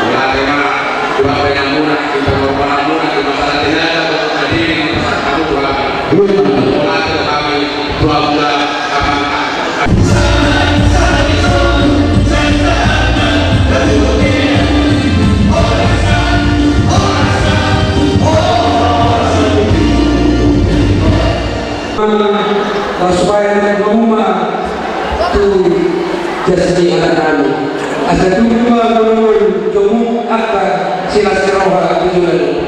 Mauliate ma. Tuhan, pengamuna, kita mau pengamuna, kita masalah tenaga, untuk hadirin, kita sangkamu Tuhan. Mauliate kami, Tuhan, Tuhan, Tuhan. Supaya na jomung ma tu jas ni anak nami. Asa tubu ma jomung angka silas ni roha tu joloan.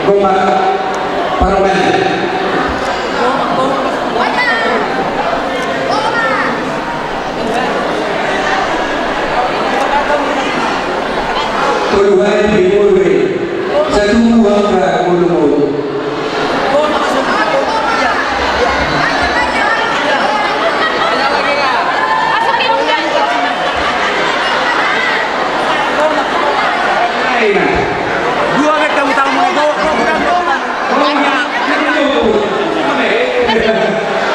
Gomar, parumaen. Tolu hali di bibul. Satu buah ka mulu-mulu. Dua meter utang mulu.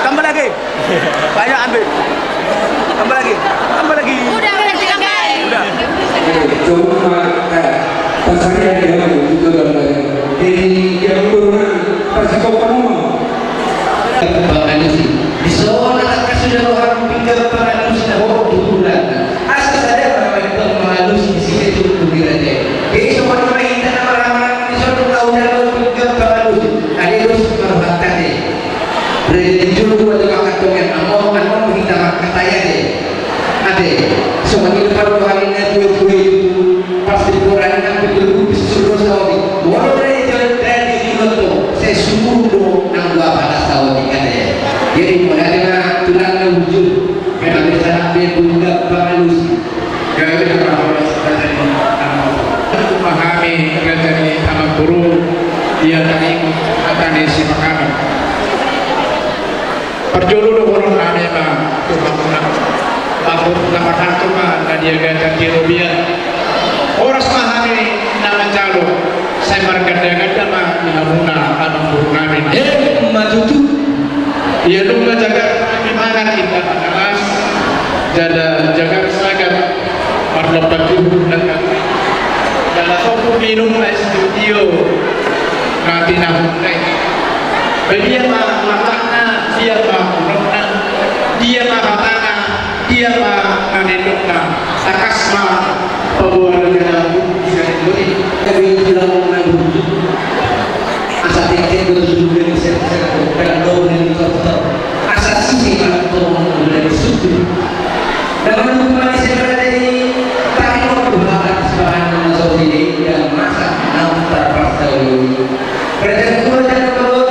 Tambah lagi. Banyak ambil. Tambah lagi. Tambah lagi. Udah, udah, tiga kali. Udah. Cuma, eh, pas hari ada yang itu gambar. Jadi, yang kurang, pas di kau kamu mau. Pangalusi. Di sana tak kasih dah roha pinggan pangalusi, nah, oh, tubulan. Asa sadar ma pangalusi di sini tu, tu di raja. Jadi, semua nama indah nama ramah, di sana tahu dah roha pinggan pangalusi. Ada terus marhatate. Raja di jolo tu ada makan tongen, among, among hita makan taya de. Ate, songon i do parrohana na tuatue i tu, pasti porani na pitu pulu pitu saudi. Molo na i jalan tadi di moto, sai sumur do nang dua pala saudi ate. Jadi molo ate na tulang na bujur, memang bisa na be bunda pangalusi. Gabe na parholas raja ni amang. Memahami raja ni amang boru, ia na ingkon hata ni si Makanan. Parjolo dohonon nami ma tu hamuna. Bangku na marhalto ma na di agatan di robean. Horas ma hami na manjalo, sai marganda-ganda ma di hamuna amang boru nami. Emma tutu. Ia nunga jagar nami mangan indahan na las, jala jagar sagat marlompan juhur na kami. Jala sopu minum es tio na tinahun na i. Badia ma langkahna, dia ma unokna, dia ma hatana, dia ma na nidokna. Tangkas ma paboa raja na agung di sian i. Tapi bilang na burju. Asa tengteng do tutu dari serser, dari daun dari tortor. Asa sisi ma tong dari suku. Dalam hukuman di sebelah dari tarik waktu bakat sebahan nama saudara dan masa enam terpaksa. Kerajaan gua dan kalau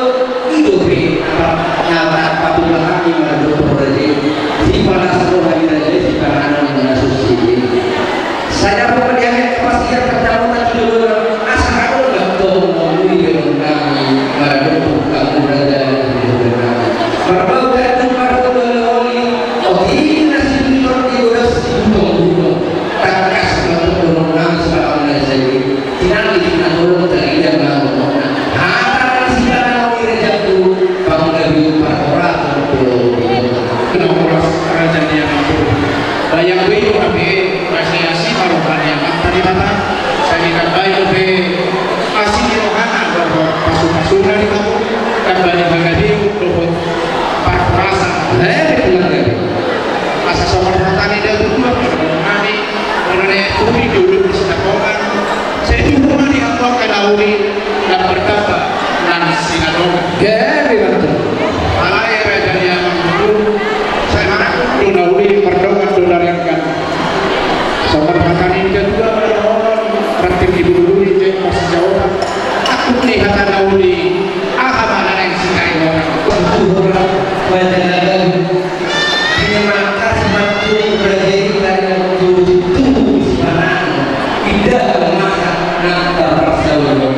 itu be apa nama apa tuh kami menurut kerajaan. Si panas tuh hari raja si panas mana susi. Sada pun dia kepastian pertama tu dulu asa hadu dan tong menguli dengan kami menurut kamu raja. Berbau dan berbau oleh oleh. Oh ini nasi dulu di ulas di butong-butong. Tangkas mantap dorong nang salam na jadi. Tinang di tinang dorong tadi dan nang dorong. Hata si tanah di rajaku. Bangun dari parhoras pulau. Kena horas raja ni amang boru. Bayang be tu hape, rasanya si marupa ni amang tadi mata. Saya minta bayang be. Asi ni rohana bahwa pasu-pasuna di kamu. Tambah ni hagabi untuk parhorasan. Eh, betul lagi. Asa songon hata ni datu tua, nami, molo na i uli di ulu di sinapongan, sai tubu ma di angka na uli, na martamba nang sinapongan. Gabe ma tutu. Alai raja ni amang boru, sai manang do na uli mardongan do na riangkan. Songon hata ni datu tua, molo ranting di bulu-bulu, jeng pasti jawab. Aku ni hata na uli, aha ma na naeng sitahi orang. Waktu orang, wajah dagang. Terima kasih bantu berjaya dari waktu itu sekarang tidak memasak nafkah bersama.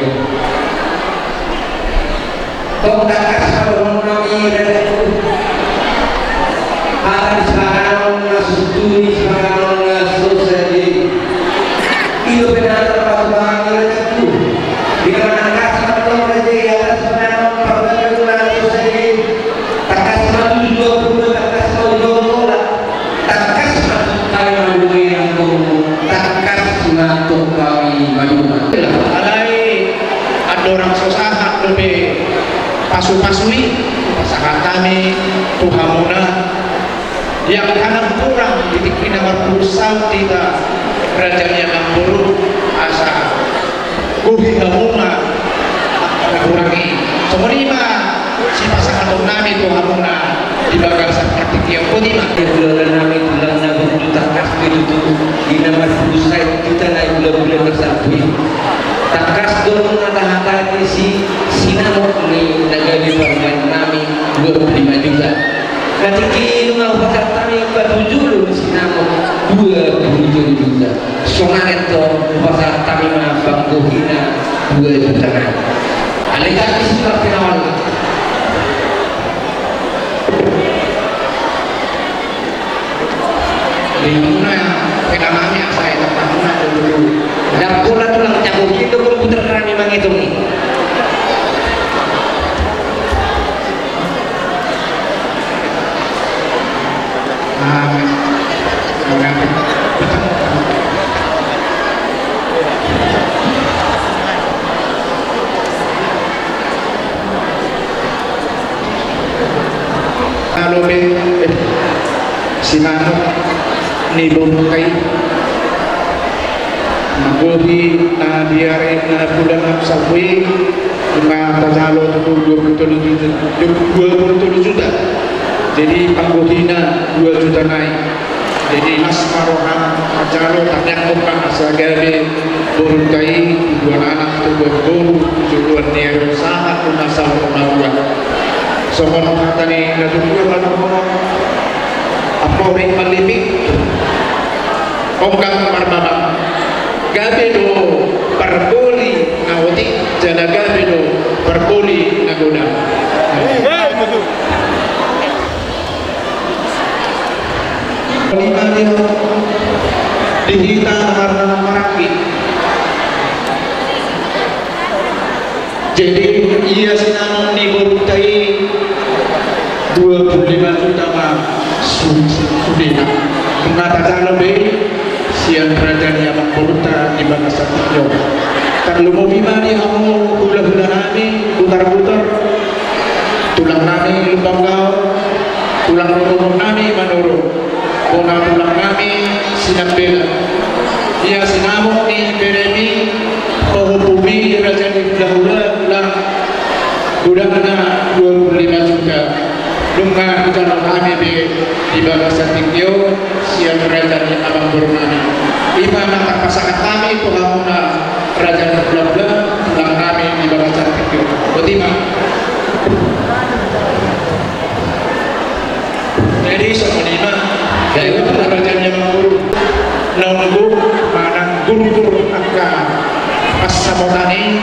Pasu i pasahat hami tu hamuna, yang hurang di tingki na marpulsa hita, raja ni amangboru, asa gohi hamuna na hurang i. Songon i ma sipasahaton nami tu hamuna di bagasan partingkian. Boti ma. Tulang nami, tulang na burju, tangkas do tutu di na marpulsa hita na di bulan-bulan na salpu i. Tangkas do na tahatahon i si sinamot ni na gabe parumaen nami dua pulu lima juta. Na tingki i nunga hupasahat hami patujolo ni sinamot dua pulu tolu juta. Songon i do hupasahat hami ma panggohina dua juta nai. Alai hami sian pinawan. Di hamuna, peda nami asa i, tetap hamuna dulu. Ndang pola tulang, jago hita komputer nami mangitong i. Ah, Alo be, eh, sinamot ni borunta i. Manggohi na di ari na bulan na salpu i, nunga tajalo tu dua pulu tolu juta, dua pulu tolu juta. Jadi panggohina dua juta nai. Jadi las ma roham manjalo, tangiangkon ma asa gabe borunta i, tubuan anak, tubuan boru, tu joloan ni ari on sahat tu na saur matua. Songon hata ni na tutu, amporik malimping, onggang marbabang. Gabe do parboli na otik, jala gabe do parboli na godang. Lima dia di hita na marhaha maranggi. Jadi ia sinamot ni borunta i dua pulu lima juta ma su-, sudena. Nunga tajalo be sian raja ni amangborunta di bagasan tingki on. Tarlumobi ma di hamu hulahula nami, Butarbutar, tulang nami Lumban Gaol, tulang rorobot nami Manurung, bona tulang nami Sinambela. Ia sinamot ni beremi, pahompubi raja ni hulahula, godangna dua pulu lima juta. Nunga hujalo hami be di bagasan tingki on sian raja ni amangboru nami. I ma na tapasahat hami tu hamuna raja ni hulahula, tulang nami di bagasan tingki on. Boti ma. Jadi songon i ma. Jadi raja ni amangboru, nunga manang gurgur angka pansamotan i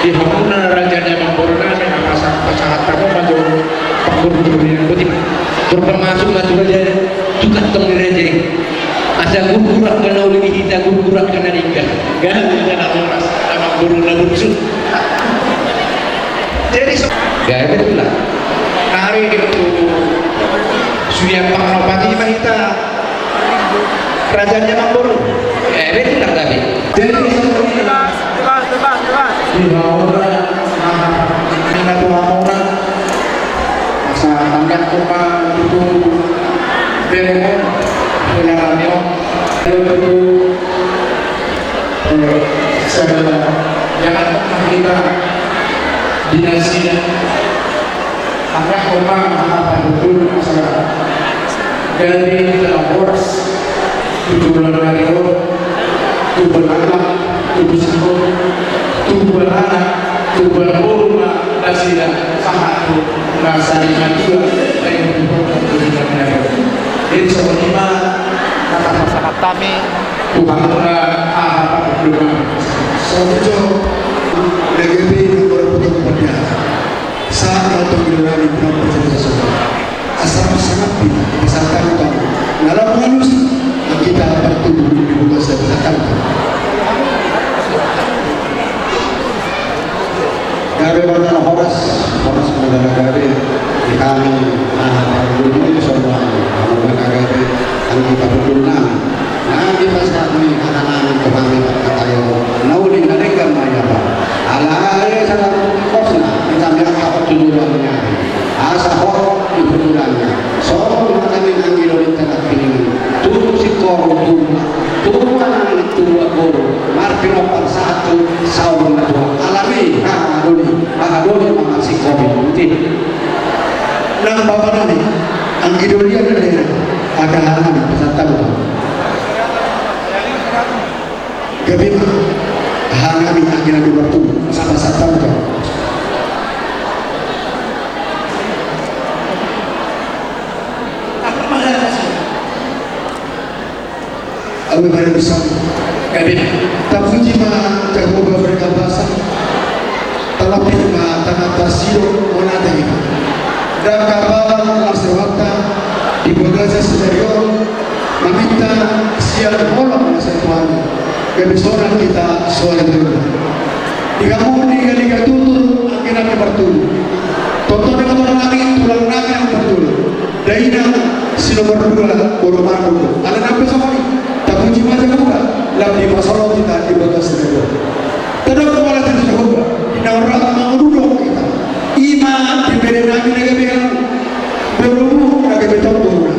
di hamuna raja ni amangboru nami, na pasa-, pasahat hamu ma jo panggurgur i. Boti ma. Berpamasuk ma tu raja, tu kantong ni raja i. Asa gurgur angka na uli ni hita, gurgur angka na denggan. Gabe angka na horas, amangboru na bungsu. Jadi so- gabe tulang. Ari di tu suya pangopati ma hita. Raja ni amangboru. Eh, betul tak tadi? Jadi, bebas, bebas, bebas, bebas. Di bawah, nah, ini tu orang. Masa tanggap koma itu beremo, dengan radio. Itu, eh, saya jangan kita dinasti. Angka koma, angka betul masalah. Gabe na horas, tujuan na ro, tubuan anak, tubuan singkong, tubuan anak, tubuan boru ma nasida sahat tu na sari matua, baik tu boru, tu boru na ro. Jadi songon i ma, na tapasahat hami, tu hamuna, aha, apa, belum. Songon i jo, gabe na horas, tubuan anak. Saat nonton giliran di penonton cerita semua. Asal sangat pina, asal tahu tahu. Dalam halus, kita bertumbuh di bulan saya bisa tahu. Gabe ma na horas, horas ma na gabe, di kami, anak, anak, dulu ini semua, anak, anak, gabe, anak, kita bertumbuh, nah, Nah, di pas kami, anak-anak, kami, kata yo, na uli na denggan ma i, apa? Alai, salah satu kosna, kita lihat apa tujuan. Tuan tuan guru, marpinompar satu saur matua. Alami, aha doli, aha doli mangasikomi. Nang bapa nami, anggi dolian na daerah, angka aha nami pasahat hamu. Gabe ma, aha nami anggi nami martua, pasahat hamu. Awe bari bisa. Gabe. Tapuji ma Jahowa bere kabasa. Talapik ma tangan tarsiro monate. Dang kapalan las rohanta di bagasan sadari on, maminta sian holong na sai Tuhan. Gabe sonang hita soal itu. Di hamu di galiga tutur anggi nami martua. Tonton dengan orang nami tulang nami yang martua. Dainang si nomor dua, boru Margo. Ala nang pe songon i, tapuji ma Jahowa, lam dipasolhot hita di bagasan sadari on. Tadok mauliate tu Jahowa, di na hurang manguduhon hita. I ma di bere nami na gabe, borumu na gabe tong boruna.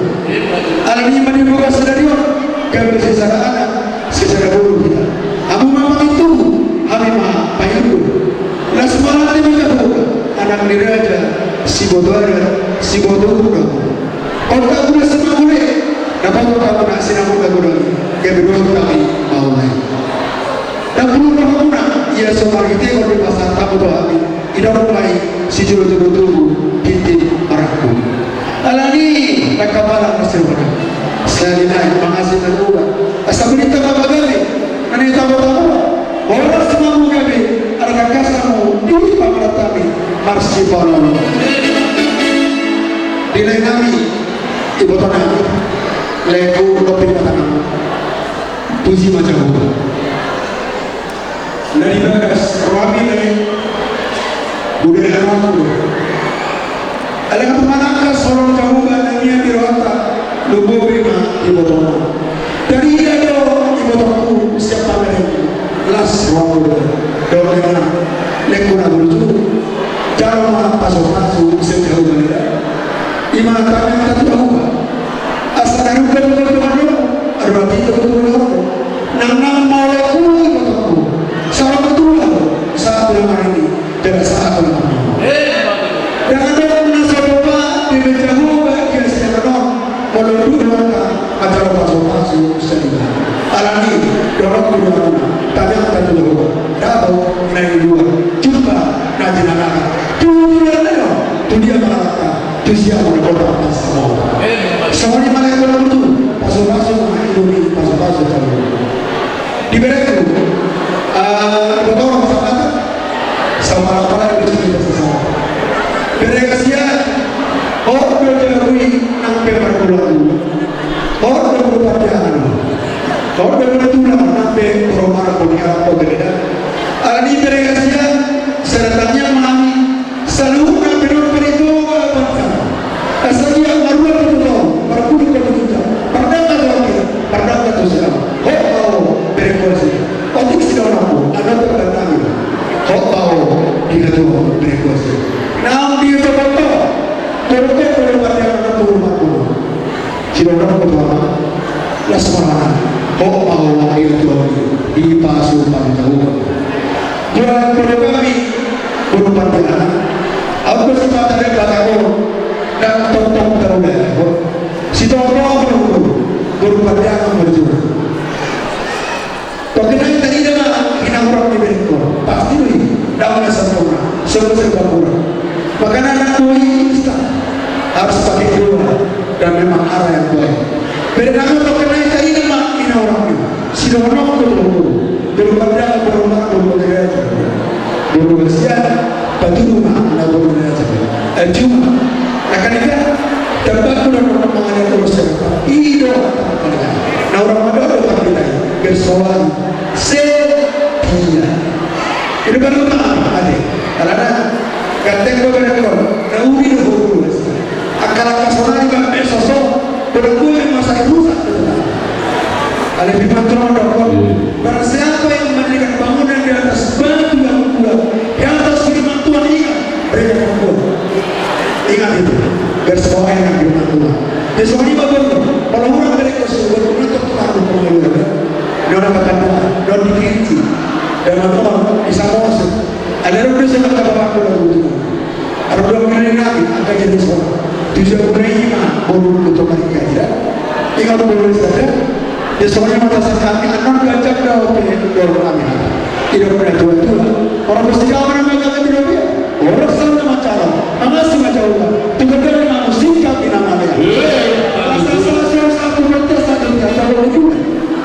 Alani i ma di bagasan sadari on, gabe sisada anak, sisada boru hita. Hamu ma pangintubu, hami ma pangido. Las ma rohanta di Jahowa, anak ni raja, siboto adat, siboto uhum. Ongka guna si mangule, na patok hamu na sinamot na godang i, gabe dohot hami mauliate. Dang bulung rohamuna, ia so marhitehon dipasahat hamu tu hami, didok ma i sijolojolo tubu, hite marangkup. Alani i, dang kapalan las rohanta. Sahali nai, mangasi na dua. Asa buni tamba ma gabe, na ni tamba tamba. Horas ma hamu gabe, ala tangkas hamu, di pamarata nami, marsipaolo. Di lae nami, iboto nami, laengku dohot pinahanami. Puji ma Jahowa. Na di bagas rohami na i, udah ada aku. Ala nga manangkas holong Jahowa na nian di rohanta, lumobi ma ibotona. Tarida do ibotongku sian pamereng, las rohangku do. Dong lae nami, laengku na burju, jalo ma pasupasu sian Jahowa na i. I ma tamiang ta tu Jahowa. Asa na rungka do tu Jahowa, adong hita tu Jahowa. Nang nang mauliate tu Jahowa. Salam tu Jahowa. Sahat tu Jahowa. Jala sahat tu Jahowa. Dang adong na so dopa dibaen Jahowa di sianan on. Molo dung rohanta manjalo pasupasu sian Jahowa. Alani i, dohononku do hamuna, tamiang ta tu Jahowa. Dabo na i dua. Jumpa na jinalahan. Tu dia ma na i on. Tu dia ma na i on. Tu sia muna kota pas mau. Songon i ma lae tu na burju. Pasupasu ma i, doni pasupasu tu. Di berengku. Ah, iboto, sama. Sama apa lagi di sini, sama. Bere Gasia. Hot do jabu i nang pe margulagula. Hot do boru Pandangan. Hot do boru Tulang nang pe boru Margo, ni anak po bere da. Alani i bere Gasia, sada tangiang ma hami, saluhutna pe dohot paritoga banta. Asa dia marua tu totol, marpudun tu totol. Pardangka tu hami, pardangka tu si ahu. Hot ma ho, bere Gasia. Otik sidohononku, adong pe bantami. Hot ma ho, di hatuahu, bere Gasia. Naung di totol, totol, totol, totol, totol. Sidohononku tu amang, las ma rohana, hot ma ho, di hatuahu, di pasu, pasu, pasu. Jualan boru hami, boru Pandangan. Ahu pe si mata de batang on, dang tongtong taula. Sitongtong boru, boru Pandangan ma jolo. Tongkin nai tarida ma hinahurang ni berengkon. Pasti do i, dang na sempurna, semua serba kurang. Makana anak buah i instan harus pakai doa dan memang arah yang baik. Bere nami, tongkin nai tarida ma hinahurang ni. Sidohononku tu ho, boru Pandangan, boru Margo, boru Gasia. Boru Gasia, patudu ma na boru Gasia. Eh, cuma, na kan i kan, tamba do na mangajar terus ya. I do, na hurang mandok do hami nai, bersoal, setia. Ini baru ma, ade. Alana, ganteng do berengkon, na uli do boru Gasia. Angka langka sonari ma pe soso, boru gue masa rusak. Alai firman Tuhan mandok, barang siapa yang mendirikan bangunan di atas batu yang kuat, di atas firman Tuhan, ingat, mereka akan kuat. Ingat itu, garis bawahi nang firman Tuhan. Jadi songon i ma boru, molo hurang berengkon, boru, boru, boru, boru, boru, boru, Dona Kapanda, Don di Kinci, Dona Mor, di Samosir. Ada dua belas orang kata bapakku lalu itu. Ada dua kali lagi, angka jadi seorang. Tujuh puluh lima, baru untuk menikah, ya. Ingat dulu saja. Dia soalnya mata sakit, akan diajak dah, oke, dorong kami. Tidak pernah tua-tua. Orang mesti kau mana mereka tidak dia. Orang sana macam, mangasi macam orang. Tunggu dari mana singkat di nama dia. Rasa salah salah satu berarti satu dia tahu juga.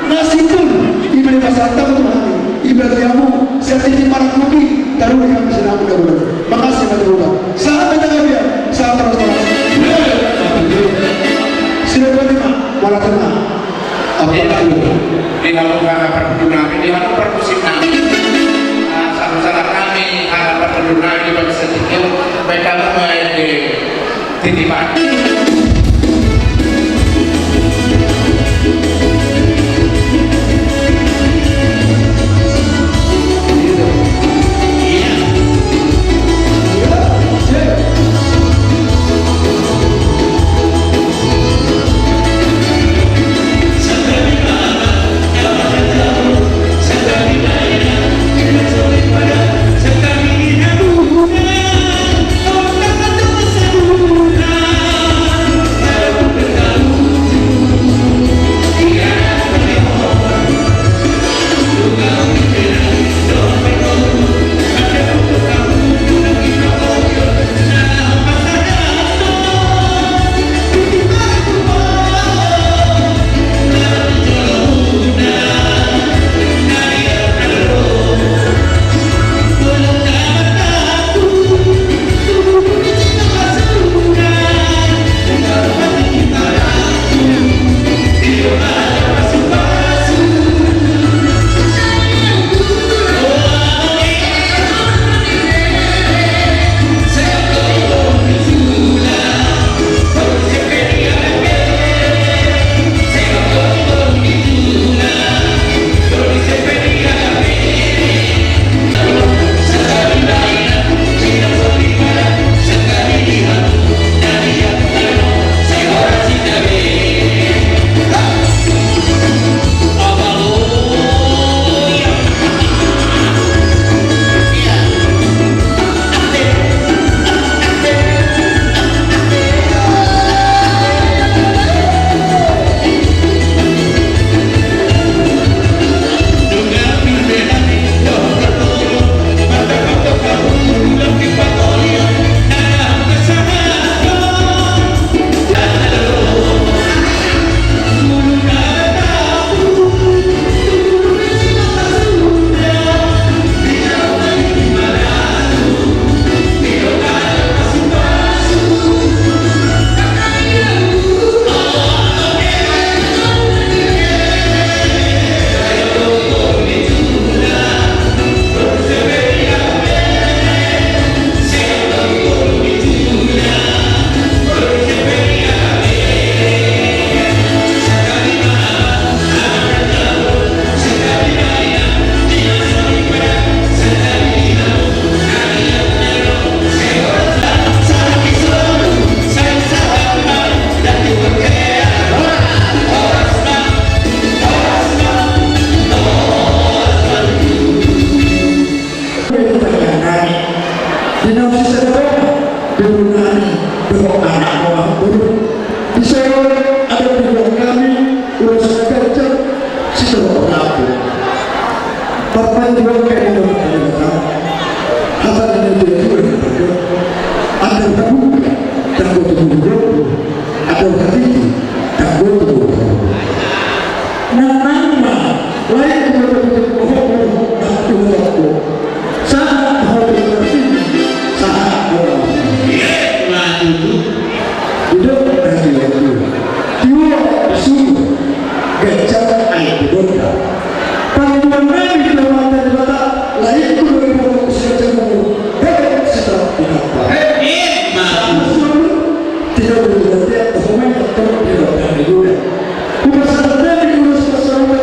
Nasi pun, iba di pasar tahu Tuhan. Iba di amu, siap titi marang kopi, taruh di kami sedang muda-muda. Makasih macam orang. Sahat macam dia, sahat terus terus. Sudah dua lima, malah tenang. Apa lagi? Di hamu harapan nami, di hamu permusikan nami. Ah, sama-sama kami harapan nami bagi sedikit. Baik, kamu main di titipan. Di na sisada, boru nami, dohot anak, boru. Di son, adong di boru nami, ulos na ganjang, sitohot rapu. Parpanjual kami dohot kami datang. Hata na tujuan, andar na buka, tanggo tubuh. Atau hati, tak butuh. Nang nang ma, lain tu betul-betul bohong, bohong, tak butuh. Sahat, bohong, bohong, sahat, bohong. Iya, maju. Hidup, hati, hati. Tiwa, sungguh. Gajah, air, dibongkar. Panduan nami, Tuhan, Tuhan, Tuhan, lain tu betul-betul, siap, siap, bohong. Hebat, siap, siap, bohong. Iya, maju. Tidak boleh berhenti atau main atau tidak boleh juga. Upasaran dari guru sekolah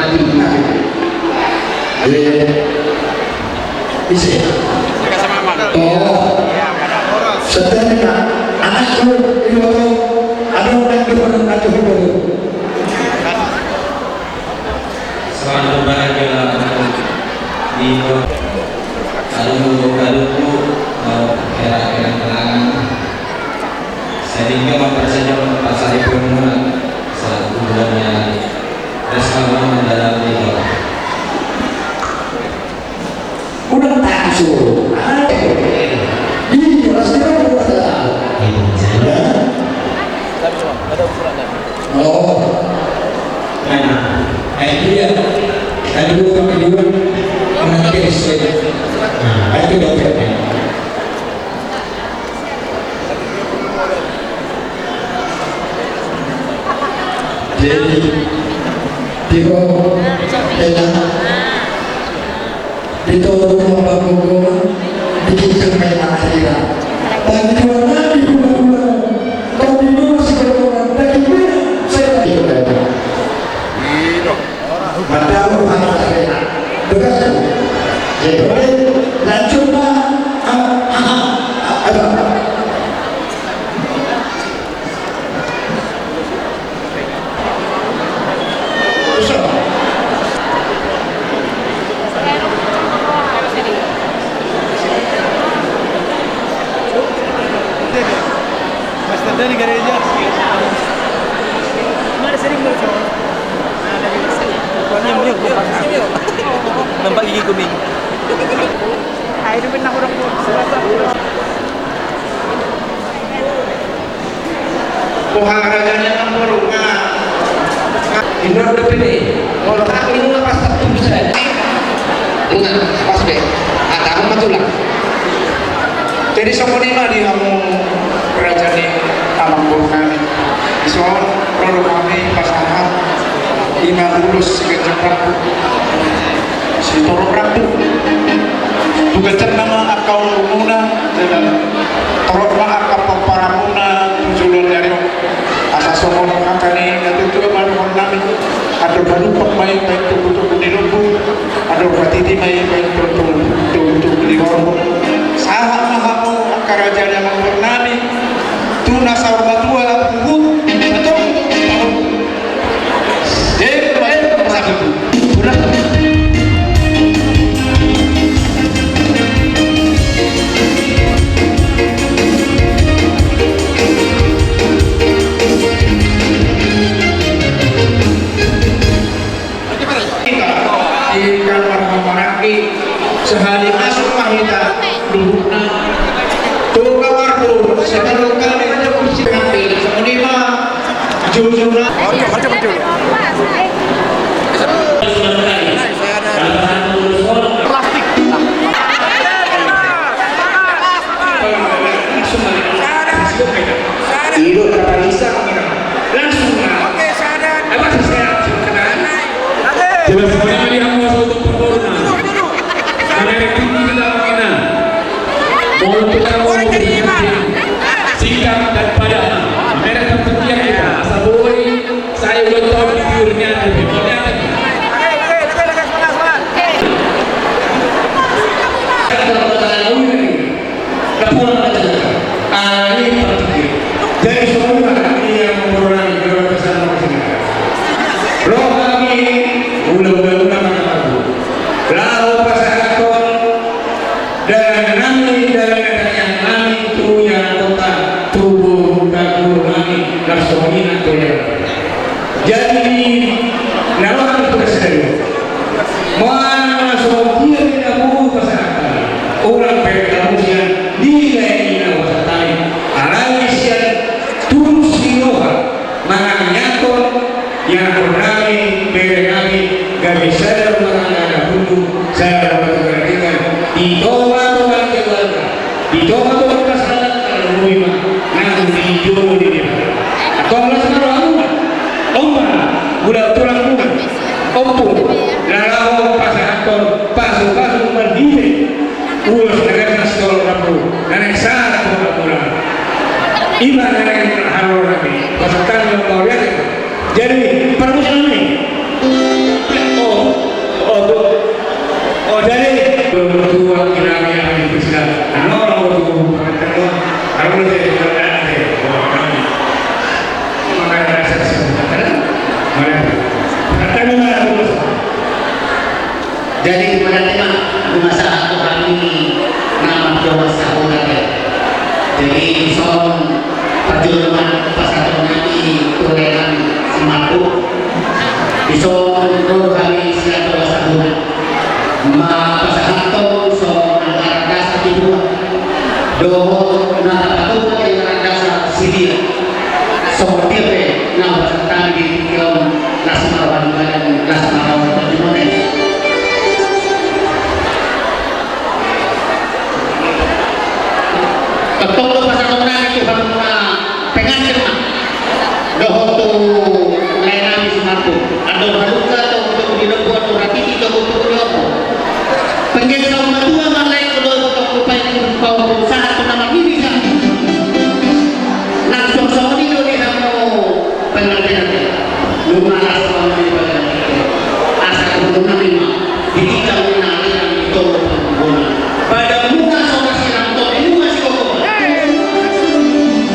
mati. Nah. Eh, ise. Oh. Sebenarnya, anakku, ini waktu, aduh, aduh, aduh, aduh. Selamat berbahagia, Nino. Aduh, aduh, aduh, eh, era, era kenangan. Sehingga mempersaja pasal itu semua saat kuburannya. Terus kalau mendalam itu. Udah tak suruh. Iya, pasti tahu. Oh. Nah, eh, iya. Kan dulu kami dulu menangkis. Nah, eh, Jadi, di ho, enak. Di toru ma panggogoan, di ginjang ma i na akhirat. Bagi dua nami hulahula, bagi dua sigomgoman, bagi dua saya. Mantap, mantap, enak. Tugas. Jadi, oke, lanjut, Pak. Ah, ah, ah, ah, ah. Nampak gigi kuning. Ayo, duit nak orang. Boha raja ni amangboru, nga. Inor dope ni. Molo tak ini nga pas satu bisa. Nga, pas be. Ada apa tulang? Jadi songon i ma di hamu raja ni amangboru nami. Dison ro do hami pasahat. Ima ulos siganjang rambu. Sitorop rambu. Tu ganjang nama angka umurmuna, jala torop ma angka pomparanmuna tu joloan ni ari on. Asa songon hata ni natuatua ma dohonon nami, andor halumpang ma i baen tu buku ni lombu, andor hatiti ma i baen tu buku ni horbo. Sahat ma hamu angka raja ni amangboru nami, tu na saur matua, huhut, na tong, tong. Hita, hita marhahamaranggi, sahali masuk ma hita luhutna. Tu kamarmu, sipaluk kami, sipaluk kami, songon i ma, jujur na. Plastik. Ido kata bisa. Langsung ma. Oke, sadat. Apa sih saya? Jelas semuanya melihat kuasa untuk pemborna. Kami tinggi kita menghina. Mohon kita mau berhenti. Sikap dan pada. Mereka bertiak kita. Asa boi. Saya udah tahu di biurnya ada di mana. Jadi songon i ma di amangboru nami, di luar pesan maksudnya. Ro hami, ula, ula, ula, maka aku. Laho pasahathon, dan nami, dan nami, tu yang kota, tubuh, dan guru nami, langsung minat tu yang. Jadi, na roha ni tugas dari. Mana so dia tidak mau pasahat. Orang berkamu sian dia ini na pasahat. Alai sian tulus ni roha. Manang nyakon, nyakon nami, bere nami, gabe sada rumah tangga na hundul, sada rumah tangga na ringan. Di tonga-tonga keluarga. Di tonga-tonga masyarakat, kalau boi ma, nang di jolo ni dia. Tong las ma rohamuna. Ompung, ula tulang muna. Ompung, na laho pasahathon, pasu-pasu marhite. Ulos na gabe na sitolong rambu, na naeng sahat tu hamuna. Ima na naeng halo nami, pasahat nami ma mauliate. Jadi, parmusik nami. Oh, oh, oh, oh, jadi, tua kira kira di Kristen. Ano, tua kira kira. Anu, tua kira kira. Jadi, berarti ma, di masa hami na marjual sahura. Jadi, dison parjolo ma pasahaton nami tu lae nami si Marco. Dison ro hami sian Toga Sabuna. Ma pasahaton songon anggaran dasar di dua. Dohot na tapatupa di anggaran dasar si dia. Songon dia pe na pasahaton di tingki on. Las ma roha ni badan, las ma roha ni badan. Tongtong do pasahaton nami tu hamuna pengantin ma dohot tu lae nami si Marco. Andor halumpang, tongtong di lombu, andor hatiti, tongtong di lombu. Pengge saur matua ma lae, dohot tongtong paingot paompung, sahat tu na marnini sahat. Nang songon i do di hamu pengantin. Nunga las songon i pengantin. Asa turun nami ma. Di tingki on nami nang di tolu pangkubona. Badanmuna so masirang, tondimuna sigogomuna.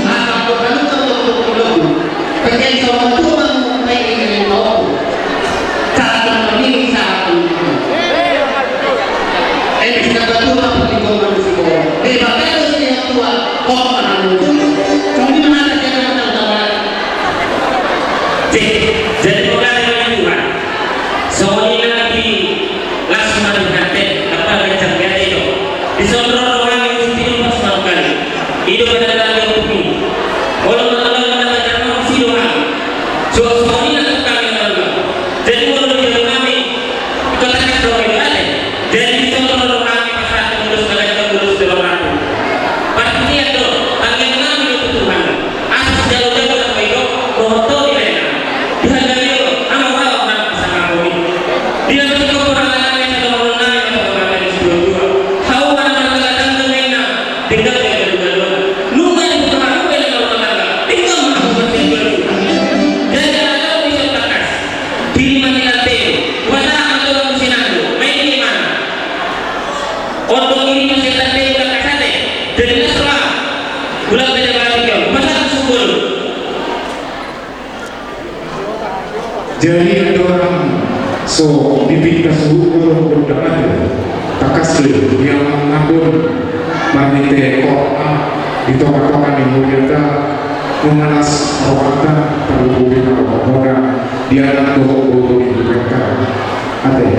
Asa dohot halumpang, tongtong di lombu. Pengge saur matua ma lae, i ma i paompung. Sahat tu na marnini sahat. Eh, bisa batua ma pangkubona. Eh, bapak itu sini yang tua. Oh, anu. Kami mana kita datang. Jadi, jadi pola dengan Tuhan. Songon i nang di las ma di hate, apa, ganjang di hate i do. Dison ro roha ni Gusti Tuhan pas mangkali. I do pada tanda bumi. Olo, olo, olo, olo, olo, olo, olo, olo. Songon i nang tukang yang lalu. Jadi, olo, di dalam kami, kota kan roha ni hate. Jadi, dison ro roha ni pasahat mangulus, ganjang mangulus di roha ni. Parhatian do, tangiang nami do tu Tuhan. Asa sijalo-jalo na paidop dohot tu di lae nami. Di hagari on, amang rawa nang pasangaphon i. Di na masihol porangan nami, asa dohonon nami ma tu amang nami situa-tua. Hau ma na martangga-tangga ma inna, tinggal di galugaluan. Nunga di hurang hau ma inna martangga, tinggal ma hau marsitua-tua. Jadi ala tong dison tangkas. Diri ma di lante, hupasahat ma tu amang sinando, main di mana. Ondong diri ma sian lante, tangkas ate. Jadi las roha. Ulang beda balik yo. Hupasahat ma sumbul. Jadi andorang so dipinta suhut do gondang adat, tangkas do di amang nangkin marhite Kor'an di tonga-tonga ni hurianta, nunga las rohanta, tarlumobi ma rohamuna di anak dohot boru ni hurianta. Ate,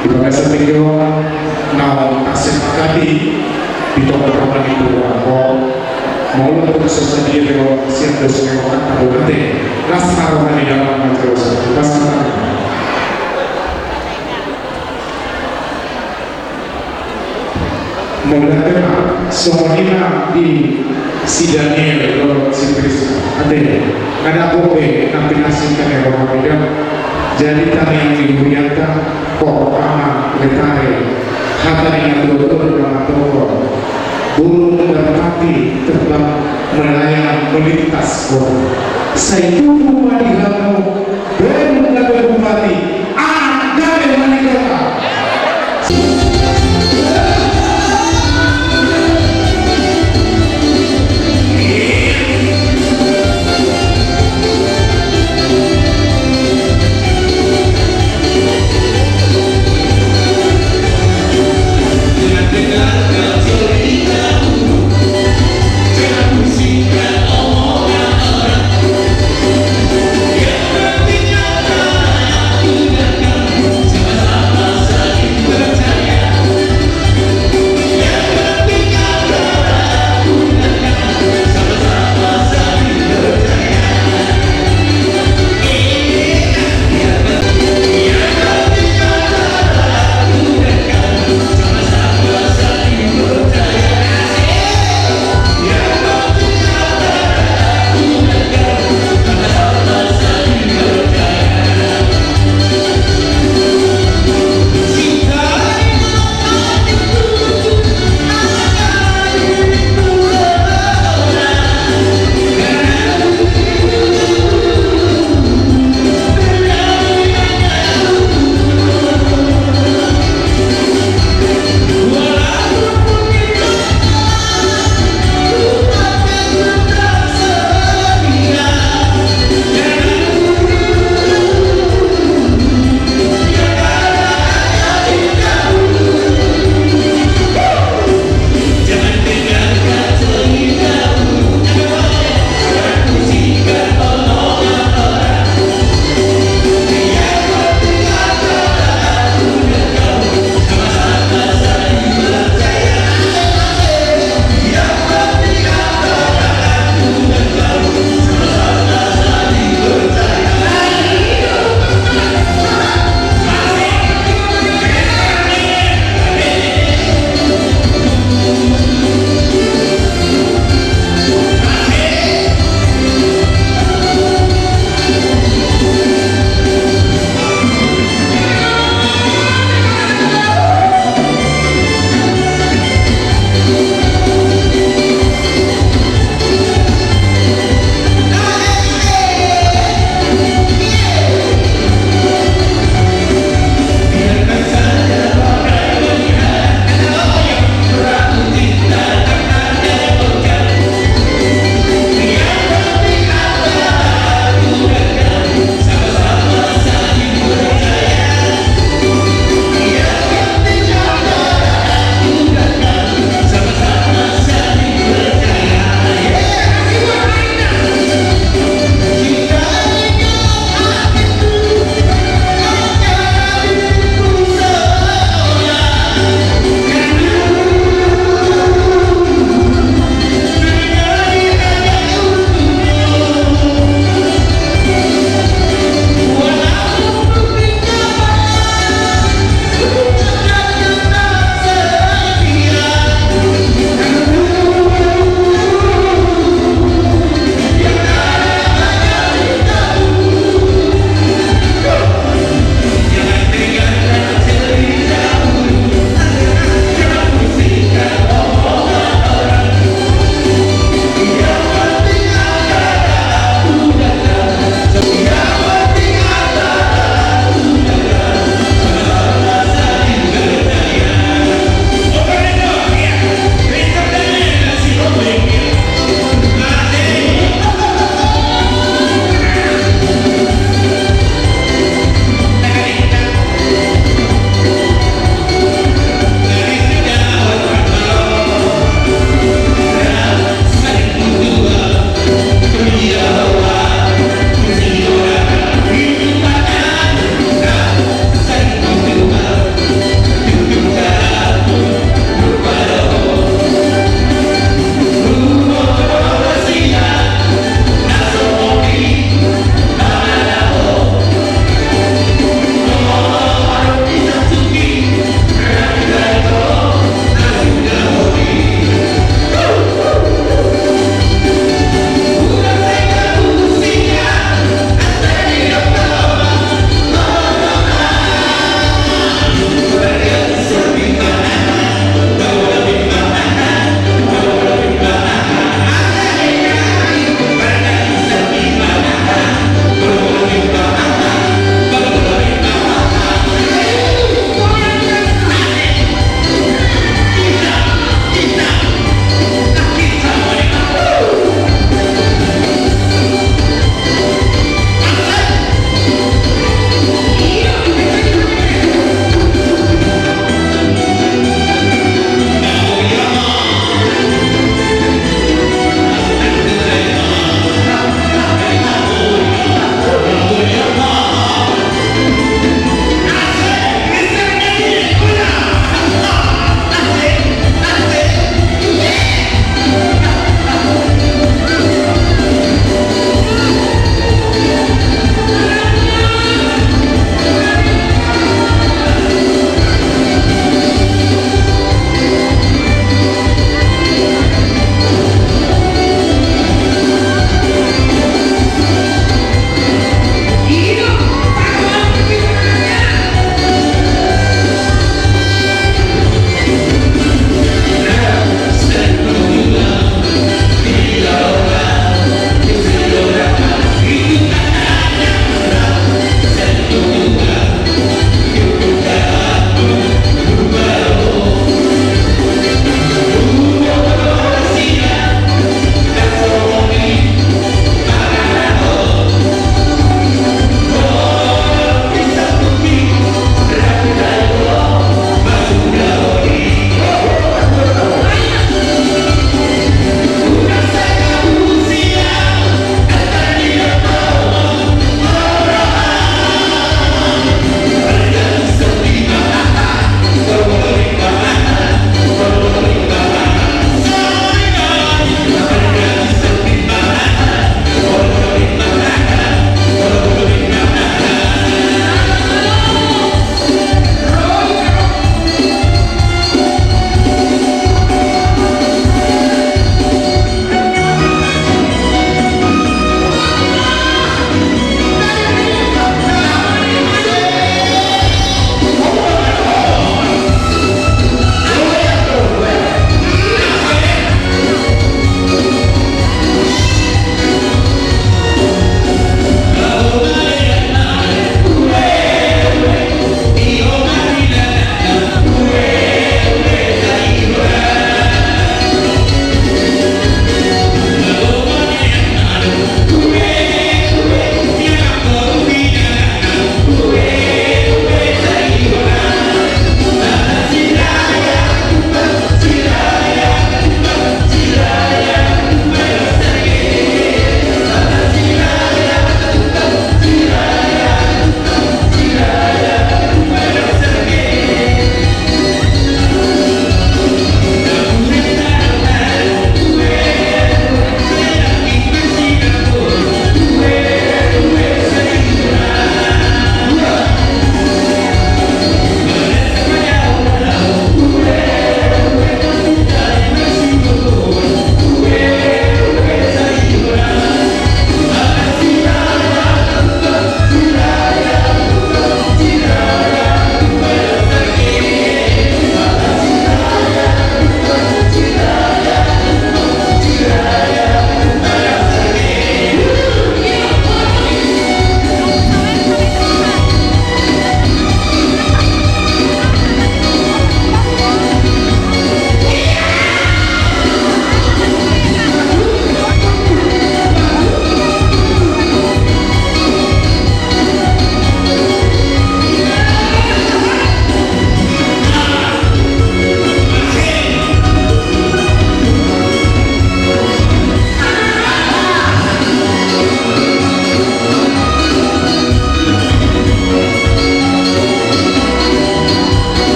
di bagasan tingki on naung tarsempati di tonga-tonga ni tubuan on. Molo tung so sadia do sian dos ni rohanta do ate, las ma roha ni damang manjalo so. Las ma. Mauliate ma, songon i ma di si Daniel dohot si Prisca. Ate, nga dapot be na pinasingkon ni rohamuna. Jadi tangiang ni hurianta, Kor'an, letare, hata ni natua-tua do na mangkatahon. Burung merpati terbang melayang melintas got. Sai tubu ma di hamu, baru gabe bupati, anak gabe wali kota.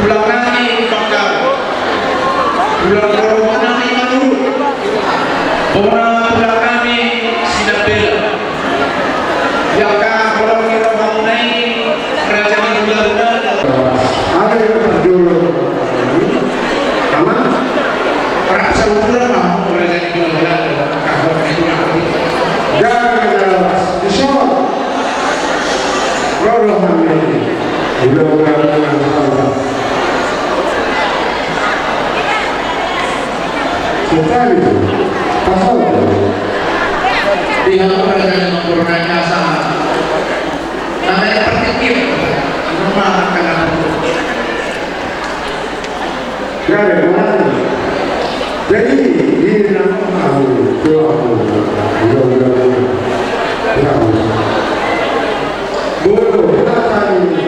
Tulang nami Bangkal, tulang ni roha nami Manurung, bona tulang nami Sinambela. Di angka holong ni rohamuna i, raja ni hulahula. Ada yang berjuluk. Ama? Rasa ukuran mah, raja ni hulahula. Kahot itu nanti. Jangan ada di sana. Rohamuna i. Hulahula. Sekali tu, pasal tu. Di hadapan raja yang mempunyai kuasa, namanya berpikir, rumah akan apa? Jadi, ini nama aku, doaku, mudah-mudahan. Ya Allah. Bodo, hata ni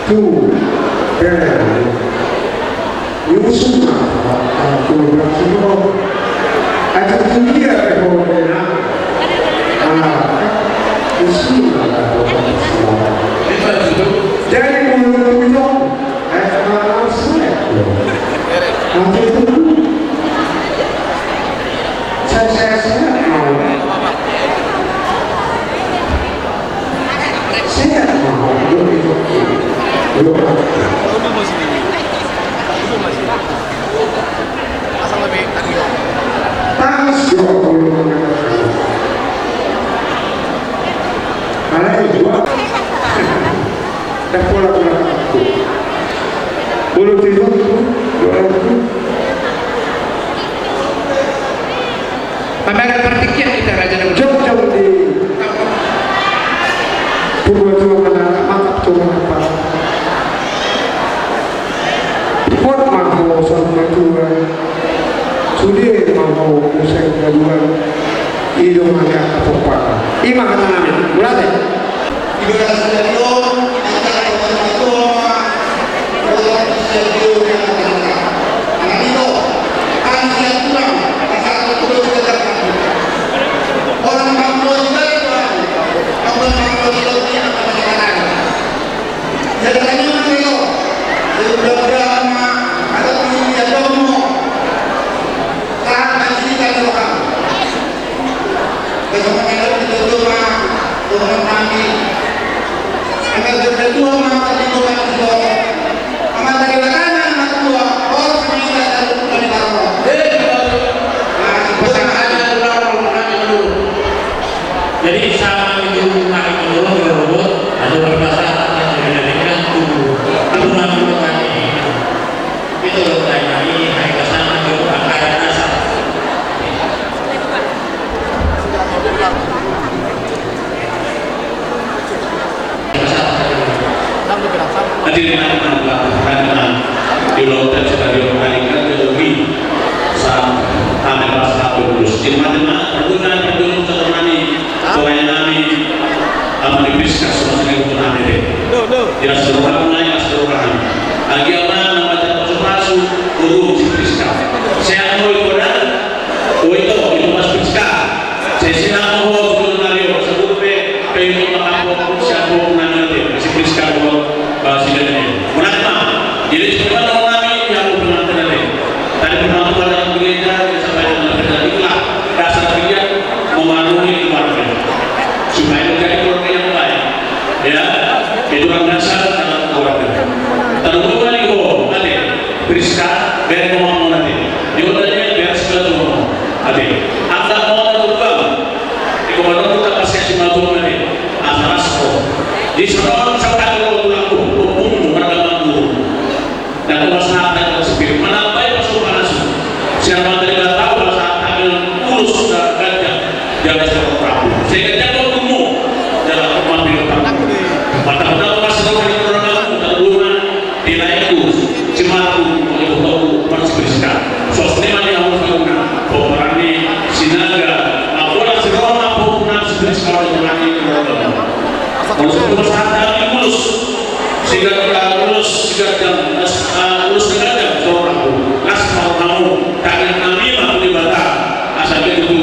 tu, eh, Yusuf ma, ah, tu berarti ho. Atau tu dia, eh, ho, eh, nah. Ah, Yusuf ma, ah, ho, eh, nah. Jadi, menurut itu, eh, ah, saya, nanti itu, saya, saya, saya, mau. Sehat, Bang. Belum itu. Belum. Pas, ya Allah. Mana yang dua? Dah pola-pola aku. Belum itu. Belum itu. Pambaga partingkian hita raja na jongjongjong di Purba Tua, mana mantap tu mana pas. Kuat ma ho saur matua. Sude ma ho muse gaduan. I do ma angka pomparan. I ma hata nami. Mauliate. Ibarat stadion, acara obat ketua, obat stadion yang akan datang. Anak itu, kan siap pulang, pasal itu sudah datang. Orang Papua juga itu, orang Papua juga punya apa-apa. Jadi, tadi mana itu? Sudah berapa? Ada punya dia, kamu. Saat masih kita doang. Ketemuan itu, itu, itu, Pak. Tuhan kami. Angka berdoa maka di Tuhan itu. Maka dari mana anak tua, orang sendiri tak ada Tuhan di dalam. Jadi, sama itu, nah, itu, itu, robot, atau berbahasa, atau dengan itu, itu, itu, itu, itu, Hadirin hadirat, di Lombok Stadion Alika Jogi, saat ame pas satu terus. Di mana, mana, perguna, perguna, teman-teman, tuanya nami, apa di Prisca, semua sini untuk nami deh. Jelas serupa, mulai jelas serupa. Lagi apa, nama, pasu-pasu, guru, si Prisca. Saya mau ikut, oh, itu, itu Mas Prisca. Sai sinamot ho tu jolo nari on, saburbe, pe ingkon mangapok sian boru nami on, si Prisca dohot, ba, si Daniel. Monang ma. Jadi, sebenarnya nami, ya, aku pengantin nami. Tadi pengantin pada gereja, ya, sampai dengan pendeta, dasar dia memenuhi keluarga. Supaya menjadi keluarga yang baik. Ya, itu orang dasar dalam keluarga. Terutama di ho, ate, Prisca, biar ngomong nanti. Dia udah dia biar sudah ngomong. Ate, anda mau ada tukang. Di komandan tu tak kasih si matu mati. Asal asko. Di sana orang sampai kalau tulang tu, pun mana mampu. Dan kau sahat dengan spirit. Mana baik masuk panas. Siapa dari batau sahat dengan ulus dan gajah. Jangan sama Prabu. Sehingga jangan kamu dalam rumah di Prabu. Mata-mata masuk dari orang kamu, tak guna. Di lain tu, si Marku, itu tahu, Marku Prisca. Sos ni mani aku tahu na, peperangi, Sinaga, aku lah si Roma, aku pun si Prisca, aku pernah ni, kalau maksud rumah sana, di mulus. Sehingga kita mulus, sehingga jam, eh, mulus sehingga jam, seorang aku. Nas mau kamu, tangan kami, aku di Batak, asal itu tu.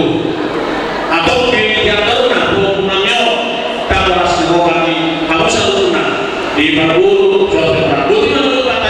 Atau di, di antara, nah, aku pernah nyawa, tak beras di rohani, aku selalu pernah. Di Marguru, suatu tempat. Dua tiga dulu, kata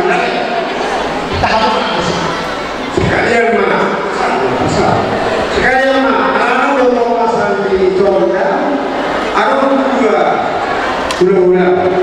Sekalian ma. Sekalian ma. Anu do pasan di Jogja. Anu dua. Ulang-ulang.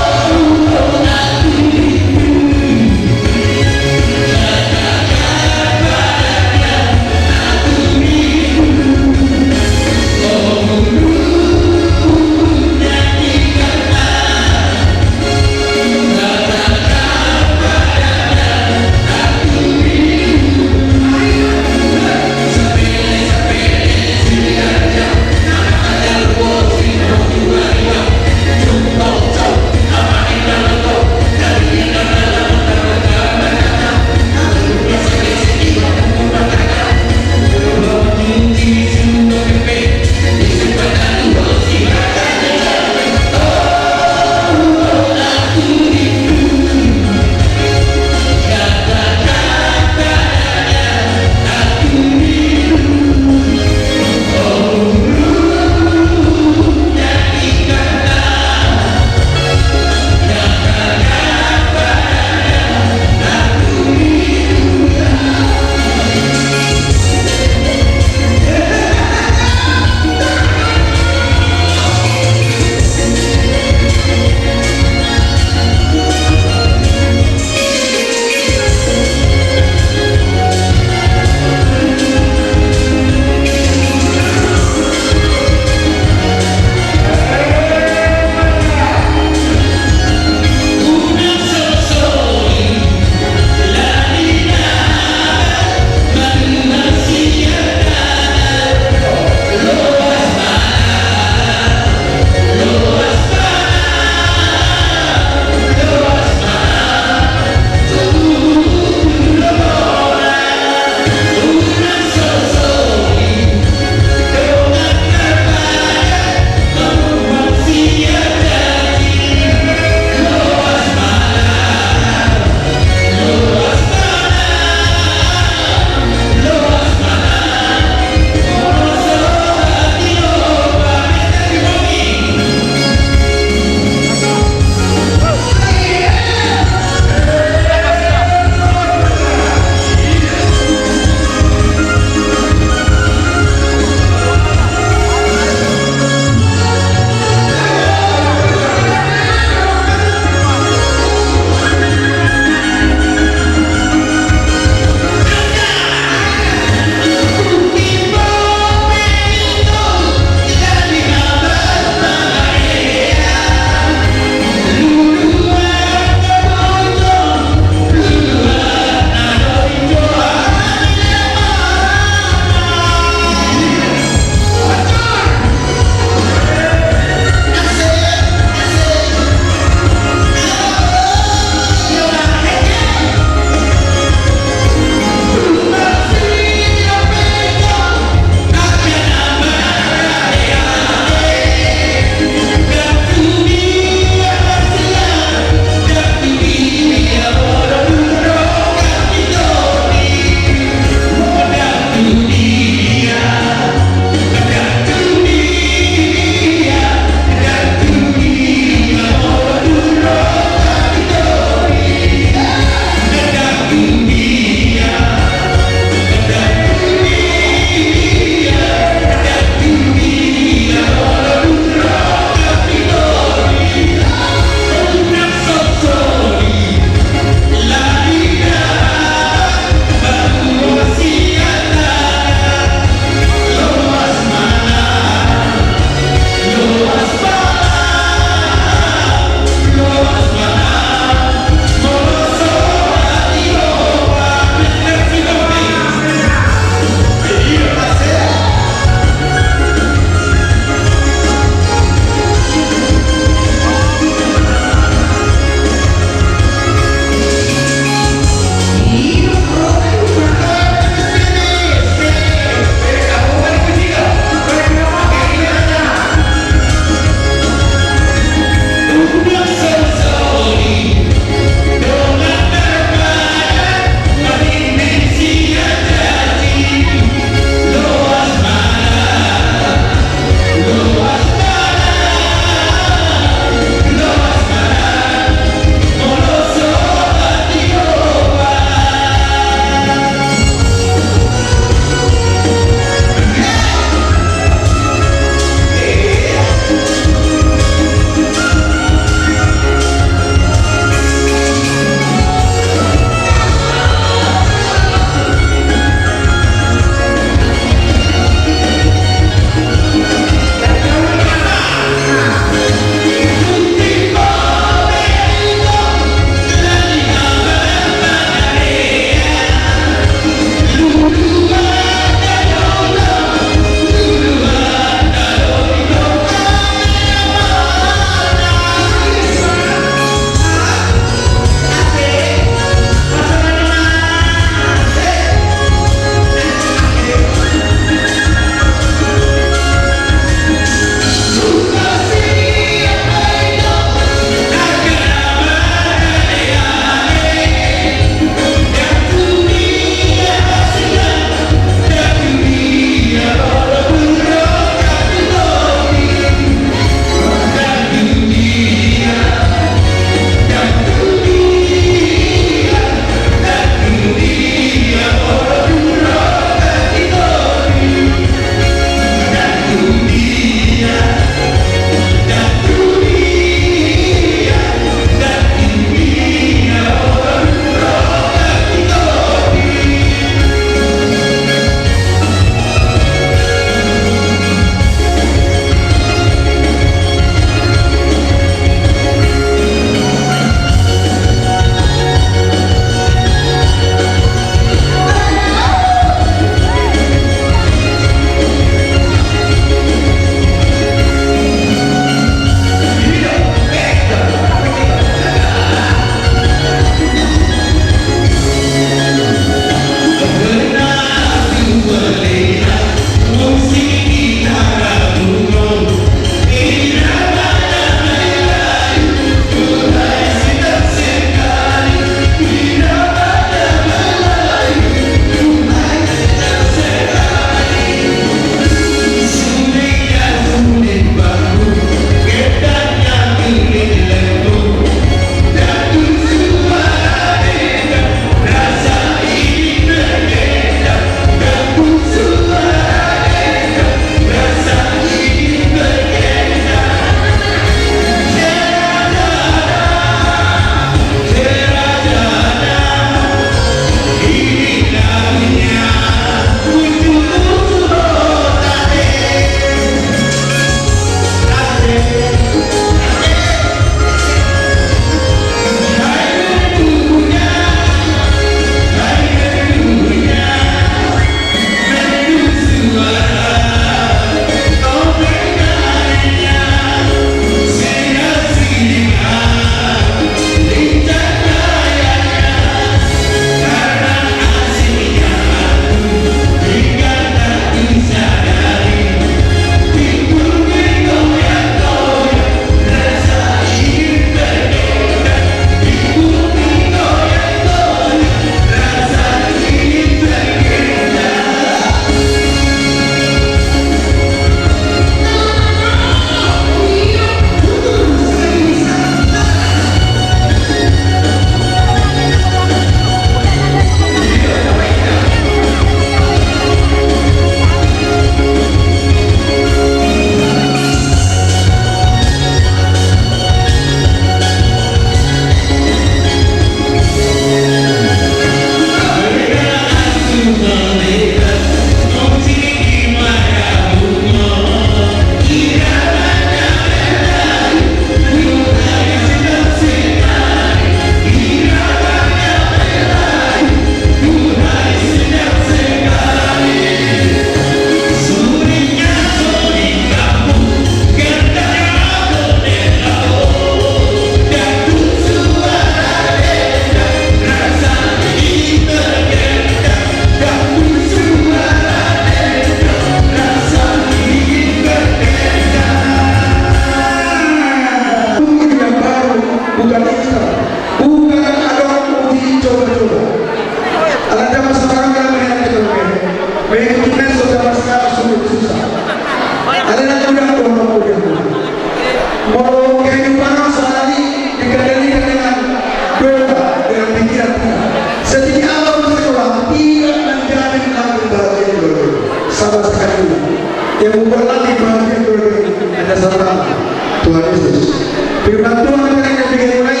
Firman Tuhan na hurang di mulai,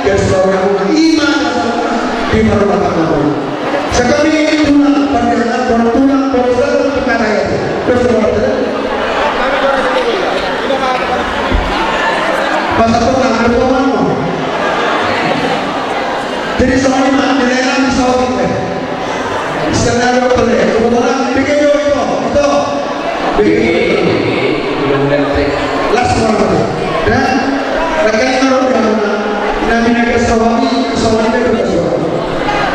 garis bawah na hurang, ima na hurang di parulapan na hurang. Sangkami tulang, pardiangan, boru tulang, boru sada untuk kata ya. Terus boru sada. Masa tulang, ada tulang. Jadi soalnya mah, nilai enam di soal kita. Skenario play, kebetulan bikin yo itu, itu. Bikin. Las warna. Dan rekan naruh di mana? Nabi naga sawami, sawami naga sawami.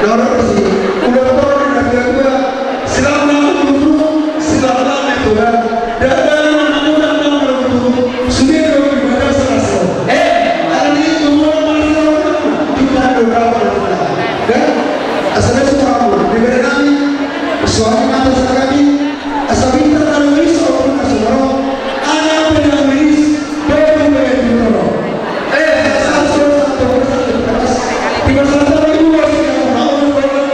Naruh di sini. Udah kotor di nabi gua. Silang nabi dulu, silang nabi dulu. Dan dari mana nabi dulu, sudah dulu di mana selasa. Eh, hari ini semua masalah kita ada berapa? Dan asal semua aku, di mana nabi Soalnya mata sakami, asa pintar na riris, walaupun na songon on, anak pe na riris, boti pe na riris. Eh, satu, satu, satu, satu, keras. Di masa satu itu, masih yang mau, mau, mau, mau,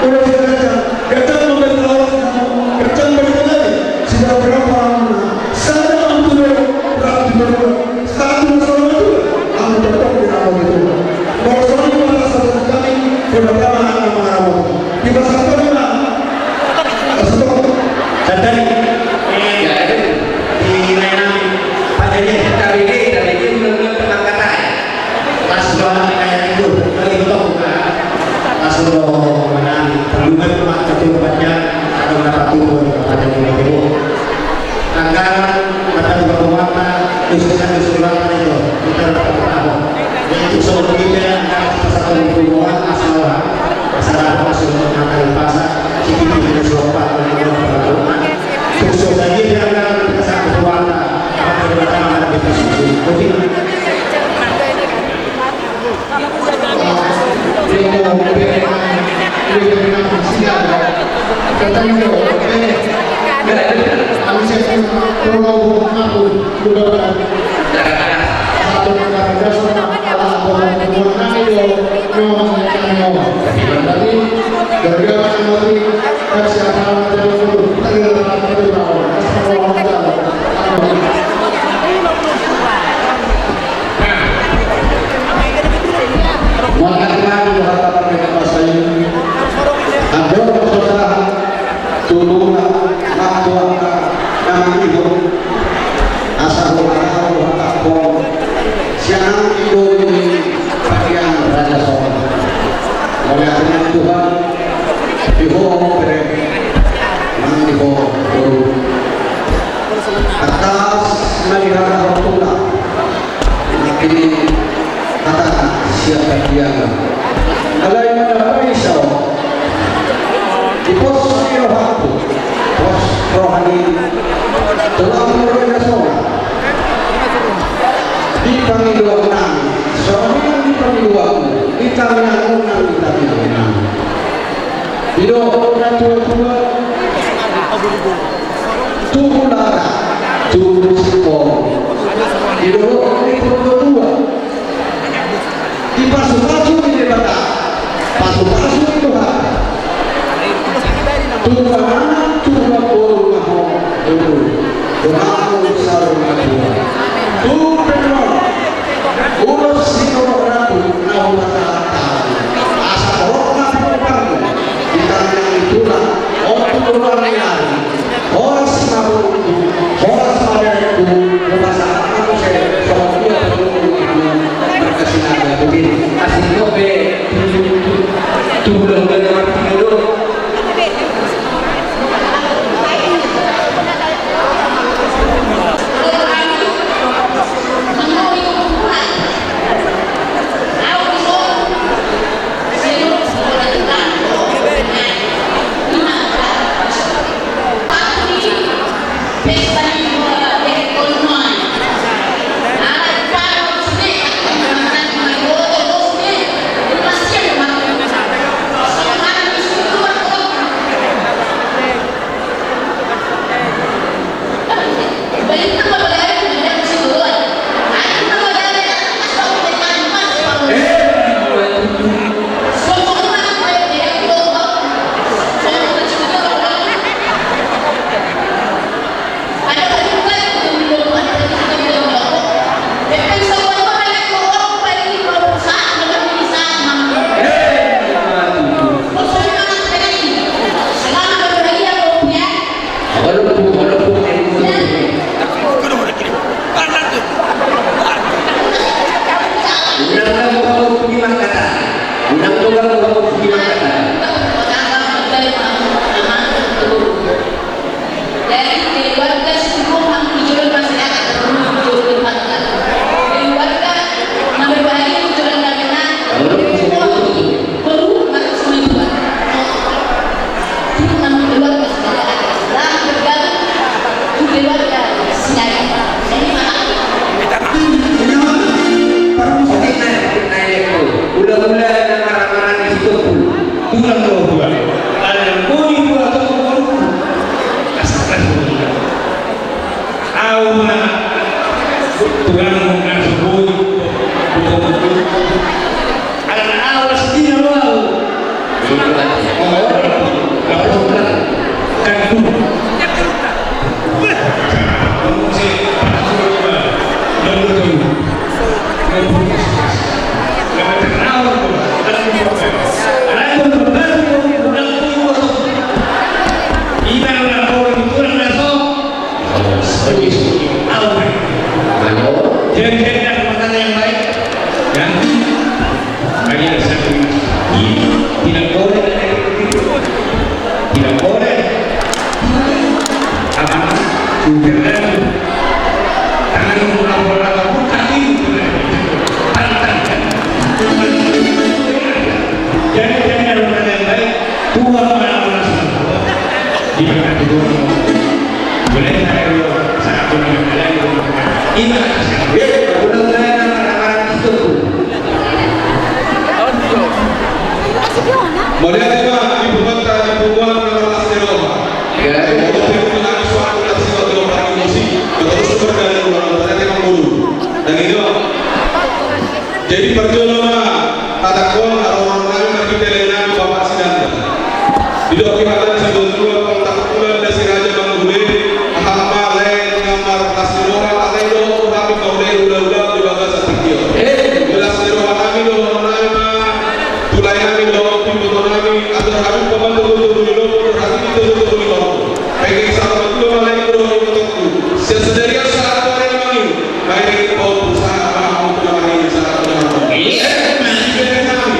udah bisa kerja. Kerja mau, mau, mau, kerja mau, mau, sudah berapa lama? Sana, Abdul, Abdul, satu, satu, satu, aku tetap di awal itu. Kalau soalnya mata sakami, udah lama, lama, lama. Di masa satu, Santabi. Jadi, di mana, pada dia, tabege, tabege, ulang-ulang pengangkatan. Pas doang kayak itu, kali itu buka. Pas udah mana, tanggungan rumah ketua baca, atau nggak tahu, pada dia itu. Anggaran, kata dua rumah, khususnya di sekolah itu, kita dapat tahu. Yang itu soal kita, anggaran kita satu rumah, asal, asal, asal, asal, asal, Mangkatulaki do hata parmenapasain. Andor masosahan. Tuluna, martuaka, na mangihut, asa huhatahon, huhatahon, sian hami do i, bagian raja songon. Mauliate ma di Tuhan, di ho bere, nang di ho boru. Tangkas ma dihatahon tulang. Ini kata siap dia. Alai mandapotan i, di pos ni rohangku, pos roha ni tulang murga songon. Di pangidoan nami, songon di pangidoanmu, di tangiangmu nang di tangiang nami. Didok na tuatua, tubu lata, tubu singkong. Didok na tuatua, dipasupasu ni Debata, pasupasu ni Tuhan. Tuhan anak, Tuhan boru ma ho, boru. Dohot saur matua. Tung pe nuaeng. Ulos sitorop ratu na hupasahat. Asa torop ma pinompar di tangan ni tulang. On tu tulang ni ari. Horas ma boruku, horas ma berengku, hupasahat ma muse, songon dia pe boruku, marga Sinaga. Jadi, asing dope, tu, tu, tu, tu, tu, tu, tu, tu, tu, Nang coba, coba, coba, coba. Jadi, keluarga seluruh hamu di jolo masyarakat, keluarga, keluarga, na berbahagia, keluarga, keluarga, keluarga, keluarga, Tulang do hua. Ala na boi hua tu. Astaga. Au ma. Tulang na so boi. Ala na au las dina lo au. Jadi, jadi, ada pertanyaan yang baik. Ya. Tidak boleh. Tidak boleh. Apa? Tangan, tangan, tangan. Jadi, jadi, ada pertanyaan yang baik. Tuhan mana orang semua? Di mana Tuhan? Boleh saya dulu? Saya pun ada yang ini. Mauliate ma di punguanta, di punguan na marlas ni roha. Jadi parjolo ma hatangkon, haroro nami marhite lae nami Bapak Sidanda. Didok di hata ni situatua, pangkatangkulan dasi raja manggule, aha ma lae na marlas ni roha, alai dohot hami mauliate hulahula di bagasan tingki on. Las ni roha nami dohonon nami ma tu lae nami dohot tu iboto nami, atur hami pambahen togutogu ni lombu, atur hami di togutogu ni lombu. Pengki sahat ma tulang, lae dohot ibotongku. Sian sadari on sahat tu ari na mangihut. Baik, baik, baik, baik, baik, baik, baik, baik. Iya, masih banyak kami.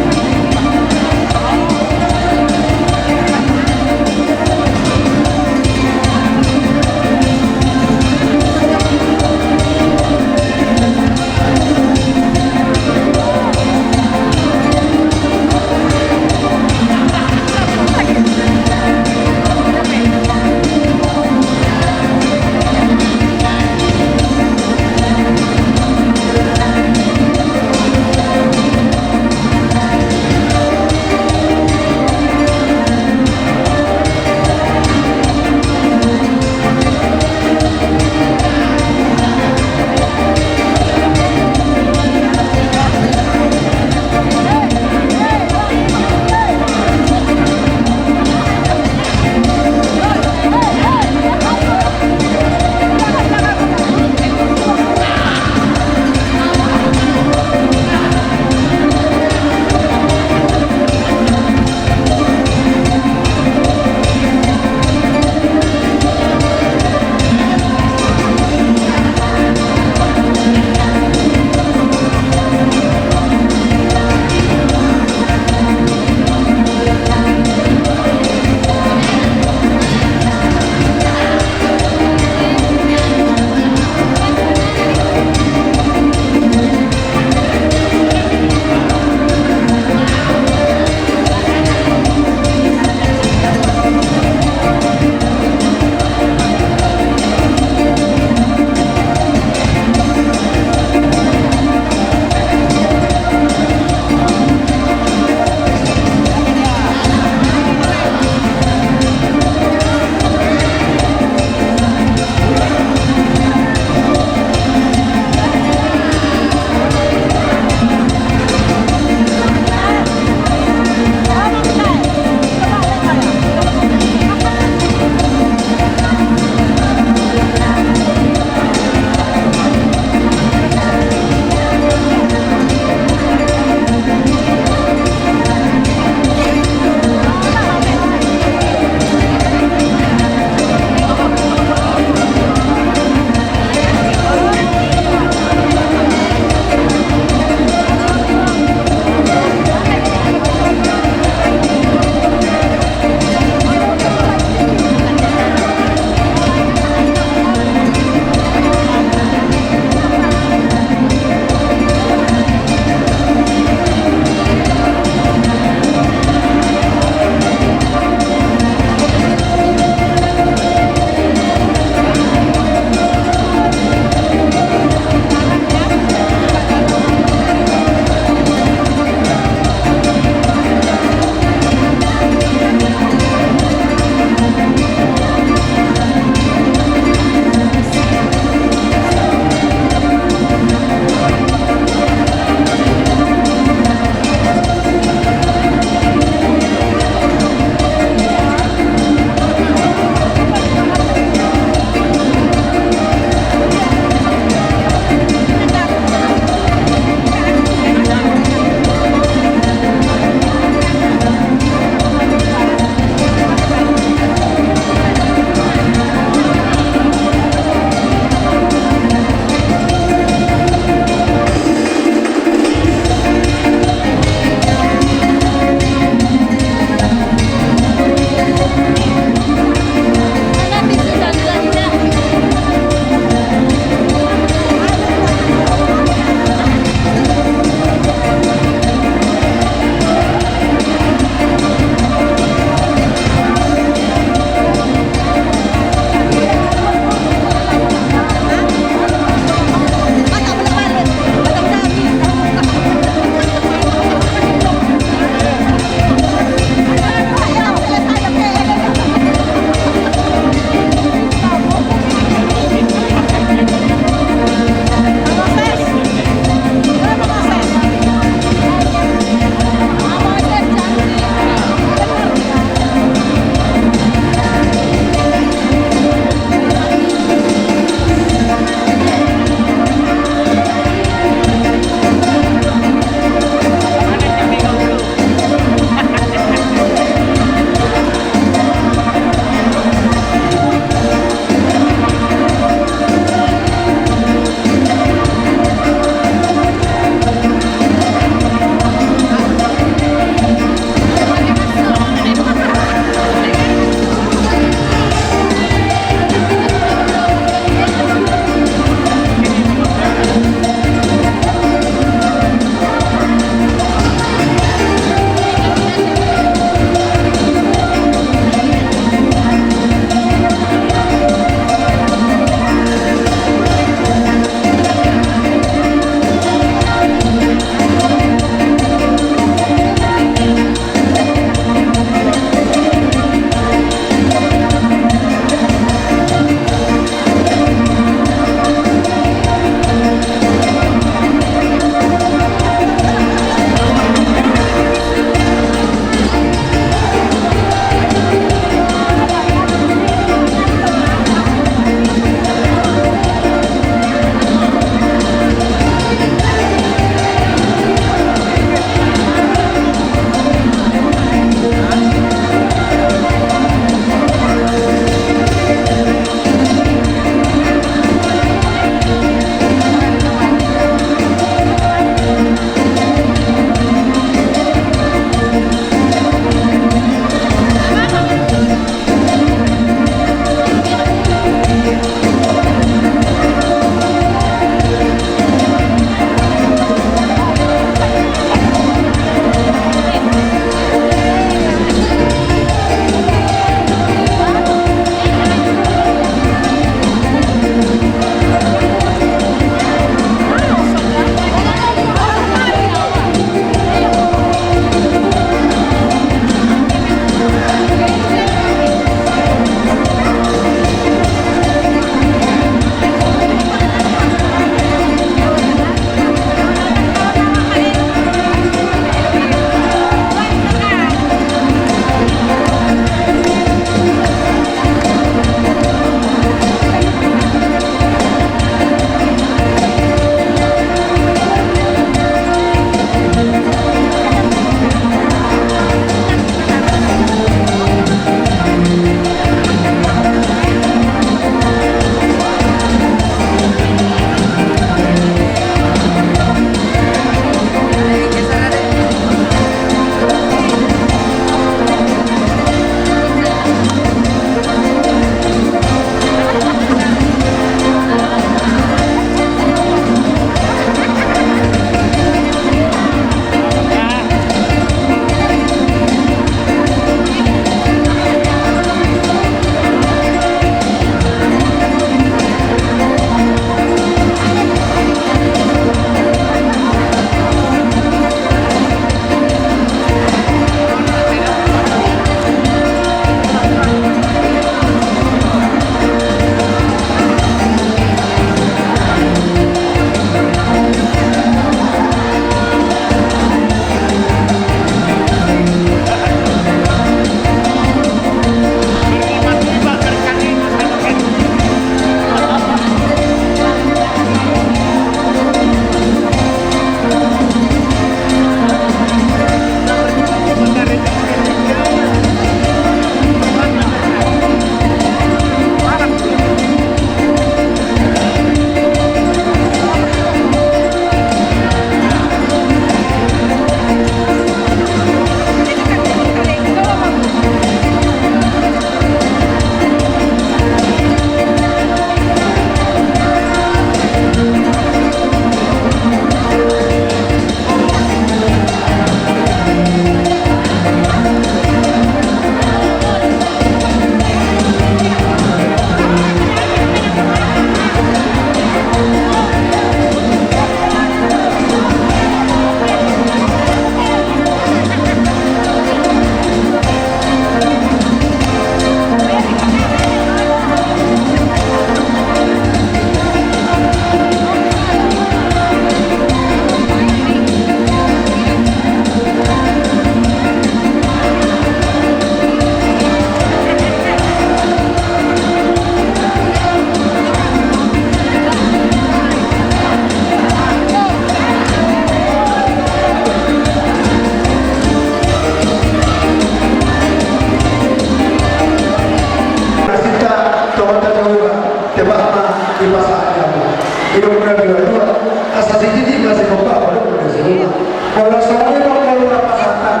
Kalau soalnya kalau orang pasangan,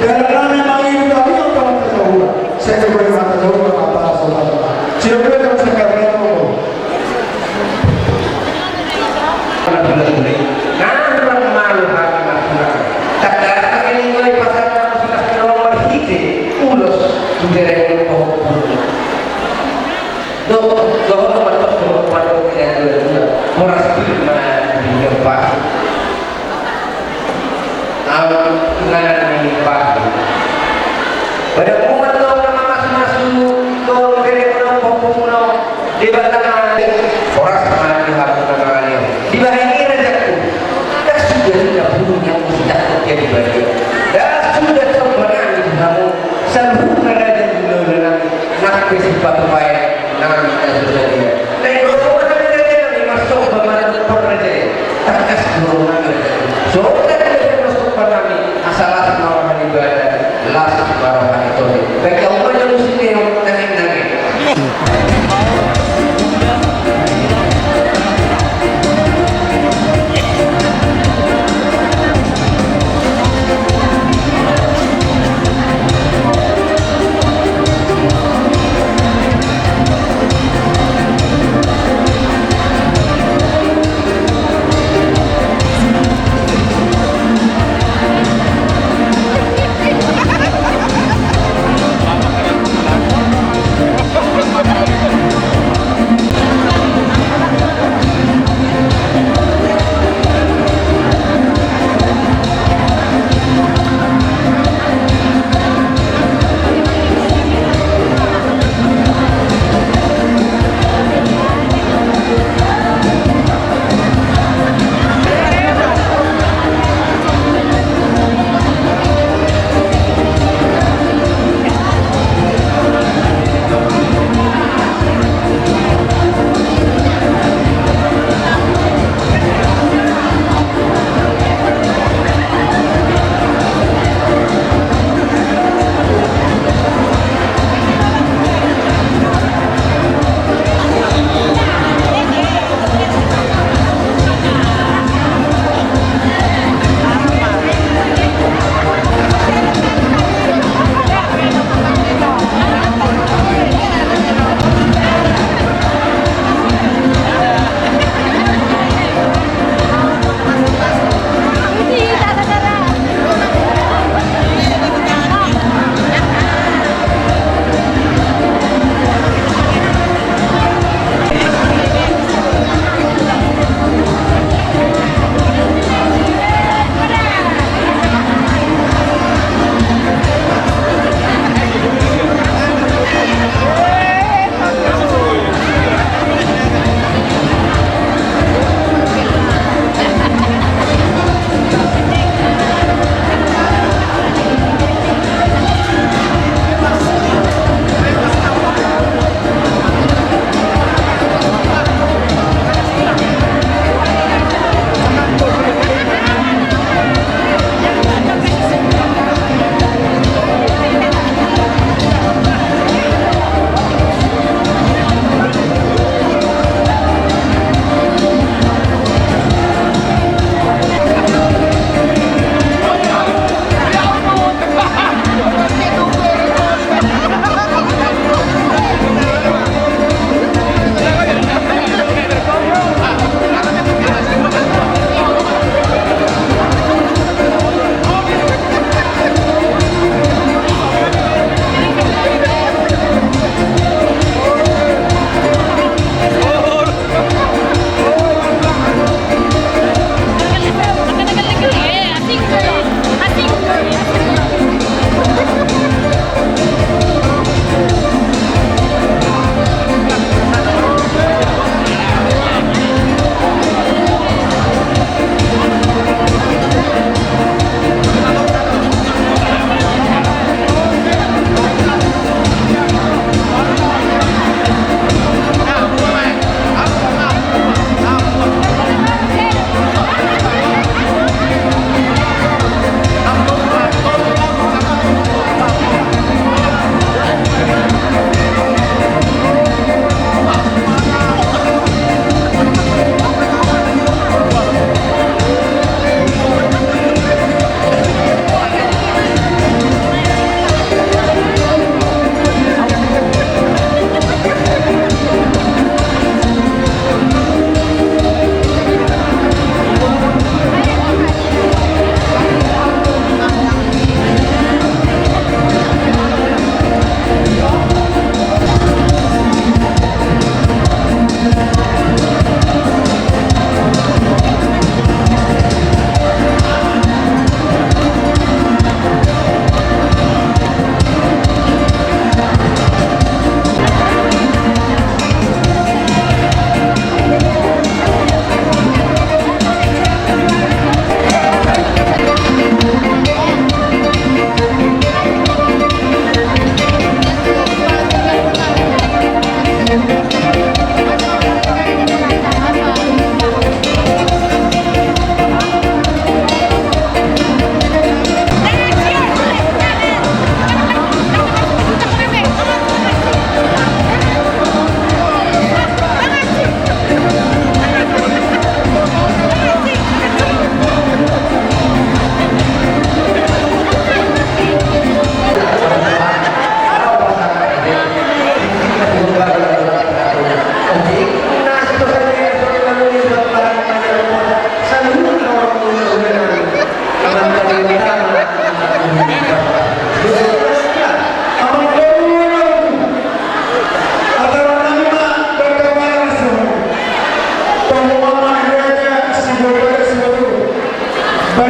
dalam mana mau ini kami atau orang terjauh, saya juga orang terjauh apa sobat. Siapa yang saya katakan? Nang malu hami marhula. Tangkas angka i pasahat na sudah keluar hite ulos tu dereng pahompu. Dohot, dohot ma tong dohot pado pidan dua dua. Horas pilma di gempa. Au inganan ni Bapa. Pada momen na mamasu-masu, tong bere muna, popo muna, Debata ma, horas ma di hamu na mangalehon. Dibahen i rajaku, ndang suda na burung yang mesti takut jadi badia. Ndang suda somba nami di hamu, saluhutna raja di ulaon nami, nang pe sipatupaon nami na so sadia. Naeng ro nami raja nami, marsomba ma tu raja i. Tangkas do nami raja i. So nami raja i, marsomba nami, asa las ma roha ni badan, las ma roha ni tondi. Baik, au ma jolo sini, nangin, nangin.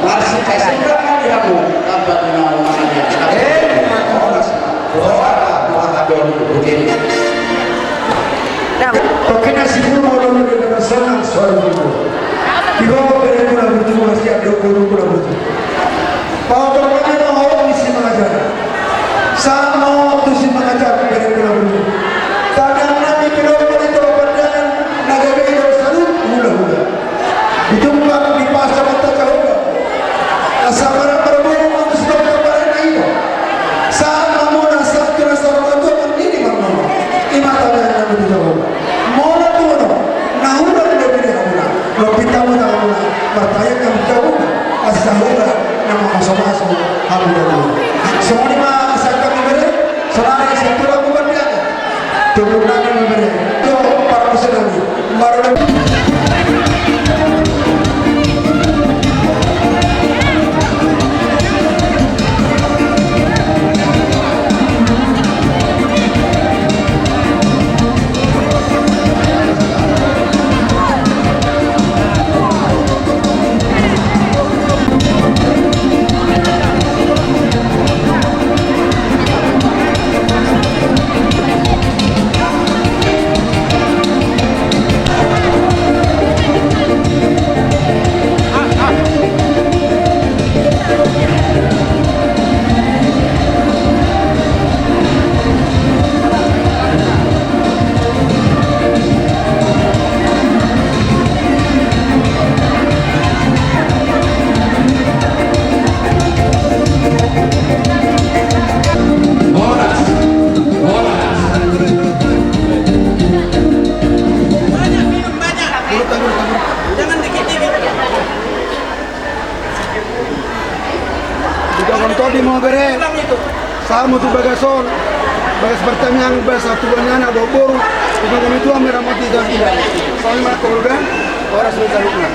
Marsipasindak ma di hamu, tambat ni na mangadia. Eh, horas. Horas, horas, horas, horas. Oke, na sipur mau dulu di dalam sana, soal dulu. Di bawah bere kula butuh, masih ada guru kula butuh. Paotor nami ma ho di Simangajar. Sahat ma ho tu Simangajar, bere kula butuh. Tangiang nami pe do molo tu pardalan na gabe do salut hulahula. Ditumpak dipasa mata Jahowa. Asa marang marboru ma tu sitongka barang na ito. Sahat ma muna sahat tu na sahat ma tua marnini marnono. I ma tangiang nami tu Jahowa. Molo tu molo na hurang do bere hamuna. Lompit hamu tangan muna. Martangiang hamu tu Jahowa. Asa Jahowa na mamasumasu hamu do. Songon i ma sahat hami bere. Saudara, saya pulang bukan dia. Tunggu nami memberi. Tuh, para musuh nami. Baru Horas, horas. Banyak, minum banyak. Jangan dikit-dikit. Di dalam topi mau bere. Sahat ma tu bagas on, bagas partamiang, bagas tubuan ni anak dohot boru. Di dalam itu ambil ramot di dalam tidak. Soalnya mana keluarga, orang sudah tahu kan.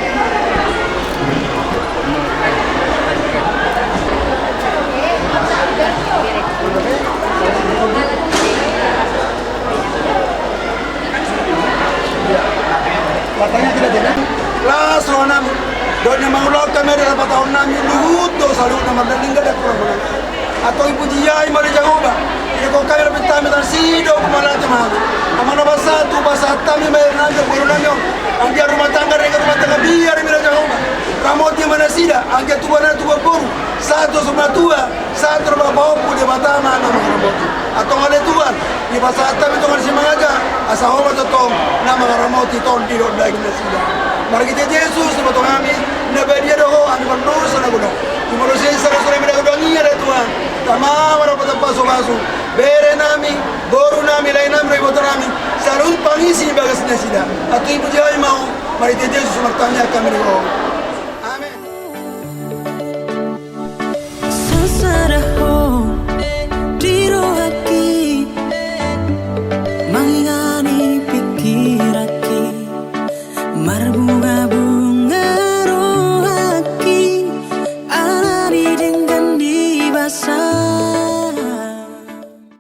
Las rohanami. Dohot na mangulahon hami adalah patahon nami luhut do saluhutna, marnalingga da kurang manang. Antong dipuji Ho ma ale Jahowa. Ia kok hami rapi tami tan sido kumalati ma. Amang na pasahat, pasahat hami ma ale nami, boru nami on. Anggiat rumah tangga, rengga rumah tangga, biar biar Jahowa. Ramoti ma nasida, anggiat tubuan anak tubuan boru. Sahat tu sumatua. Sahat tu pahompu, Debata ma na mangaramoti. Antong ale Tuhan, dipasahat hami tu Simangajar, asa Ho ma tongtong na mangaramoti tondi dohot daging nasida. Marhite Jesus, Tuhan nami, na badia do Ho, hami pardosa na godang. Tumolus i sada sada meda godang i ale Tuhan. Tama ma na patang pasupasu. Bere nami, boru nami, lae nami, dohot iboto nami. Saluhut pangisi bagas nasida. Antong dipuji Ho ma. Marhite Jesus martangiang hami tu Ho. Amen. Sasada